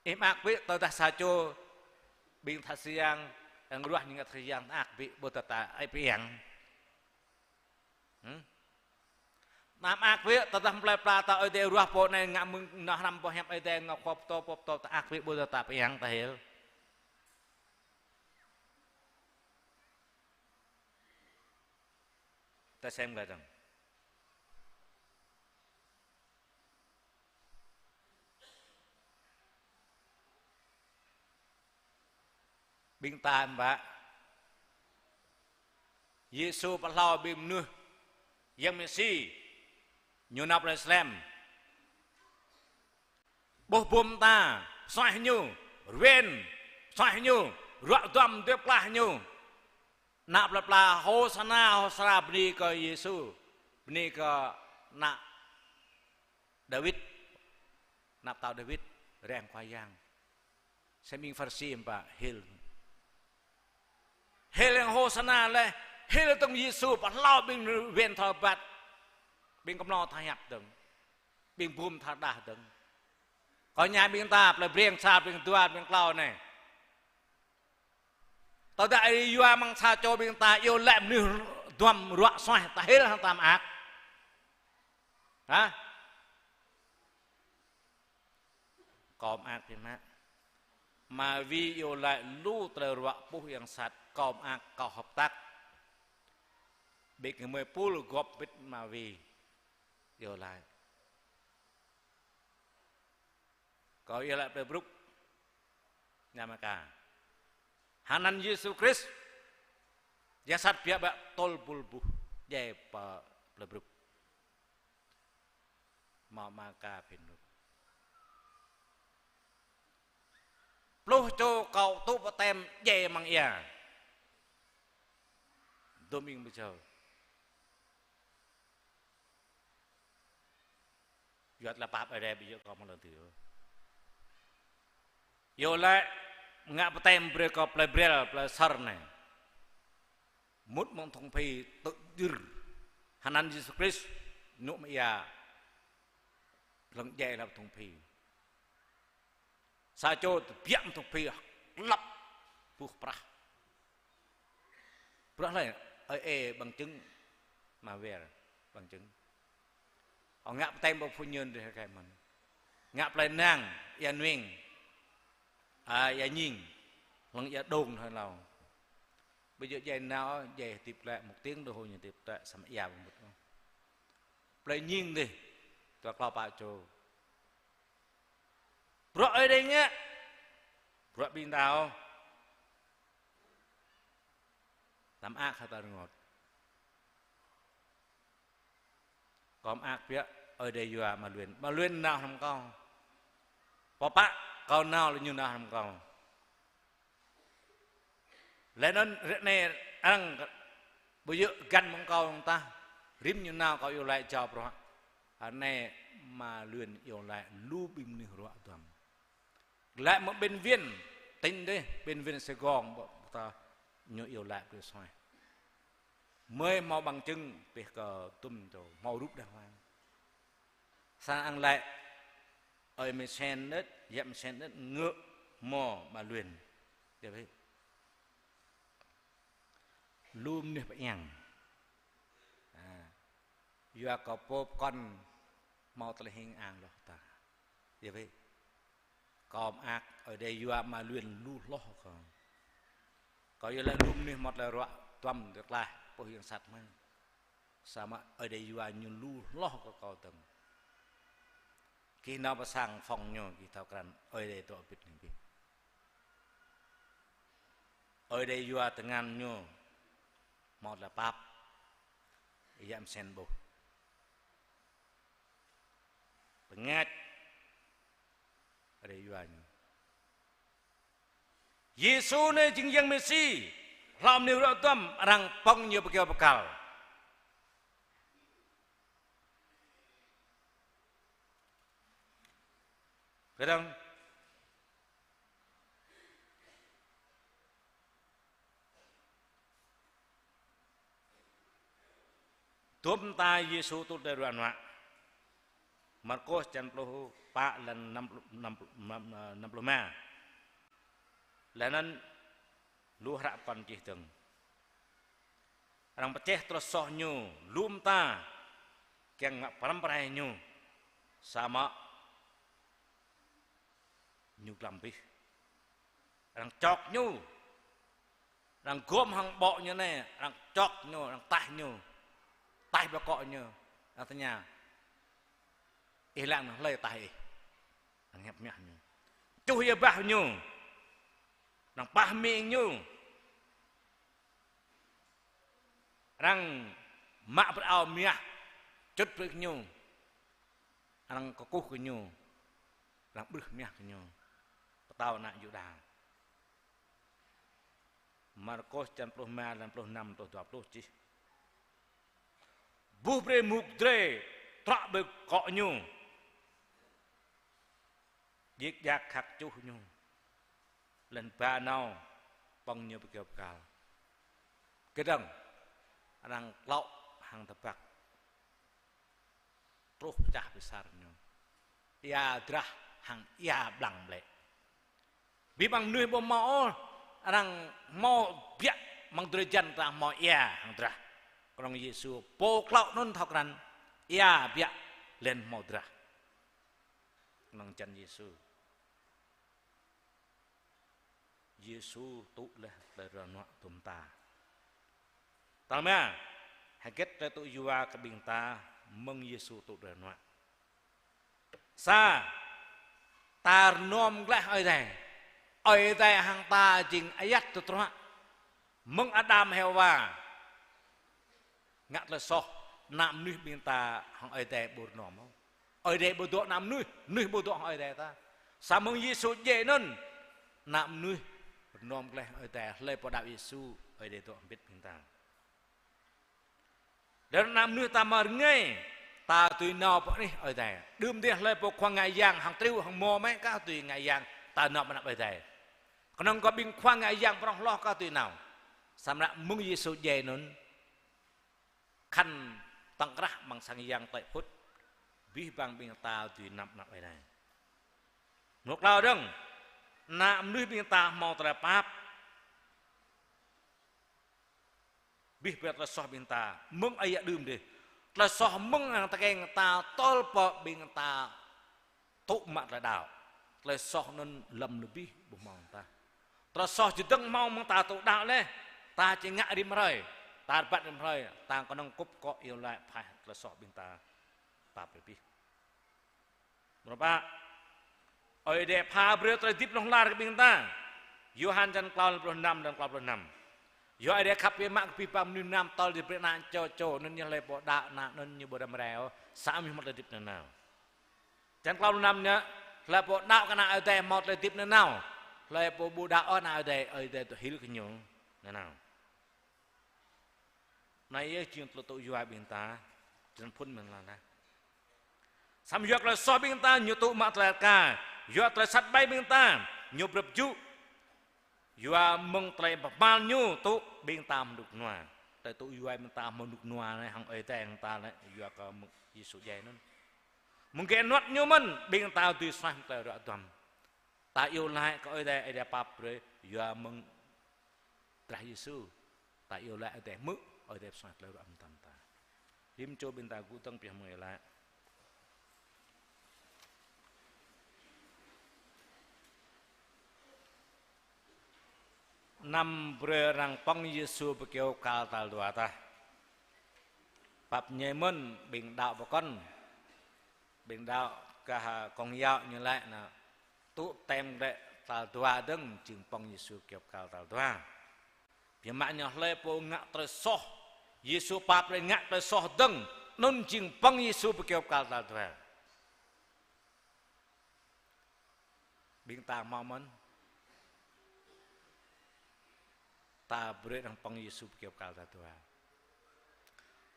Ih mơak ƀiă tơdah sa čô ƀing tha siang, arăng ruah ñu ngă tha siang, ta mơak ƀiă ƀu tơdah ta ai pơiăng. Hm? Ta mơak ƀiă tơdah plơi pla ta Ơi Adai ruah pô anai ngă mơ̆ng nao hrăm boh hiăp Ơi Adai, ngă khua pơtô, pô pơtô, ta mơak ƀiă ƀu tơdah ta pơiăng ta hil. Ta sem glaĭ dơ̆ng. Ƀing ta mơ̆. Yêsu pơhlao ƀing mơnuih Yang Mêsi ñu nao plơi Salem. Ƀuh bum ta, pơsuaih ñu, rơwen, pơsuaih ñu, ruă duăm dui pơklaih ñu. Ană plơi pla Hôsana, Hôsana bơni kơ Yêsu, bơni kơ ană Dawid, ană pơtao Dawid, reng Khua Yang. Samơ̆ ƀing Pharisi mơ̆ hil. Hil yang Hôsana laih, hil tơ̆ng Yêsu pơhlao ƀing rơwen thâo rơbat, ƀing kơmlô thâo hiăp dơ̆ng, ƀing bum thâo rơđah dơ̆ng. Kâo tơña ƀing ta, plơi Breng sa, Breng Dua, Breng Klâo anai. Tơdah ih yua mơ̆ng sa čô ƀing ta iâu laĭ mơnuih duăm ruă suaih, ta hil hăng ta mơak? Hă? Kâo mơak biă mă. Mă wĭ iâu laĭ lu tơlơi ruă puh yang sat, kâo mơak, kâo hợp tác. Ƀing gơmơi pul gŏp bĭt mă wĭ iâu laĭ. Kâo iâu laĭ plơi Bruk, Nam Amerika. Hăng anăn Yêsu Krist, yang sat biă bă tơl bul buh. djai pơ plơi Bruk. Hmâo ama Ka phiăn Bruk. Pluh čô kâo tŭ baptem djai amăng ia. Dôm ing pơjâo. Yua tơlơi pap Ơi Adai ƀu djơ̆ kâo mơ̆ng lŏn tơnah. Iâu laĭ ngă baptem brơi kơ plơi Brel, plơi Sar anai. Mŭt mơ̆ng thŭng phi tŭ djơ̆. Hơnăn Yêsu Krist, ñu mơ̆ ia. Lăng djai lăp thŭng phi. Sa čô tơbiă mơ̆ng thŭng phi, klăp, buh prah. Bruă hlơi, ơi ê bằng chứng, ama Wer, bằng chứng. Ơ ngă baptem pơ phu nhân dih rơkơi mơ̆n. Ngă plơi Nang, ia Nuing, a, ia Nhing, lăng ia Đôn hơi hlâo. Ƀu djơ̆ djai nao, djai hơdip glaĭ một tiếng đồng hồ ñu hơdip glaĭ samơ̆ ia ƀu mŭt. Plơi Nhing dih, dua klâo pă čô. Bruă Ơi Adai ngă. Bruă ƀing ta ôh. Ta mơak hă ta rơngot? Kâo mơak biă Ơi Adai yua ama Luen. Ama Luen nao hrŏm kâo. Pơpă kâo nao lĕ ñu nao hrŏm kâo. Laih anŭn ră anai arăng ƀu djơ̆ găn mơ̆ng kâo dơ̆ng tah. Rĭm ñu nao kâo iâu laĭ jao bruă. Ră anai ama Luen iâu laĭ lu ƀing mơnuih ruă duăm. Glaĭ mơ̆ng bệnh viện tỉnh dih, bệnh viện Sài Gòn, ƀu ta ñu iâu laĭ brơi soh. Mơi hmâo bằng chứng pih kơ tŭm čô, hmâo rup đàng hoàng. Sa ang laĭ, ơi mơsen đĕt, yă mơsen đĕt, ngă hmâo ama Luen. Djơ̆ bĕ. Lu mơnuih pơiăng. A. Yua kơ pô pơkŏn hmâo tơlơi hing ang hloh ta. Djơ̆ bĕ. Kâo mơak, Ơi Adai yua ama Luen lu hloh kâo. Kâo yua lĕ lu mơnuih hmâo tơlơi ruă duăm tơklaih, pô yang sat mơ̆n. Samơ̆ Ơi Adai yua ñu lu hloh kơ kâo dơ̆ng. Gih nao pơ sang phòng ñu, gih thâo krăn Ơi Adai dŏ bĭt hăng gih. Ơi Adai yua tơngan ñu hmâo tơlơi pap, yă mơsen ƀuh. Bơngač Ơi Adai yua ñu. Yêsu anai jing Yang Mêsi, hlâo mơnuih ruă duăm, arăng pŏng ñu pơ kyâo bơkal. Kơdơ̆ng. Dôm ta Yêsu tŭ tơlơi ruă nuă. Markôs čăn pluh pă lăn năm pluh, năm pluh, năm, năm pluh rơma. Laih anŭn lu hră pơkŏn čih dơ̆ng. Arăng pơčeh tơlơi soh ñu, lu mơta, kiăng ngă pơrăm pơrai ñu, samơ̆ ñu glăm abih. Arăng čŏk ñu, arăng gŏm hăng ƀô̆ ñu anai, arăng čŏk ñu, arăng taih ñu, taih bơkŏ ñu, arăng tơña: Ih lăng anŭn hlơi taih ih? Arăng hiăp mơñă ñu. Čuh ia bah ñu, arăng pah amĭ ñu. Arăng mă bơrơao mơñă, čŭt brơi kơ ñu. Arăng kơkuh kơ ñu, arăng ƀrưh mơñă kơ ñu. Pơtao ană Yuđa. Markôs čăn pluh rơma, lăn pluh năm truh dua pluh čih: Buh brơi mŭk drơi, trŏ ƀơi akŏ ñu. Djik djak khăk čuh ñu. Laih anŭn ba nao pŏng ñu pơ kyâo bơkal. Kơdơ̆ng, arăng klŏ hăng tơbăk. Truh pơčah pơsar ñu. Ia drah hăng ia blang blĕ. Abih bang mơnuih ƀu hmâo ôh, arăng hmâo biă amăng drơi jăn ta hmâo ia hăng drah. Kơnơ̆ng Yêsu pô klâo anŭn thâo krăn ia biă laih anŭn hmâo drah. Kơnơ̆ng jăn Yêsu. Yêsu tŭ laih tơlơi ruă nuă dôm ta. Tal rơma, hơget tơlơi tŭ yua kơ ƀing ta mơ̆ng Yêsu tŭ tơlơi ruă nuă? Sa, ta rơnŏm glaĭ Ơi Adai. Ơi Adai hăng ta jing ayăt tơdruă. Mơ̆ng Adam Hêwa, Ngă tơlơi soh, ană mơnuih ƀing ta hăng Ơi Adai ƀu rơnŏm ôh. Ơi Adai ƀu dŏ ană mơnuih, mơnuih ƀu dŏ hăng Ơi Adai ta. Samơ̆ mơ̆ng Yêsu djai anŭn, ană mơnuih rơnŏm glaĭ hăng Ơi Adai, hlơi pô đaŏ Yêsu, Ơi Adai dŏ hơbĭt ƀing ta. Đơđa ană mơnuih ta mă rơngai, ta dưi nao pơ anih Ơi Adai. Đưm dih hlơi pô khua ngă yang hăng triu hăng mơ̆ mĕ kah dưi ngă yang, ta nao pơ anăp Ơi Adai. Kơnơ̆ng kơ ƀing khua ngă yang prŏng hloh kah dưi nao. Samơ̆ mơ̆ng Yêsu djai anŭn, khăn tŏng krah amăng sang yang tơlơi phŭt, abih bang ƀing ta dưi nao pơ anăp Ơi Adai. Mơ̆ng klâo dơ̆ng, ană mơnuih ƀing ta hmâo tơlơi pap. Abih bang tơlơi soh ƀing ta, mơ̆ng ayăt đưm dih. Tơlơi soh mơ̆ng arăng tơkeng ta tơl pơ ƀing ta tŭ mă tơlơi đaŏ. Tơlơi soh anŭn lơ̆m abih ƀu hmâo mơ̆ng ta. Tơlơi soh čơdơ̆ng hmâo mơ̆ng ta tŭ đaŏ laih, ta či ngă rĭm hrơi, ta rơbat rĭm hrơi, ta kơnơ̆ng kŭp akŏ iâu laĭ phaih tơlơi soh ƀing ta pap abih. Mơ̆ng pă, Ơi Adai pha brơi tơlơi hơdip hlŏng lar kơ ƀing ta. Yôhan črăn klâo pluh năm, črăn klâo pluh năm. Yua Ơi Adai khăp biă mă kơ abih bang mơnuih mơnam tơl Ñu brơi Ană Ñu čô, čô anŭn ñu hlơi pô đaŏ Ană anŭn ñu ƀu đăm rai ôh, samơ̆ hmâo tơlơi hơdip nanao. Črăn klâo pluh năm ñu, hlơi pô đaŏ kơ Ană Ơi Adai hmâo tơlơi hơdip nanao. Hlơi pô ƀu đaŏ ôh Ană Ơi Adai, Ơi Adai ƀu hil kơ ñu nanao. Anai yơh jing tơlơi tŭ yua ƀing ta, črăn phŭn mơ̆ng lăn anai. Samơ̆ yua tơlơi soh ƀing ta, Ñu tŭ mă tơlơi rơka, yua tơlơi sat ƀai ƀing ta, Ñu brơi jŭ. Yua mơ̆ng tơlơi pơhmal Ñu tŭ ƀing ta hmâo rơnŭk rơnua. Tơlơi tŭ yua ƀing ta hmâo rơnŭk rơnua anai hăng Ơi Adai hăng ta anai, yua kơ mơ̆ng Yêsu djai anŭn. Mơ̆ng gĕt anuăt Ñu mơ̆n, ƀing ta dưi suaih mơ̆ng tơlơi ruă duăm. Ta iâu laĭ kơ Ơi Adai, Ơi Adai pap brơi, yua mơ̆ng drah Yêsu. Ta iâu laĭ Ơi Adai hmư̆, Ơi Adai suaih tơlơi ruă mơtam ta. Rĭm čô ƀing ta gŭ dơ̆ng pioh mơ̆ng iâu laĭ. Anăm brơi arăng pơ̆ng Yêsu pơ kơyâo kal tal dua tah. Pap ñai mơ̆n ƀing đaŏ pơkŏn. Ƀing đaŏ kah Công giáo ñu laĭ anŭn tŭ tem glaĭ tal dua dơ̆ng jing pơ̆ng Yêsu kơyâo kal tal dua. Biă mă ñu hlơi pô ngă tơlơi soh, Yêsu pap brơi ngă tơlơi soh dơ̆ng, anŭn jing pơ̆ng Yêsu pơ kơyâo kal tal dua. Ƀing ta hmâo mơ̆n? Ta brơi arăng pơ̆ng Yêsu pơ kơyâo kal tal dua.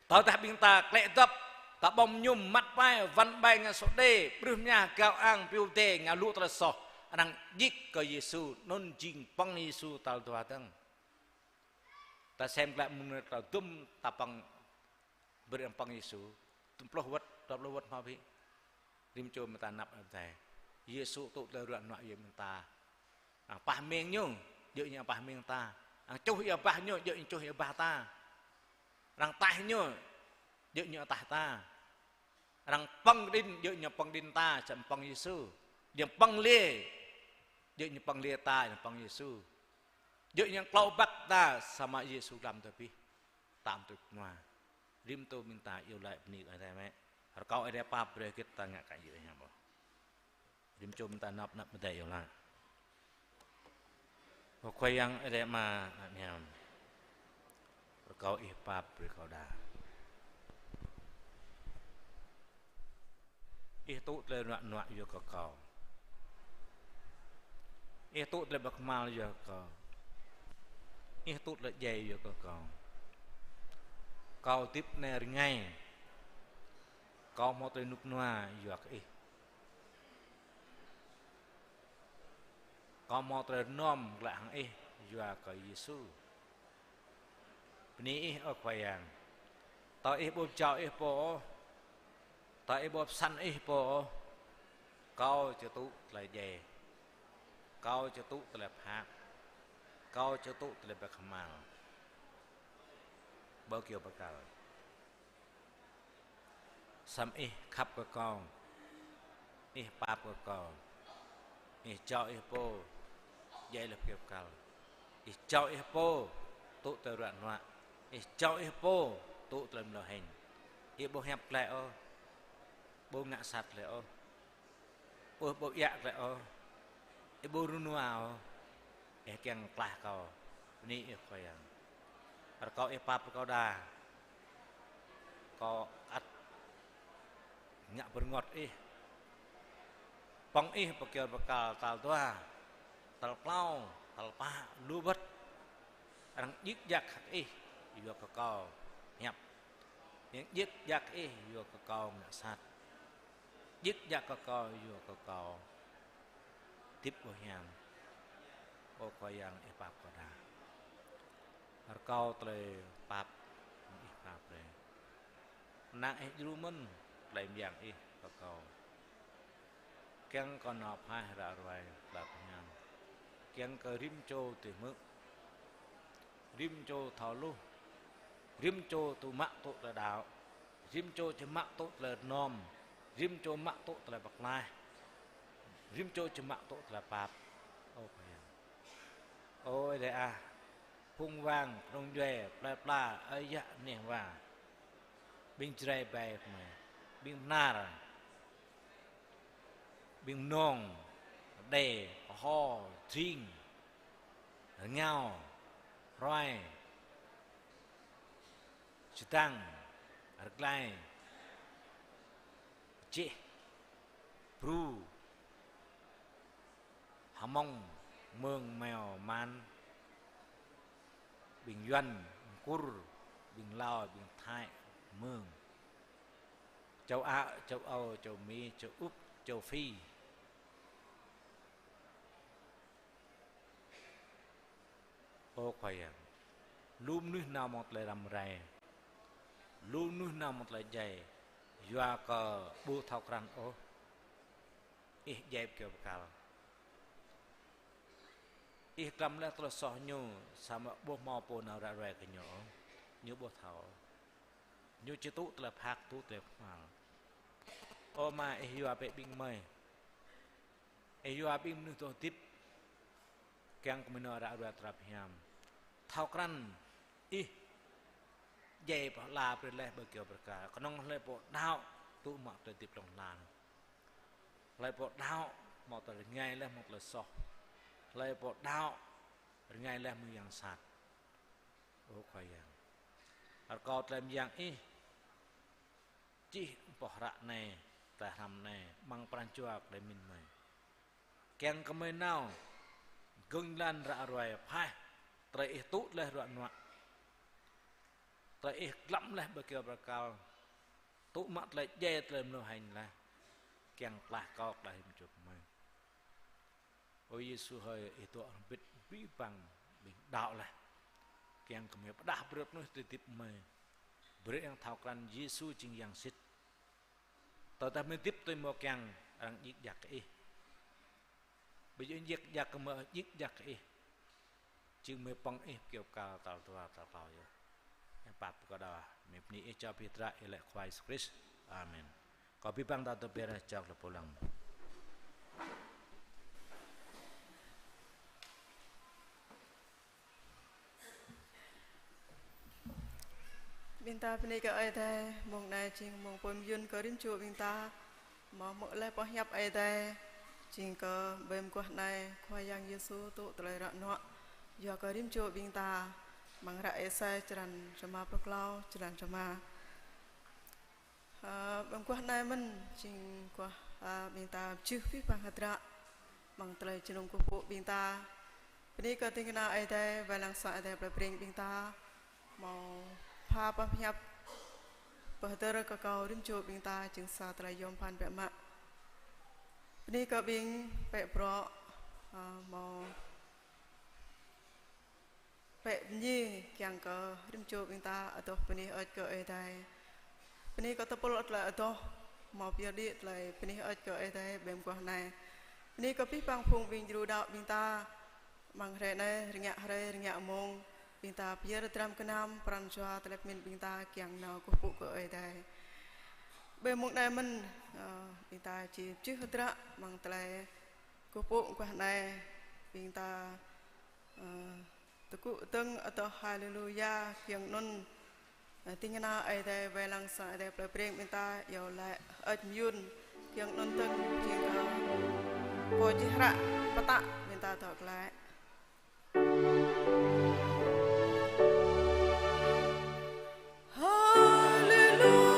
Tơdah ƀing ta klĕ dŏp, ta ƀơ̆ng mơñum, măt pai, wăn ƀai ngă sô đê, brưh mơñah, gao ang, piu dê, ngă lu tơlơi soh, arăng djik kơ Yêsu, anŭn jing pơ̆ng Yêsu tal dua dơ̆ng. Ta sem glaĭ mơ̆ng anai ta dŭm ta pơ̆ng, brơi arăng pơ̆ng Yêsu. Tơm pluh wơ̆t, dua pluh wơ̆t hmâo ƀĭ. Rĭm čô ƀing ta anăp Ơi Adai. Yêsu tŭ tơlơi ruă nuă yua ƀing ta. Arăng pah meng Ñu, djơ̆ Ñu pah meng ta. Arăng čuh ia bah Ñu, djơ̆ Ñu čuh ia bah ta. Arăng ataih Ñu, djơ̆ Ñu ataih ta. Arăng pơ̆ng kơđĭn, djơ̆ Ñu pơ̆ng kơđĭn ta, samơ̆ pơ̆ng Yêsu. Djơ̆ pơ̆ng liê, djơ̆ Ñu pơ̆ng liê ta, Ñu pơ̆ng Yêsu. Djơ̆ Ñu klâo băk ta, samơ̆ Yêsu glăm ta abih. Tam tui kơnua. Rĭm čô ƀing ta iâu laĭ bơni kơ Ơi Adai mơ̆. Rơkâo Ơi Adai pap brơi hơget ta ngă kơ yua hiam ƀô̆. Rĭm čô ƀing ta anăp, anăp mơ̆ng Ơi Adai iâu laĭ. Ơ Khua Yang Ơi Adai Ama, anăp hiam. Rơkâo Ih pap brơi kâo đa. Ih tŭ tơlơi ruă nuă yua kơ kâo. Ih tŭ tơlơi pơkơhmal yua kơ kâo. Ih tŭ tơlơi djai yua kơ kâo. Kâo hơdip anai rơngai. Kâo hmâo tơlơi rơnŭk rơnua yua kơ Ih. Kâo hmâo tơlơi rơnŏm glaĭ hăng Ih yua kơ Yêsu. Bơni Ih, ơ Khua Yang. Tơdah Ih ƀu pơjao Ih pô ôh, tơdah Ih ƀu pơsăn Ih pô ôh, kâo či tŭ tơlơi djai, kâo či tŭ tơlơi phat, kâo či tŭ tơlơi pơkơhmal. Ƀu kơyâo bơkal. Samơ̆ Ih khăp kơ kâo, Ih pap kơ kâo, Ih jao Ih pô djai lĕ kơyâo bơkal, Ih jao Ih pô tŭ tơlơi ruă nuă, Ih jao Ih pô tŭ tơlơi mlâo hĕng. Ih ƀu hiăp glaĭ ôh, ƀu ngă sat glaĭ ôh. Ih ƀu iă glaĭ ôh, Ih ƀu rơnua ôh, Ih kiăng klaih kâo. Bơni Ih Khua Yang. Rơkâo Ih pap brơi kâo đa. Kâo ăt ngă bơrơngot Ih. Pơ̆ng Ih pơkiaŏ bơrơkal tal dua, tal klâo, tal pă, lu bơ̆t. Arăng djik djak hăk Ih yua kơ kâo hiăp. Arăng djik djak Ih yua kơ kâo ngă sat. Djik djak kơ kâo yua kơ kâo hơdip ƀu hiam. Ơ Khua Yang, Ih pap kâo đa. Rơkâo tơlơi pap Ih pap brơi. Năng Ih djru mơ̆n tơlơi mơyang Ih kơ kâo. Kiăng kơ nao phaih ră ruai tơlơi pơhiam. Kiăng kơ rĭm čô tui hmư̆. Rĭm čô thâo hluh. Rĭm čô tŭ mă tŭ tơlơi đaŏ. Rĭm čô či mă tŭ tơlơi rơnŏm. Rĭm čô mă tŭ tơlơi pơklaih. Rĭm čô či mă tŭ tơlơi pap. Ơ Khua Yang. Ơ Ơi Adai ah, phung wang, kơnung djuai, plơi pla, ơi yă, neh wa. Ƀing Jrai ƀai kơmơi. Ƀing Bơnar. Ƀing Mơnông, Rơđê, Kơho, Jring, Rơngao, Hroi, Čơdang, Rơglai, Čeh, Bru, Hmông, Mơ̆ng, Meo, Man, ƀing Yuan, ƀing Kur, ƀing Lao, ƀing Thái, Mơ̆ng. Châu Á, châu Âu, châu Mỹ, châu Úc, châu Phi. Ơ Khua Yang, lu mơnuih nao mơ̆ng tơlơi răm rai, lu mơnuih nao mơ̆ng tơlơi djai, yua kơ ƀu thâo krăn ôh. Ih djai pơkiaŏ bơrơkal. Ih klăm laih tơlơi soh ñu, samơ̆ ƀu hmâo pô nao ră ruai kơ ñu ôh. Ñu ƀu thâo. Ñu či tŭ tơlơi phak, tŭ tơlơi kơhma̱l. Ơ Ama, Ih yua bĕ ƀing gơmơi. Ih yua ƀing mơnuih dŏ hơdip. Kiăng kơ gơmơi nao ră ruai tơlơi pơhiam. Thâo krăn Ih djai pơala brơi laih pơkiaŏ bơrơkal. Kơnơ̆ng hlơi pô đaŏ tŭ mă tơlơi hơdip hlŏng lar. Hlơi pô đaŏ hmâo tơlơi rơngai laih mơ̆ng tơlơi soh. Hlơi pô đaŏ rơngai laih mơ̆ng yang sat. Ơ Khua Yang. Rơkâo tơlơi mơyang Ih čih boh hră anai, tơlơi hrăm anai, amăng pran jua tơlơi mĭn gơmơi. Kiăng kơ gơmơi nao gơ̆ng jơlan ră ruai phaih, tơlơi Ih tŭ laih ruă nuă. Tơlơi Ih klăm laih pơkiaŏ bơrơkal. Tŭ mă tơlơi djai tơlơi mlâo hăng laih. Kiăng pơklaih kâo, pơklaih rĭm čô gơmơi. Ơ Yêsu hơi, Ih dŏ hrŏm hơbĭt abih bang ƀing đaŏ laih. Kiăng kơ gơmơi pơdah brơi mơnuih tui hơdip gơmơi. Brơi arăng thâo krăn Yêsu jing Yang sĭt. Tơdah gơmơi hơdip tui hmâo kiăng, arăng djik djak kơ Ih. Ƀu djơ̆ djik djak kơ gơmơi, djik djak kơ Ih. Jing gơmơi pơ̆ng Ih pơkiaŏ bơrơkal tal dua, tal klâo yơh. Ih pap kơ đa, gơmơi bơni Ih, čơpĭ tơdră Ih laĭ Khua Yêsu Krist. Amen. Kâo abih bang ta dŏ ƀiă ră čŏk lĕ pô lăng. Ƀing ta bơni kơ Ơi Adai, mông anai jing mông pơmĭn kơ rĭm čô ƀing ta. Hmâo hmư̆ laih boh hiăp Ơi Adai, jing kơ ƀơi mơguah anai, Khua Yang Yêsu tŭ tơlơi ră nuă. Yua kơ rĭm čô ƀing ta, amăng hră Êsai črăn rơma pluh klâo, črăn rơma. Ơ, ƀơi mơguah anai mơ̆n, jing mơguah, ơ, ƀing ta pơjưh abih bang hơdră, amăng tơlơi jơnum kơkuh pơpŭ ƀing ta. Bơni kơ ding kơna Ơi Adai, wai lăng sang Ơi Adai plei Breng ƀing ta. Hmâo pha pơhiăp pơhơdơr kơ kâo rĭm čô ƀing ta jing sa tơlơi yôm phăn biă mă. Bơni kơ ƀing pĕ bruă, ơ, hmâo pĕ bơni kiăng kơ rĭm čô ƀing ta adoh bơni hơơč kơ Ơi Adai. Bơni kơ tơpul tơlơi adoh, hmâo pơyơr đĭ tơlơi bơni hơơč kơ Ơi Adai ƀơi mơguah anai. Bơni kơ abih bang phung ƀing djru đaŏ ƀing ta, amăng hrơi anai, rơngiă hrơi, rơngiă mông, ƀing ta pơyơr dram gơnam, pran jua tơlơi pơmĭn ƀing ta kiăng nao kơkuh pơpŭ kơ Ơi Adai. Ƀơi mông anai mơ̆n, ơ, ƀing ta či pơjưh hơdră amăng tơlơi kơkuh pơpŭ mơguah anai, ƀing ta, ơ, tơgŭ dơ̆ng adoh Haleluya, kiăng anŭn, ơ, ding kơna Ơi Adai wai lăng sang Ơi Adai plei Breng ƀing ta iâu laĭ hơơč mơyŭn, kiăng anŭn dơ̆ng jing kơ pô čih hră pơtă ƀing ta dŏ glaĭ. Haleluya.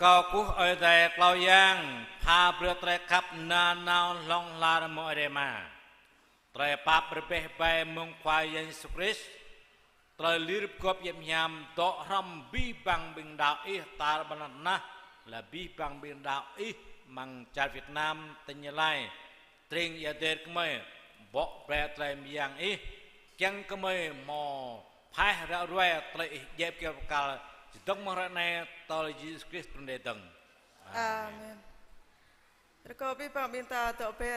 Kâo kơkuh Ơi Adai klâo yang, pha brơi tơlơi khăp nanao hlŏng lar mơ̆ng Ơi Adai Ama. Tơlơi pap rơbeh bai mơ̆ng Khua Yang Yêsu Krist, tơlơi lir pơgop yăm hiam dŏ hrŏm abih bang ƀing đaŏ ih tar ƀar lŏn tơnah, laih abih bang ƀing đaŏ ih amăng čar Việt Nam, tỉnh Gia Lai, tring ia dêr gơmơi, bŏ brơi tơlơi mơyang ih, kiăng gơmơi hmâo phaih ră ruai tơlơi ih djai kơyâo bơrkal, čơdơ̆ng mơ̆ng hrơi anai tơl Yêsu Krist trŭn rai dơ̆ng. Amen. Rơkâo abih bang ƀing ta dŏ bĕ.